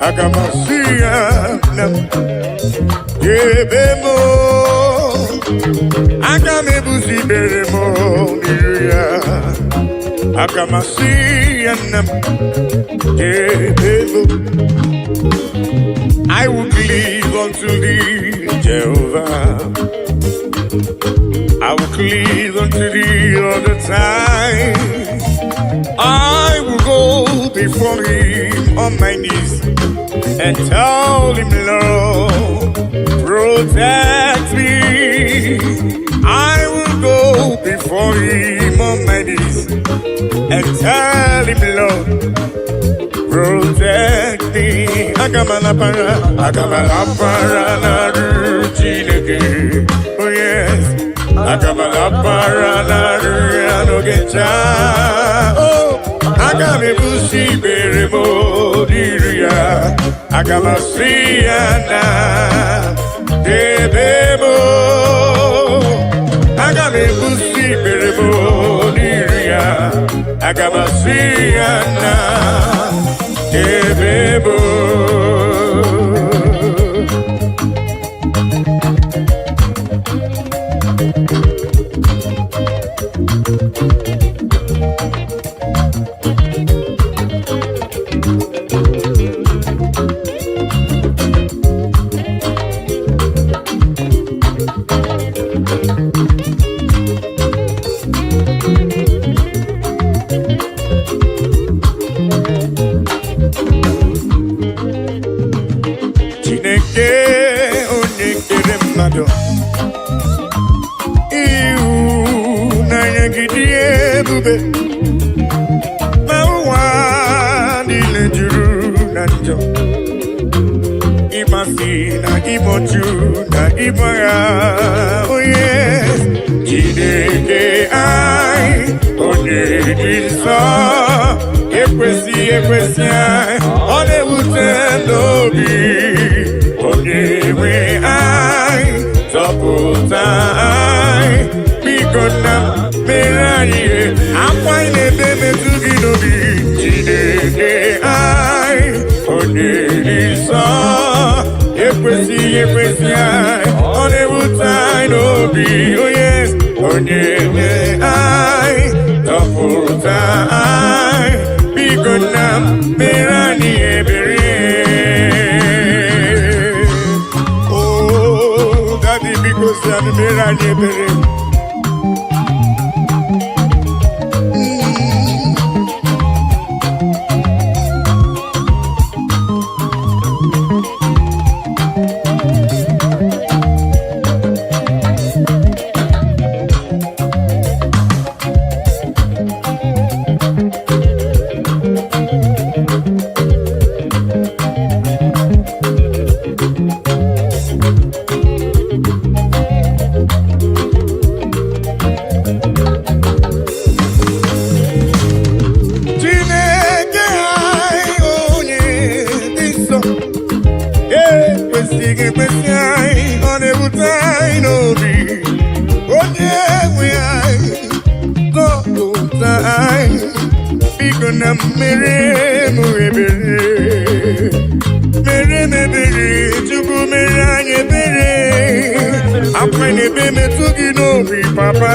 Aga m asị ya na m ebe m. Aga m ebusi ikpere m n'iru ya. Aga m asị ya na m ebe m. I will cleave unto thee, Jehovah. I will cleave unto thee all the time. I will go before him on my knees and tell him, "Lord, protect me." I will go before him on my knees and tell him, "Lord, protect me." Aga m alapara, aga m alapara n'arụ Chineke. Oh yes. Aga m alapara n'arụ ya n'oge ncha. Oh, aga m ebusi ikpere m n'iru ya. Aga m asị ya na debe m. Aga m ebusi ikpere m n'iru ya. Aga m asị ya na debe m. Chineke onye kere mmadụ, ịhụnanya gị dị ebube, ma ụwa niile juru na njọ, ịmasị na ịmọchu na ịgbagha onye. Chineke anyị onye dị nsọ, ekwesị ekwesị anyị, ọ na-ewute n'obi. Onye nwe anyị, zọpụta anyị, biko nna m, mere anyị ihe akwa anyị na-ebe metụ gị n'obi. Chineke anyị onye dị nsọ, ekwesịghị ekwesị anyị, ọ na-ewute anyị n'obi. Onye onye nwe anyị, zọpụta anyị, biko nna m. Bịanụ mere anyị ebere. Chineke anyị, onye dị nsọ, ekwesịghị ekwesị anyị, ọ na-ewute anyị n'obi. Onye nwe anyị, zọpụta anyị, biko na mere m ebere, mere m ebere. Chukwu, mere anyị ebere. Akwa na-ebe metụ gị n'obi, Papa,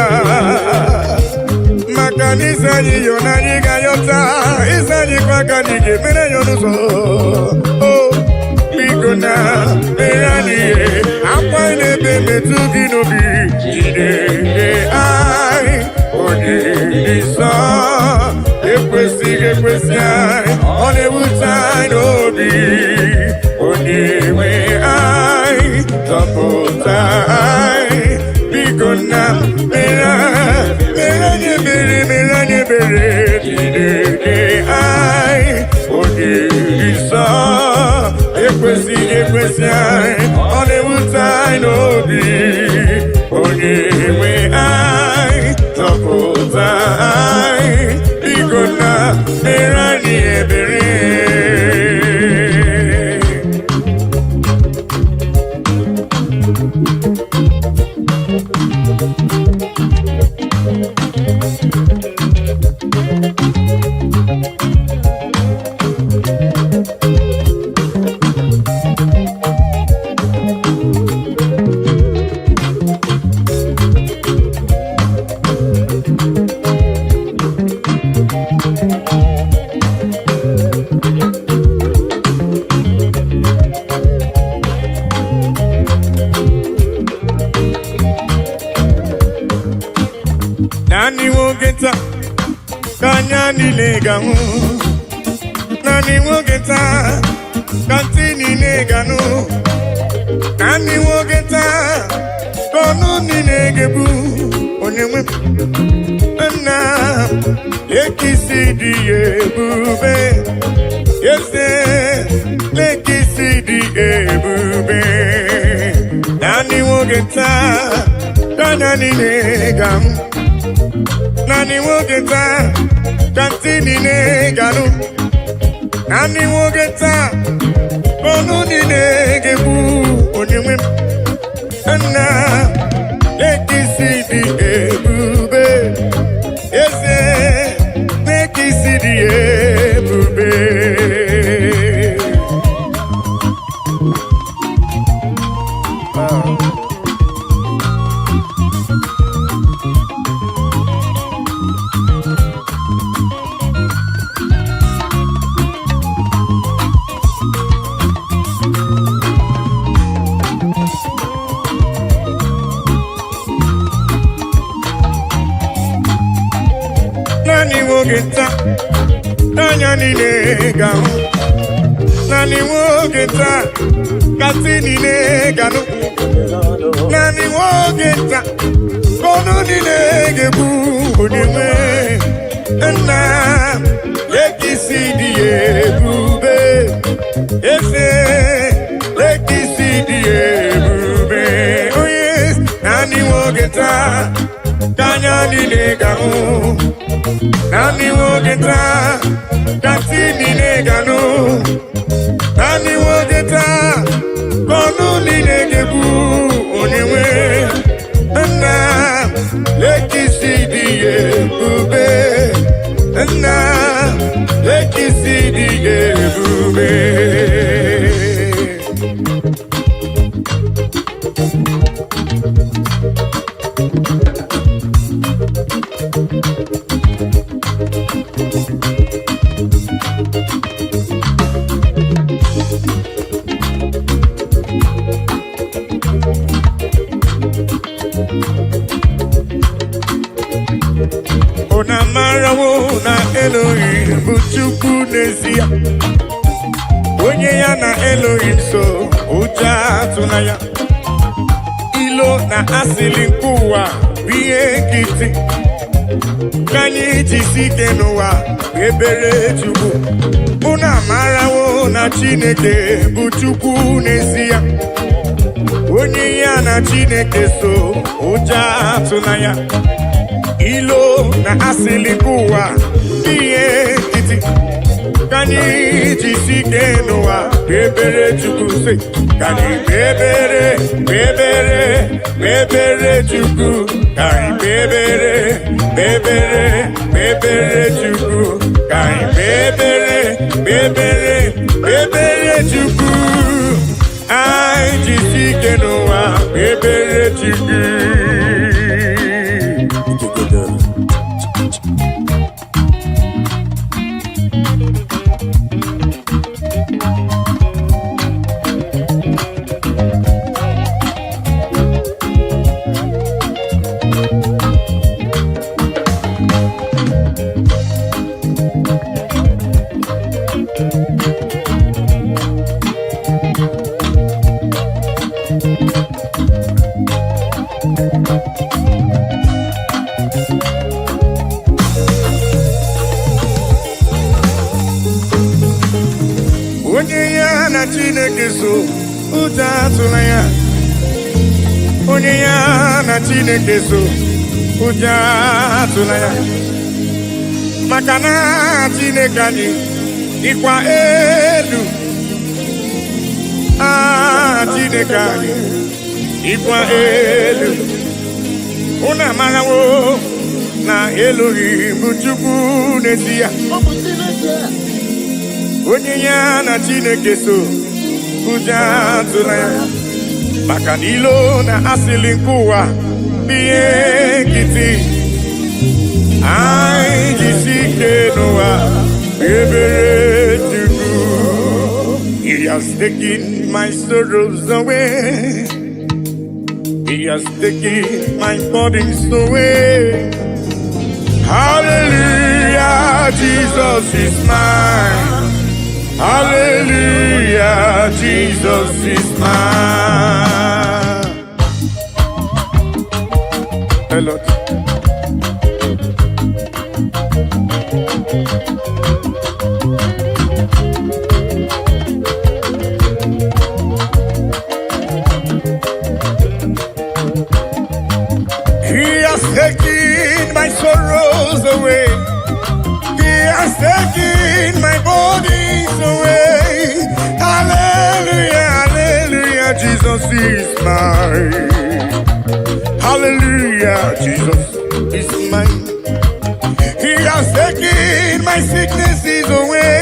maka na isi anyị yọ na anyị ga-ayọta, isi anyị kwa ka anyị ga-emere ya n'ụzọ. O biko na mere anyị ihe. Akwa na-ebe metụ gị n'obi, Chineke anyị, onye dị nsọ. Ekwesịghị ekwesị anyị, ọ na-ewute anyị n'obi. Onye nwe anyị, zọpụta anyị, biko na mere, mere anyị ebere, mere anyị ebere. Chineke anyị, onye nsọ, ekwesịghị ekwesị anyị, ọ na-ewute anyị n'obi. Onye nwe anyị, zọpụta anyị, biko na mere anyị ebere. Naanị nwoke taa ka anya niile ga-ahụ, naanị nwoke taa ka ntị niile ga-anụ, naanị nwoke taa ka ọnụ niile ga-ebu. Onye nwe nna ekisi dị ebube, eze lekisi dị ebube. Naanị nwoke taa ka anya niile ga-ahụ, naanị nwoke taa ka ntị niile ga-anụ, naanị nwoke taa ka ọnụ niile ga-ekwu. Onye nwe m nna lekisi dị ebube, eze lekisi dị ebube. Ah. Naanị nwoke taa n'anya niile ga-ahụ, naanị nwoke taa ka ntị niile ga-anụ, naanị nwoke taa ka ọnụ niile ga-ekwu. Onye nwe nna lekisi dị ebube, eze lekisi dị ebube. Onye naanị nwoke taa ka anya niile ga-ahụ, naanị nwoke taa ka ntị niile ga-anụ, naanị nwoke taa ka ọnụ niile ga-ekwu. Onye nwe nna lekisi dị ebube, nna lekisi dị ebube. Elohim so, ụjọ atụla ya. Ilo na asịlị nke ụwa bụ ihe nkịtị. Ka anyị jisi ike n'ụwa ebere Chukwu. Unu amarawo na Chineke bụ Chukwu n'ezie. Onye ya na Chineke so, ụjọ atụla ya. Ilo na asịlị nke ụwa bụ ihe nkịtị. Ka anyị jisi ike n'ụwa ebere Chukwu sị. Ka anyị kpebere, kpebere, kpebere Chukwu. Ka anyị kpebere, kpebere, kpebere Chukwu. Ka anyị kpebere, kpebere, kpebere Chukwu. Anyị jisi ike n'ụwa kpebere Chukwu. Onye ya na Chineke so, ụjọ atụla ya. Onye ya na Chineke so, ụjọ atụla ya. Maka na Chineke anyị dịkwa elu. Ah, Chineke anyị dịkwa elu. Unu amarawo na Elohim bụ Chukwu n'ezie. Onye ya na Chineke so, ụjọ atụla ya. Maka na ilo na asịlị nke ụwa bụ ihe nkịtị. Anyị jisi ike n'ụwa ebere Chukwu. He has taken my sorrows away. He has taken my burdens away. Hallelujah, Jesus is mine. Hallelujah, Jesus is mine. Hello. He has taken my sorrows away. He has taken my burdens away. Hallelujah, hallelujah, Jesus is mine. Hallelujah, Jesus is mine. He has taken my sicknesses away.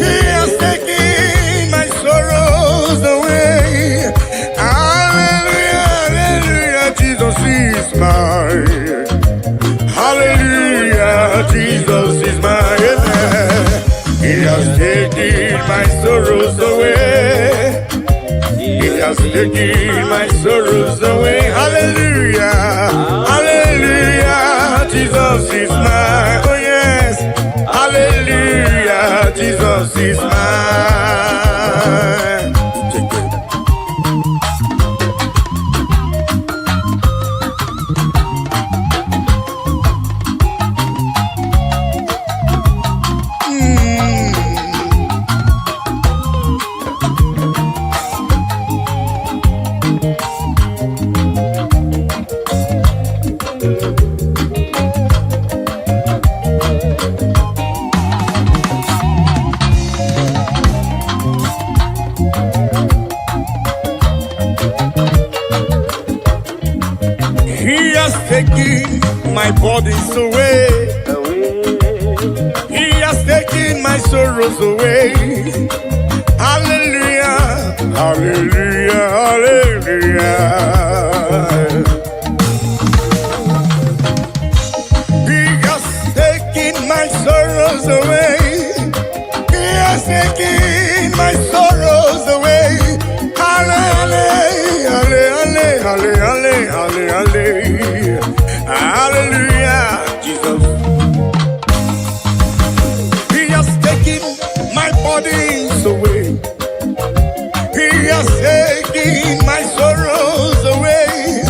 He has taken my sorrows away. Hallelujah, hallelujah, Jesus is mine. Hallelujah, Jesus is mine. He has taken my sorrows away. He has taken my sorrows away. Hallelujah, hallelujah, Jesus is mine. Oh yes, hallelujah, Jesus is mine. Take it. He has taken my burdens away. He has taken my sorrows away. Hallelujah, hallelujah, hallelujah. He has taken my sorrows away. He has taken my sorrows away. Hallelujah, hallelujah, hallelujah, hallelujah, hallelujah, Jesus. He has taken my burdens away. taken my sorrows away.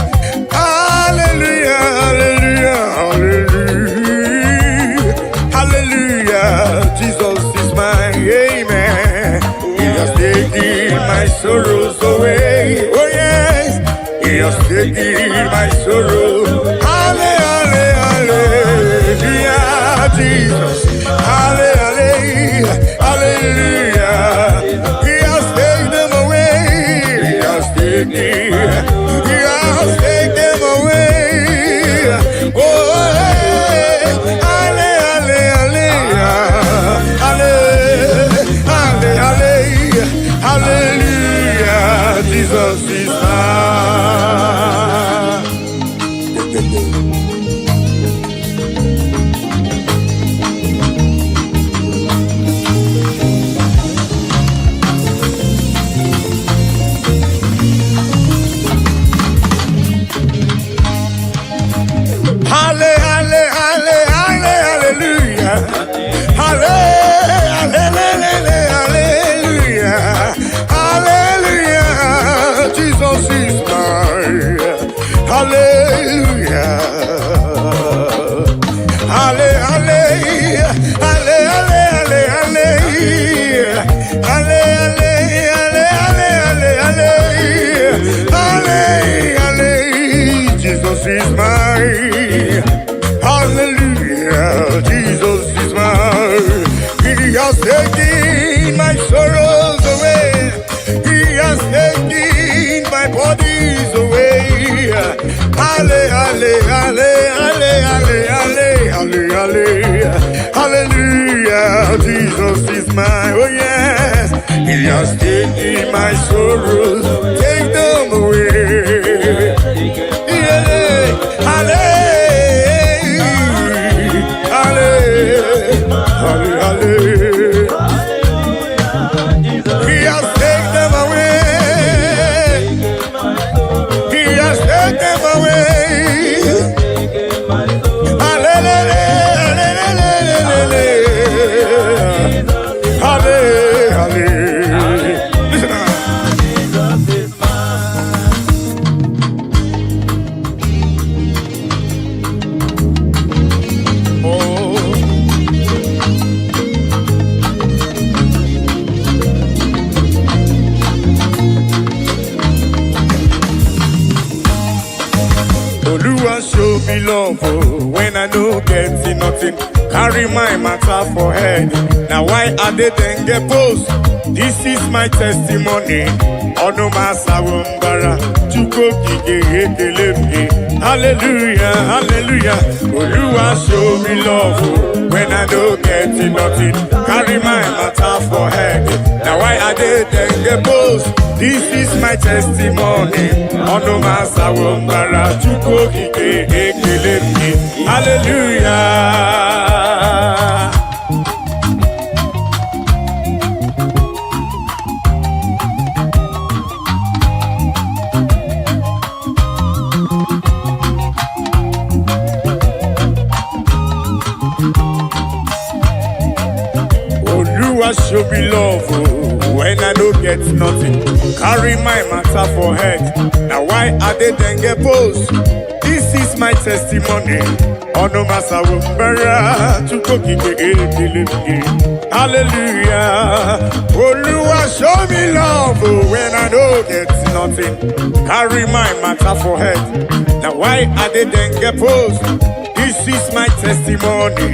Hallelujah, hallelujah, hallelujah. Hallelujah, Jesus is mine, amen. He has taken my sorrows away. Oh yes, he has taken my sorrow. Halle, hallelujah, Jesus. Halle, hallelujah. He has taken them away. He has taken, he has taken them away. Oh, hey, halle, halle, halle, halle, halle, hallelujah. Jesus is mine. Halle, halle, halle, halle, hallelujah. Halle, halle, hallelujah. Hallelujah. Jesus is mine. Hallelujah. Halle, halle, halle, halle, halle, halle. Halle, halle, halle, halle, halle, halle. Halle, Jesus is mine. Hallelujah, Jesus is mine. He has taken my sorrows away. He has taken my bodies away. Halle, halle, halle, halle, halle, halle, halle, halle. Hallelujah, Jesus is mine. Oh yes, he has taken my sorrows, take them away. Yeah, halle, halle, halle, halle. He has taken them away. He has taken them away. Hallelujah, hallelujah, hallelujah. Listen now. Jesus is mine. Oh. Oluwa show me love, oh, when I no get nothing. Carry my matter for head. Now why I dey then get post? This is my testimony. Ọnụ m asawo mbara, Chukwu okike ekele m gị. Hallelujah, hallelujah. Oluwa show me love, oh, when I no get nothing. Carry my matter for head. Now why I dey then get post? This is my testimony. Ọnụ m asawo mbara, Chukwu okike ekele m gị. Hallelujah. Oluwa show me love, oh, when I no get nothing. Carry my matter for head. Now why I dey then get post? This is my testimony. Ọnụ m asawo mbara, Chukwu okike ekele m gị. Hallelujah. Oluwa show me love, oh, when I no get nothing. Carry my matter for head. Now why I dey then get post? This is my testimony.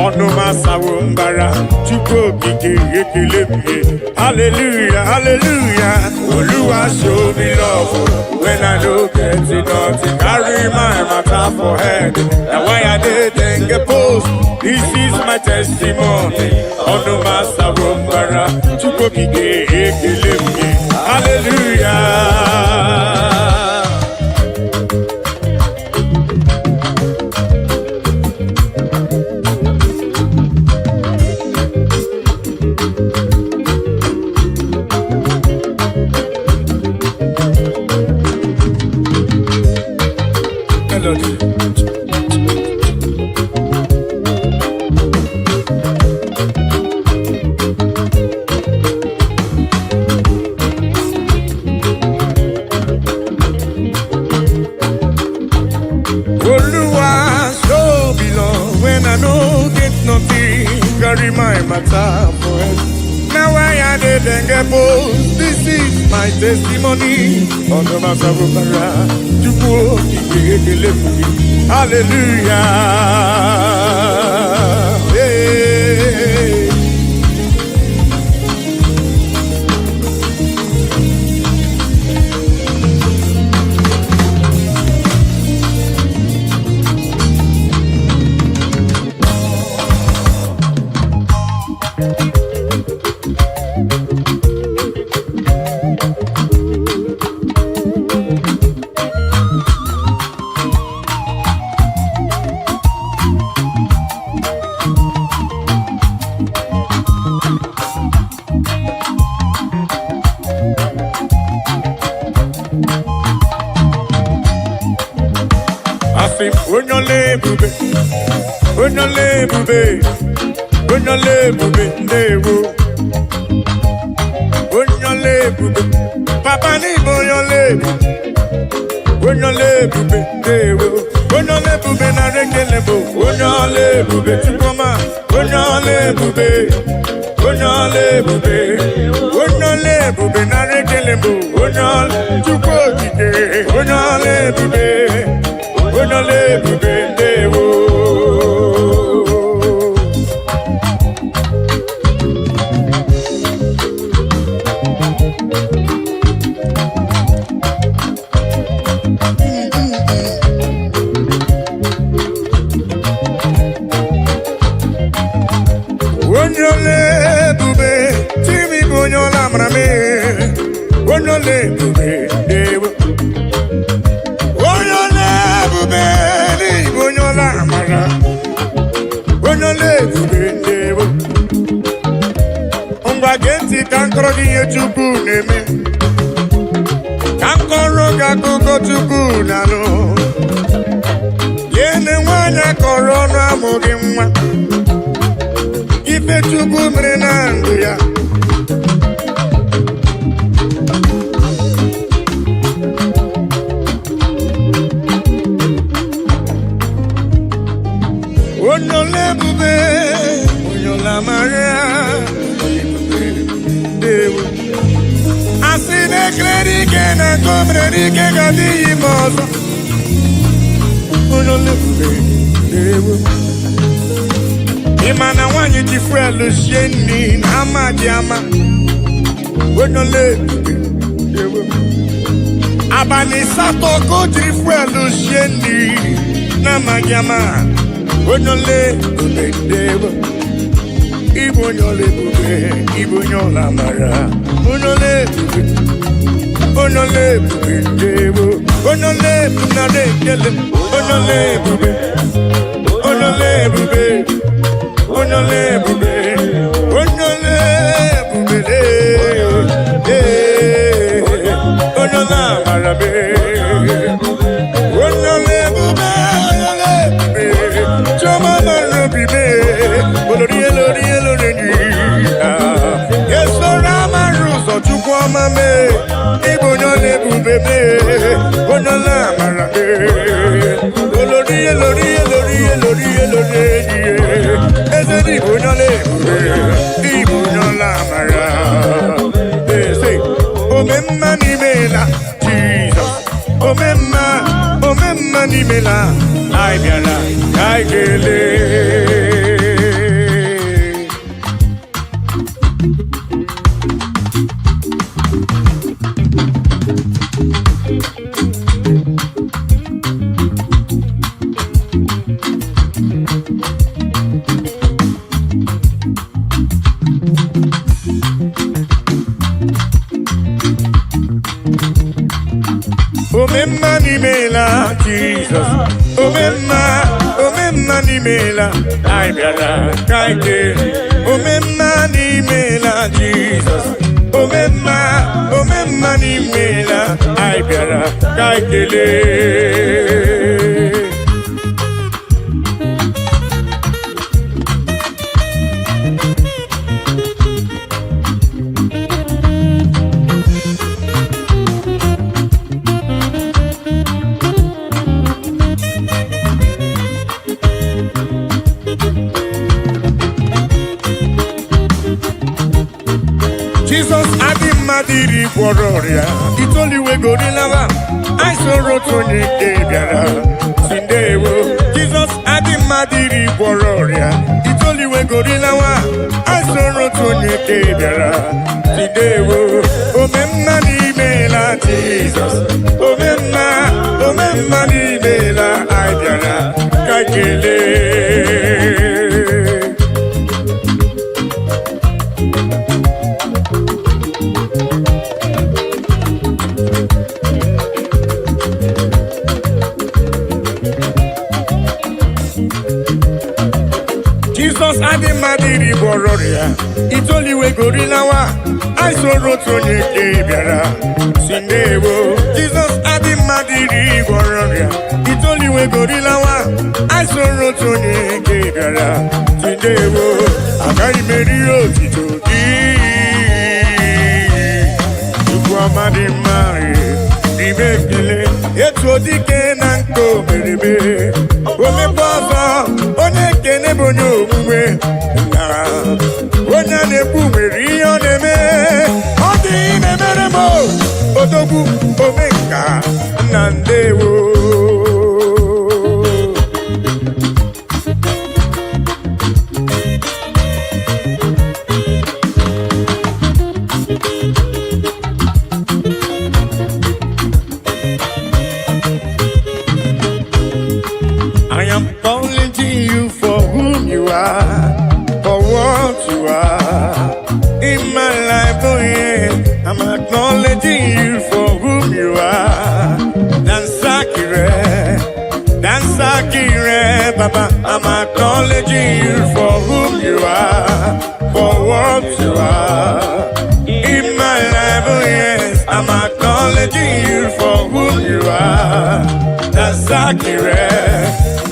Ọnụ m asawo mbara, Chukwu okike ekele m gị. Hallelujah, hallelujah. Oluwa show me love, oh, when I no get nothing. Carry my matter for head. Now why I dey then get post? This is my testimony. Ọnụ m asawo mbara, Chukwu okike ekele m gị. Hallelujah. Melody. My testimony. Ọnụ m asabụbara Chukwu okike, ekele m gị. Hallelujah. Hey. Asị m, onye ọla ebube, onye ọla ebube, onye ọla ebube, ndewo. Onye ọla ebube, papa n'ime, onye ọla ebube, onye ọla ebube, ndewo. Onye ọla ebube, nara ekele bụ onye ọla ebube. Chukwuma, onye ọla ebube, onye ọla ebube, onye ọla ebube, nara ekele bụ onye ọla. Chukwu okike, onye ọla ebube, onye ọla ebube, ndewo. Onye ọla ebube, Chimi bụ onye ọla amara mee. Onye ọla ebube, ndewo. Onye ọla ebube n'ịbụ onye ọla amara. Onye ọla ebube, ndewo. Ngwa, gee ntị ka m kọrọ gị ihe Chukwu na-eme, ka m kọrọ gị akụkọ Chukwu na-alụ. Lee nwaanyị akọrọ ọnụ amụghị nwa, ife Chukwu mere na ndụ ya. Onye ọla ebube, onye ọla amara, ndewo. Asị na ekele dike na nke o mere dike ga-adịghị ime ọzọ. Onye ọla ebube, ndewo. Ị ma na nwaanyị ji fuel sie nri na ama dị ama? Onye ọla ebube, ndewo. Abalị 8 ka o jiri fuel sie nri na amaghị ama. Onye ọla ebube, ndewo. Ịbụ onye ọla ebube, ịbụ onye ọla amara. Onye ọla ebube, onye ọla ebube, ndewo. Onye ọla ebube, nara ekele. Onye ọla ebube, onye ọla ebube, onye ọla ebube, onye ọla ebube, ee, onye ọla amara mee. Onye ọla ebube, onye ọla ebube, chiọma mara obi mee. Olori elori elori enyi, esoro amara ụzọ. Chukwu ọma mee, ịbụ onye ọla ebube mee, onye ọla amara mee. Olori elori elori elori elori enyi, eze dị, ịbụ onye ọla ebube, ịbụ onye ọla amara. Eze omemma n'imela, Jizọs omemma, omemma n'imela. Anyị bịara ka anyị kelee. Omemma n'imela, Jizọs omemma, omemma n'imela. Anyị bịara ka anyị kelee. Omemma n'imela, Jizọs omemma, omemma n'imela. Anyị bịara ka anyị kelee. Jizọs adị mma. mmadụ iri gwọrọ ọrịa itoliwegorilawa anyị soro otu onye nke bịara si ndewo. Jizọs adị mmadụ iri gwọrọ ọrịa itoliwegorilawa anyị soro otu onye nke bịara si ndewo. Omemma n'imela Jizọs, omemma, omemma n'imela, anyị bịara ka anyị kelee. Jizọs adị mmadụ iri gwọrọ ọrịa itoliwegorilawa anyị soro otu onye nke bịara si ndewo. Jizọs adị mmadụ iri gwọrọ ọrịa itoliwegorilawa anyị soro otu onye nke bịara si ndewo. Agaghị m eri otito gị, Chukwu ọma dị mma, ribe ekele etu odike na nke omereme omekwa ọzọ. Onye ekene bụ onye omume na onye a na-ekwu nwere ihe ọ na-eme, ọ dị ihe na-emere m o. Odogwu omenka na ndewo. I am calling to you for whom you are, for what you are. In my life, oh yeah, I'm acknowledging you for whom you are. Dansakire, Dansakire, Baba, I'm acknowledging you for whom you are, for what you are. In my life, oh yes, I'm acknowledging you for whom you are. Dansakire,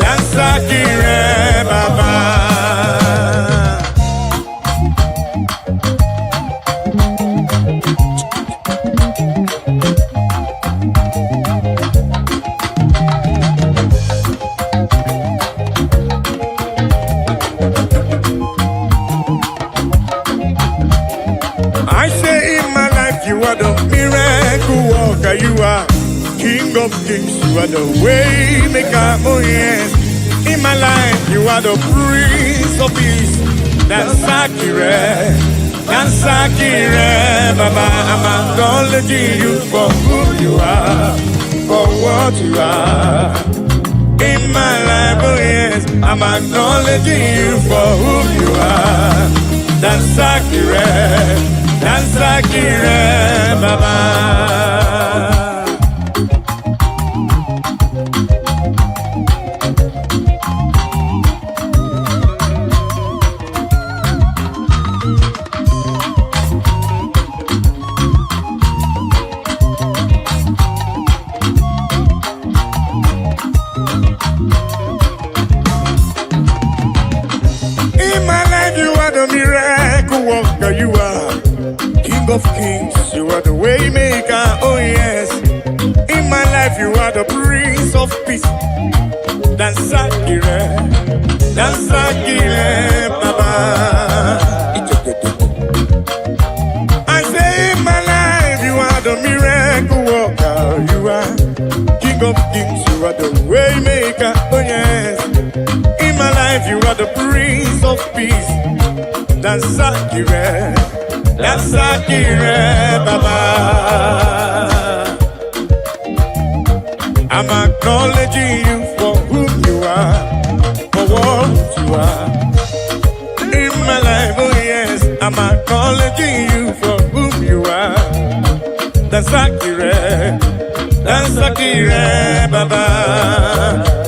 Dansakire, Baba. I say in my life you are the miracle worker, you are King of kings, you are the way maker, oh yes. In my life you are the Prince of Peace. Dansakire, Dansakire, Baba, I'm acknowledging you for who you are, for what you are. In my life, oh yes, I'm acknowledging you for who you are. Dansakire, Dansakire, Baba. In my life, you are the miracle worker. You are King of kings. You are the way maker. Oh yes. In my life, you are the Prince of Peace. Dansakire, Dansakire, Baba. I say in my life, you are the miracle worker. You are King of kings. You are the way maker. Oh yes. In my life, you are the Prince of Peace. Dansakire, Dansakire, Baba. I'm acknowledging you for whom you are, for what you are. In my life, oh yes, I'm acknowledging you for whom you are. Dansakire, Dansakire, Baba.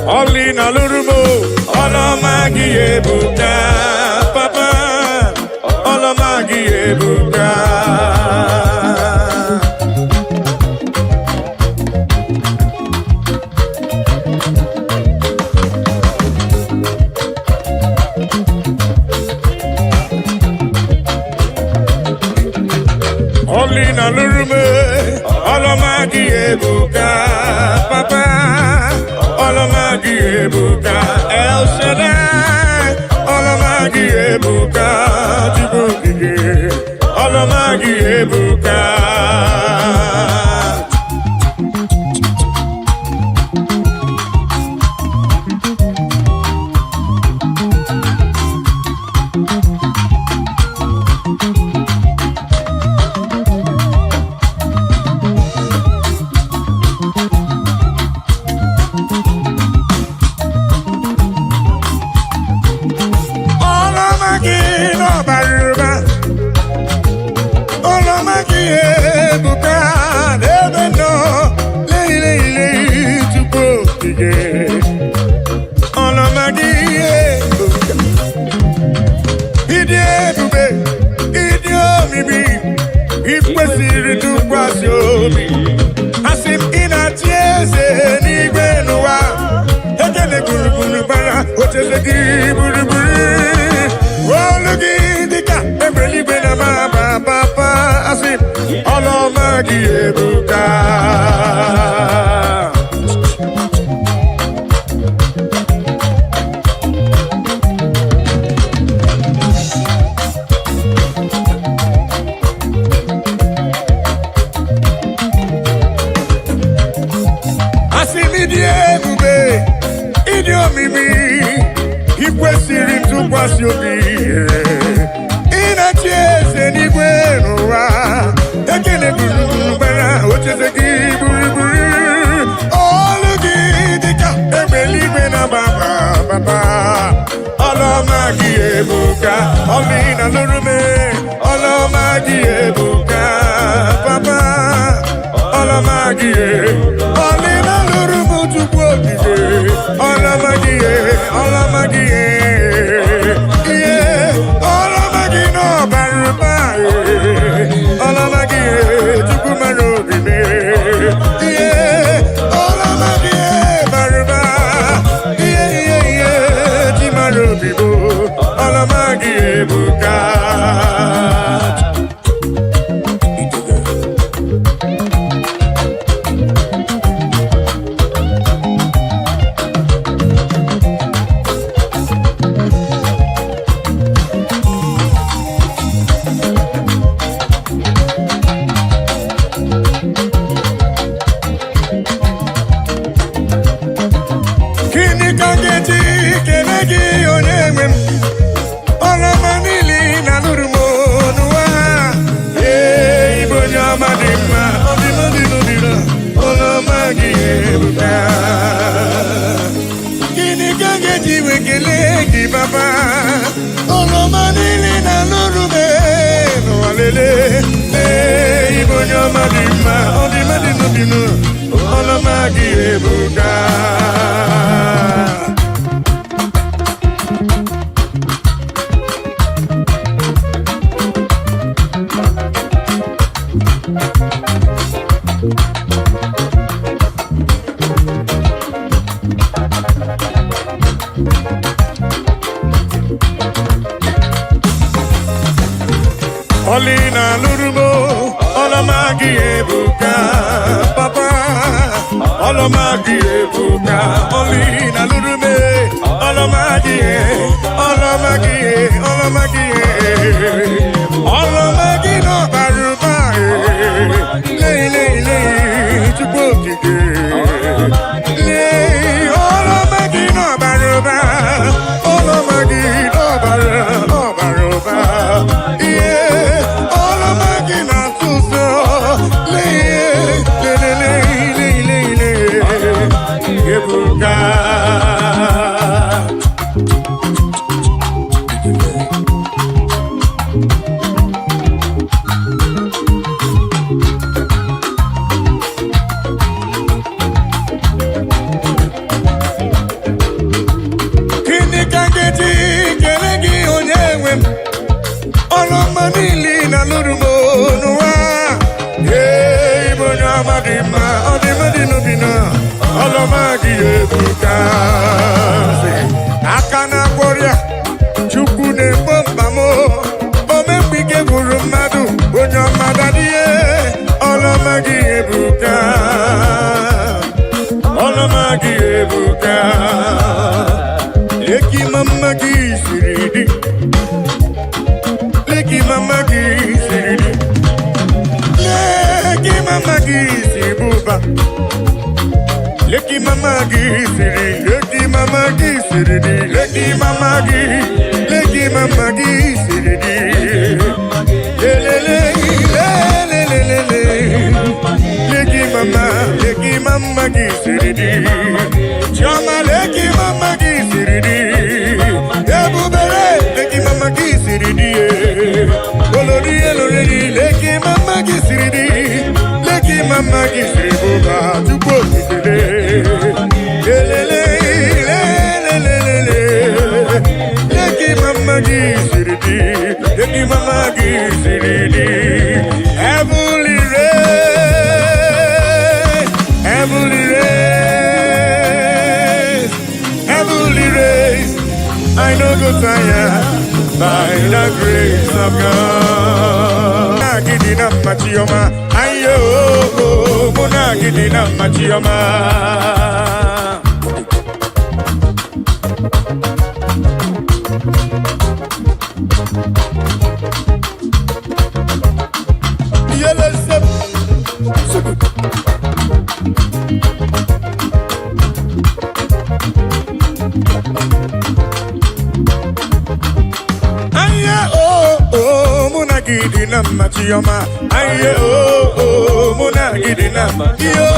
Olina lurubo, olomagi ebuka, Papa, olomagi ebuka. Olina lurume, olomagi ebuka, Papa, olomagi ebuka, El Shaddai, olomagi ebuka, Chukwu okike, olomagi ebuka. Ocheeze gị gburugburu. Olu gị dịka egbe eluigwe na ba ba ba. Asị ọlụ ọma gị ebuka. Asị m ịdị ebube, ịdị omimi, ị kwesịrị ntụkwasị obi. Ị na-achị eze n'igwe n'ụwa. Ekele gburugburu ocheeze gị gburugburu. Olu gị dịka egbe eluigwe na baba baba. Ọlụ ọma gị ebuka, ọlụ ị na-alụrụ m. Ọlụ ọma gị ebuka, papa. Ọlụ ọma gị, ọlụ ị na-alụrụ m, Chukwu okike. Ọlụ ọma gị, ọlụ ọma gị, ihe ọlụ ọma gị n'ọbara ụba. Ọlụ ọma gị, Chukwu mara obi m. Ihe ọlụ ọma gị bara ụba. Ihe ihe ihe ji mara obi m. Ọlụ ọma gị ebuka. Gịnị ka m ga-eji kelee gị, onye nwe m? Ọlụ ọma niile ị na-alụrụ m n'ụwa. Ee, ịbụ onye ọma dị mma. Ọdịmma dị n'obi na ọlụ ọma gị ebuka. Gịnị ka m ga-eji wee kelee gị, Baba? Ọlụ ọma niile ị na-alụrụ m n'ụwa, lele. Ee, ịbụ onye ọma dị mma. Ọdịmma dị n'obi na ọlụ ọma gị ebuka. Ọlị na-alụrụ m, ọlụ ọma gị ebuka, papa. Ọlụ ọma gị ebuka. Ọlị na-alụrụ m, ọlụ ọma gị, ọlụ ọma gị, ọlụ ọma gị, ọlụ ọma gị n'ọbara ụba. Lei lei lei, Chukwu okike. Lei, ọlụ ọma gị n'ọbara ụba. Ọlụ ọma gị n'ọbara ọbara ụba. Ihe ọlụ ọma gị na-atụ ụzọ. Lei lei lei lei lei lei, ebuka. Gịnị ka m ga-eji kelee gị, onye nwe m? Ọlụ ọma niile ị na-alụrụ m n'ụwa. Ee, ịbụ onye ọma dị mma. Ọ dị mma dị n'obi na ọlụ ọma gị ebuka. Aka na-agwọ ọrịa, Chukwu na-egbo mkpa m, omemgbe ike gwụrụ mmadụ, onye ọma dadie. Ọlụ ọma gị ebuka. Ọlụ ọma gị ebuka. Leki mama gị siri dị. Leki mama gị siri dị. Leki mama gị si bụba. Leki mama gị siri. Leki mama gị siri dị. Leki mama gị. Leki mama gị siri dị. Lelele lelelelele. Leki mama, leki mama gị siri dị. Chioma, leki mama gị siri dị. Ebubere, leki mama gị siri dị. Olori eloriri, leki mama gị siri dị. Leki mama gị siri bụba, Chukwu okikele. Lelele lelelelele. Leki mama gị siri dị. Leki mama gị siri dị. Heavenly rain, heavenly rain, heavenly rain. of God. Na gị dị na mma, Chioma. Ayo, mụ na gị dị na mma, Chioma. Yelese. Suku. Aye, oh, oh, mụ na gị dị na mma, Chioma. Aye, oh, oh, mụ na gị dị na mma. Yo,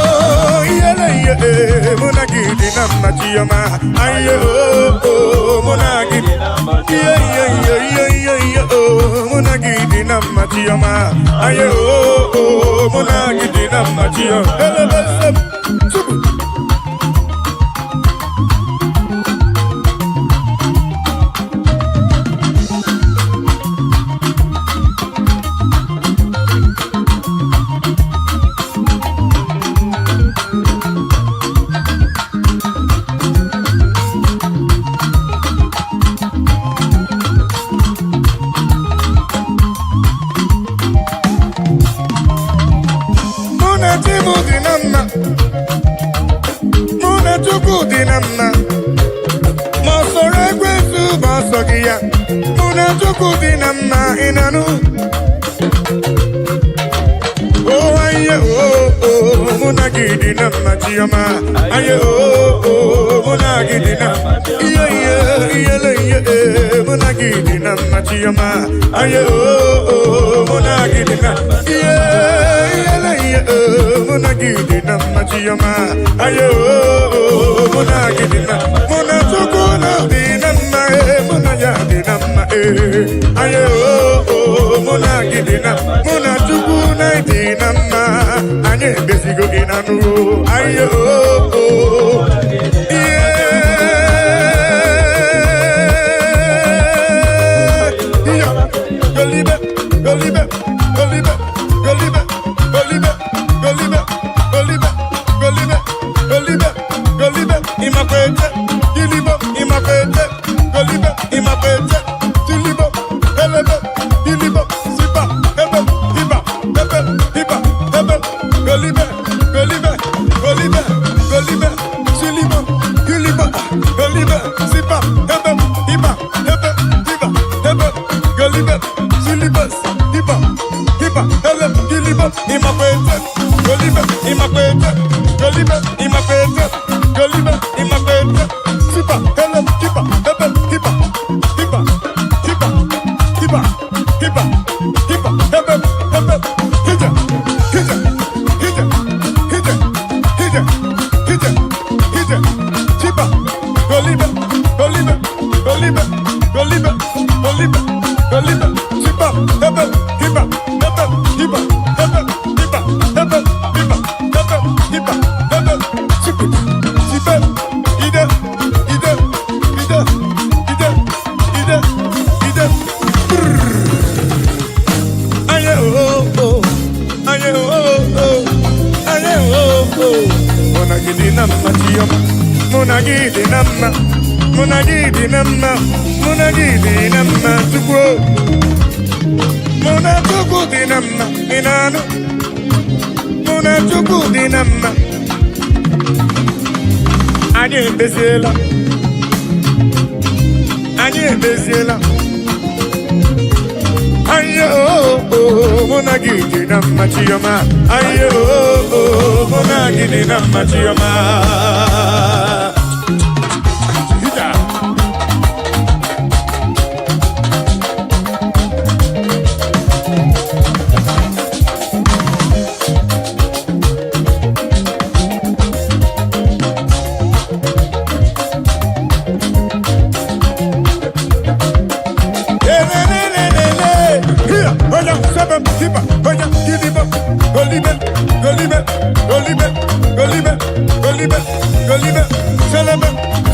iyele, iye, eh, mụ na gị dị na mma, Chioma. Aye, oh, oh, mụ na gị dị na mma. Iye, iye, iye, iye, iye, iye, oh, mụ na gị dị na mma, Chioma. Aye, oh, oh, mụ na gị dị na mma, Chioma. Elebese m, tupu. Mụ na chi m dị na mma. Mụ na Chukwu dị na mma. Ma ọ sọrọ ekwensu bụ ọsọ gị ya. Mụ na Chukwu dị na mma, ị na-anụ? Oh, aye, oh, oh, mụ na gị dị na mma, Chioma. Aye, oh, oh, mụ na gị dị na iye, iye, iyele, iye, eh, mụ na gị dị na mma, Chioma. Aye, oh, oh, mụ na gị dị na iye, iyele, iye, oh, mụ na gị dị na mma, Chioma. Aye, oh, oh, mụ na gị dị na mụ na Chukwu na dị na mma, eh, mụ na ya dị na mma, eh. Aye, oh, oh, mụ na gị dị na mụ na Chukwu na dị na mma. Anyị emezigo gị na nụ. Aye, oh, oh. Yeah. Golibe, golibe, golibe, golibe, golibe, golibe, golibe, golibe, golibe, golibe, imakwete, gilibo, imakwete, golibe, imakwete, tilibo, elebe, gilibo, sipa, ebe, hiba, ebe, hiba, ebe, golibe, golibe, golibe, golibe, silibo, gilibo, golibe, sipa, ebe, hiba, ebe, hiba, ebe, golibe, silibus, hiba, hiba, ele, gilibo, imakwete, golibe, imakwete, golibe, imakwete, golibe, imakwete, sipa, ele, hiba, ebe, hiba, hiba, hiba, hiba, hiba, hiba, ebe, ebe, hija, hija, hija, hija, hija, hija, hija, hiba, golibe, golibe, golibe, golibe, golibe, golibe, sipa, ebe, hiba, ebe, hiba, ebe, hiba, ebe, hiba, ebe, hiba, ebe, sipu, sipe, ide, ide, ide, ide, ide, ide, brrr. Aye, oh, oh, aye, oh, oh, aye, oh, oh. Mụ na gị dị na mma, Chioma. Mụ na gị dị na mma. Mụ na gị dị na mma. Mụ na gị dị na mma, Chukwu. Mụ na Chukwu dị na mma, ị na-anụ? Mụ na Chukwu dị na mma. Anyị emeziela. Anyị emeziela. Aye, oh, oh, mụ na gị dị na mma, Chioma. Aye, oh, oh, mụ na gị dị na mma, Chioma. Hija. Lelelelele. Here, oya, sebe, hiba, oya, gilibo, golibe, golibe, golibe, golibe, golibe, golibe, selebe,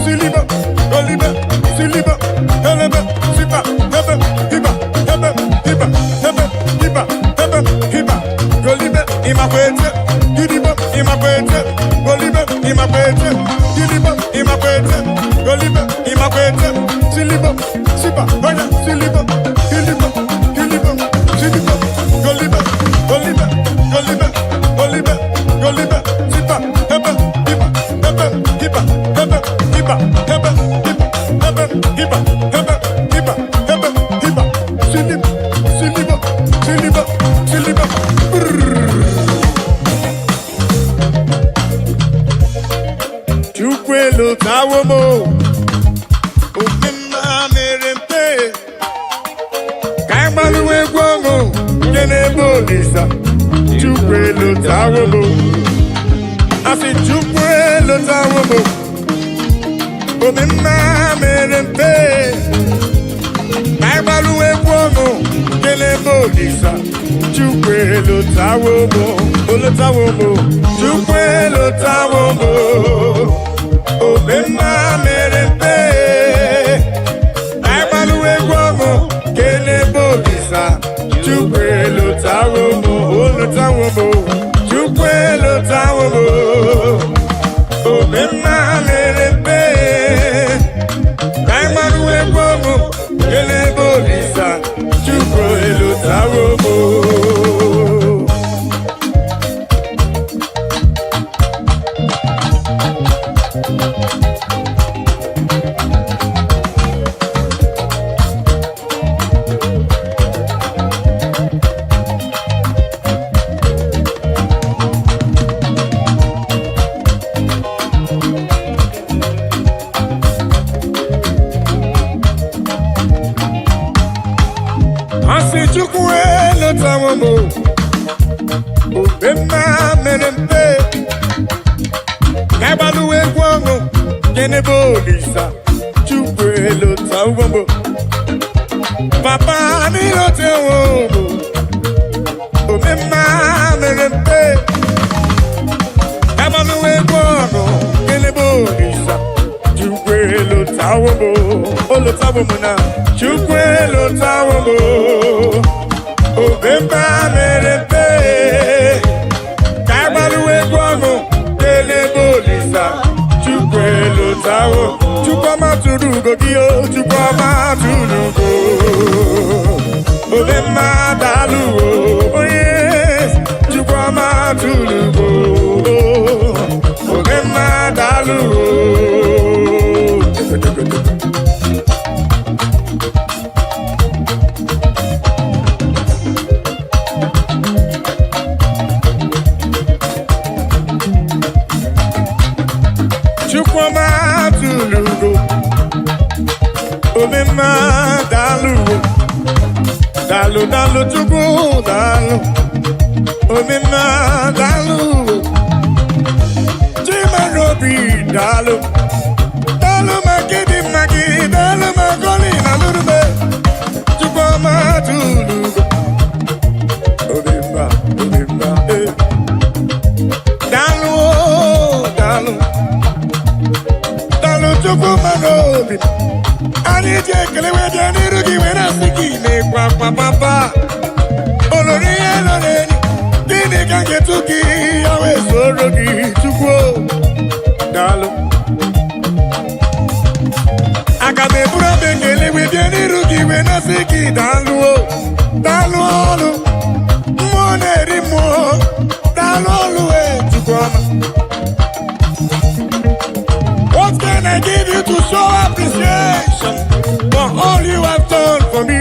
silibo, golibe, silibo, elebe, sipa, ebe, hiba, ebe, hiba, ebe, hiba, ebe, hiba, golibe, imakwete, gilibo, imakwete, golibe, imakwete, gilibo, imakwete, golibe, imakwete, silibo, sipa, oya, silibo, gilibo, elotawo m omemma mere mpe ka anyị gbalụwa egwu ọṅụ nke n'ebe Olisa. Chukwu elotawo m, asị Chukwu elotawo m omemma mere mpe ka anyị gbalụwa egwu ọṅụ nke n'ebe Olisa. Chukwu elotawo m, olotawo m, Chukwu elotawo m omemma mere mpe ka anyị gbalụwa egwu ọṅụ nke n'ebe Olisa. Chukwu elotawo m, olotawo m, Chukwu elotawo m omemma mere mpe ka anyị gbalụwa egwu ọṅụ nke n'ebe Olisa. Chukwu elotawo m. Asị Chukwu elotawo m omemma mere mpe ka agbalụwa egwu ọṅụ nke n'ebe Olisa. Chukwu elotawo m, papa n'ilotewo m omemma mere mpe ka agbalụwa egwu ọṅụ nke n'ebe Olisa. Chukwu elotawo m, olotawo m na Chukwu elotawo m omemma mere mpe ka agbalụwa egwu ọṅụ n'elebe Olisa. Chukwu elotawo, Chukwuma tụrụ ugo gị o, Chukwuma tụrụ ugo omemma daalụ o, onye Chukwuma tụrụ ugo omemma daalụ o. Chukwuma tụrụ ugo omemma daalụ o, daalụ daalụ Chukwu daalụ omemma daalụ o. Chimarobi daalụ, daalụ maka ịdị mma gị, daalụ maka ọlị na lụrụme. Chukwuma tụrụ ugo omemma, omemma eh. Daalụ o, daalụ daalụ Chukwu mara obi anyị ji ekele wee bịa n'iru gị were asị gị na-ekwe akwa papa olori ihe nọ n'enyi gịnị ka ga-etu gị ya wee soro gị Chukwu o, daalụ. Aga m eburu abụ ekele wee bịa n'iru gị wee na-asị gị daalụ o, daalụ ọlụ mmụọ na-eri mmụọ, daalụ ọlụ e Chukwu ọma. What can I give you to show appreciation for all you have done for me?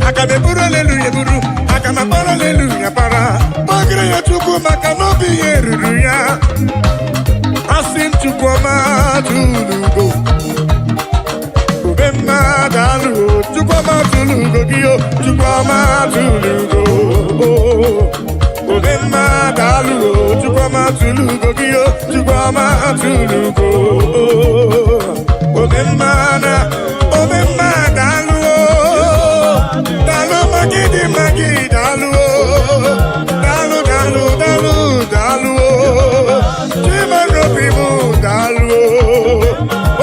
Aga m eburu aleluya eburu, aga m akpara aleluya para. Kpọgịrị ya Chukwu maka na obi ya ruru ya. Asị m Chukwu ọma tụrụ ugo. Ube mma daalụ o, Chukwu ọma tụrụ ugo gị o, Chukwu ọma tụrụ ugo. Ube mma daalụ o, Chukwu ọma tụrụ ugo gị o, Chukwu ọma tụrụ ugo. Ube mma na, ube mma daalụ o, daalụ maka ịdị mma gị daalụ o, daalụ daalụ daalụ daalụ o, Chimarobi m daalụ o,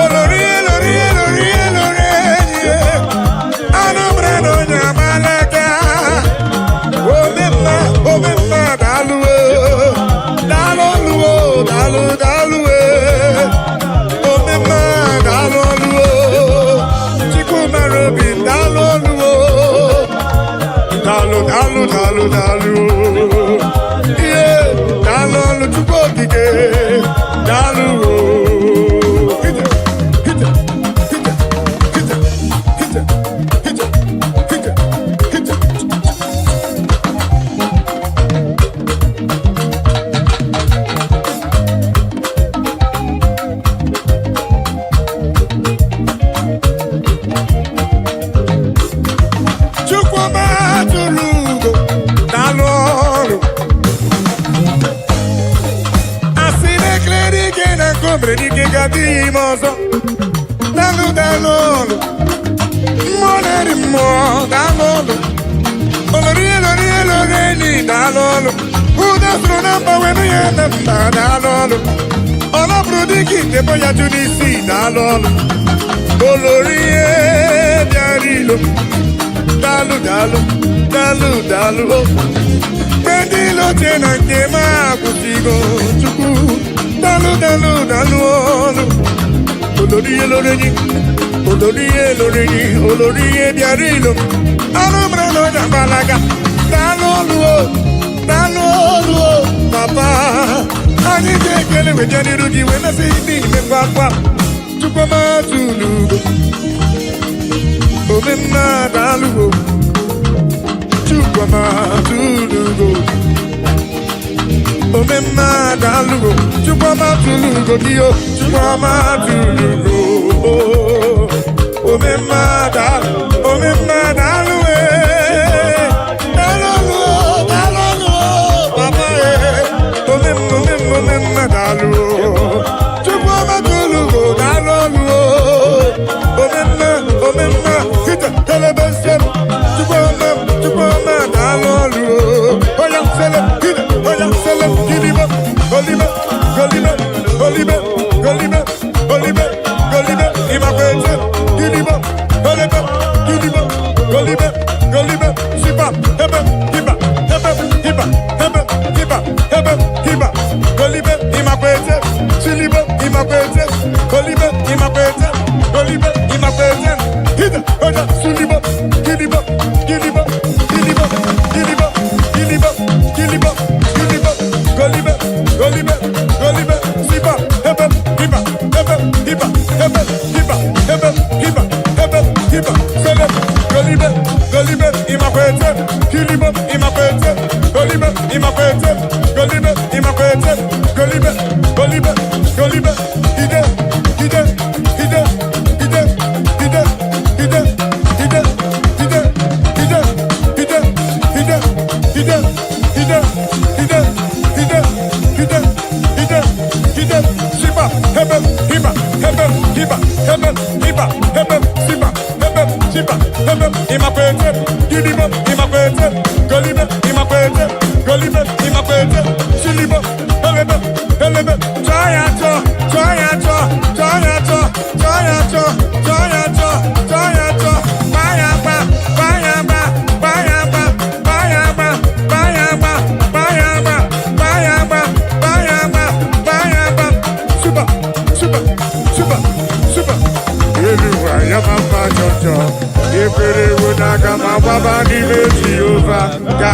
olori elori elori elori enyi ya, anụ mara na onye amalaka. Omemma, omemma daalụ o, daalụ ọlụ o, daalụ daalụ e. Omemma daalụ ọlụ o. o mere n'ike ga-adịghị ime ọzọ. Daalụ, daalụ ọlụ. Mmụọ na-eri mmụọ, daalụ ọlụ. Olori elori elori enyi, daalụ ọlụ. Ụda soro na mba wee nụ ya na mba, daalụ ọlụ. Ọ napụrụ dịka ite bụ ya jụ n'isi, daalụ ọlụ. Olori ihe bịara ilo. Daalụ, daalụ, daalụ, daalụ o. Mgbe ndị ilo che na nke m akwụsịgo, Chukwu, daalụ, daalụ, daalụ ọlụ. Olori ihe lori enyi, olori ihe lori enyi, olori ihe bịara ilo. Anụ mere na ọnya gbalaga. Daalụ ọlụ o, daalụ ọlụ o, papa. Anyị ga-ekele wee bịa n'iru gị wee mesị ndị ime gbagba. Chukwuma tulugo. Omemma, daalụ o. Chukwuma tulugo. Omemma, daalụ o. Chukwuma tulugo gị o. Chukwuma tulugo. Omemma, daalụ. Omemma, daalụ e. Daalụ o, daalụ o, papa e. Omemma, omemma, omemma, daalụ o. Chukwuma tulugo, daalụ o. Omemma, omemma, kita telebesem. Chukwuma, Chukwuma, daalụ o. Oya sele, kita, oya sele, kilibo, golibe, golibe, golibe, golibe, golibe, golibe, imakwete, kilibo, golibe, kilibo, golibe, golibe, sipa, hebe, hiba, hebe, hiba, hebe, hiba, hebe, hiba, golibe, imakwete, silibo, imakwete, golibe, imakwete, golibe, imakwete, hida, oya, sulibo, kilibo, kilibo, kilibo, kilibo, kilibo, kilibo, kilibo, golibe, golibe, golibe, sipa, hebe, hiba, hebe, hiba, hebe, hiba, hebe, hiba, hebe, hiba, sele, golibe, golibe, imakwete, kilibo, imakwete, golibe, imakwete, golibe, imakwete, golibe, golibe, golibe, ide, ide, ide, ide, ide, ide, ide, ide, ide, ide, ide, ide, ide, ide, ide, ide, ide, ide, sipa, hebe, hiba, hebe, hiba, hebe, hiba, hebe, sipa, hebe, sipa, hebe, imakwete, gidibo, imakwete, golibe, imakwete, golibe, imakwete, silibo, helebe, helebe, chaya cho, chaya cho, chaya cho, chaya cho, chaya cho, chaya cho, baya ba, baya ba, baya ba, baya ba, baya ba, baya ba, baya ba, baya ba, baya ba, super, super, super, super. Eluwa ya mama jọjọ, ekwerewo na aga m agbaba n'ime Jehova. Ga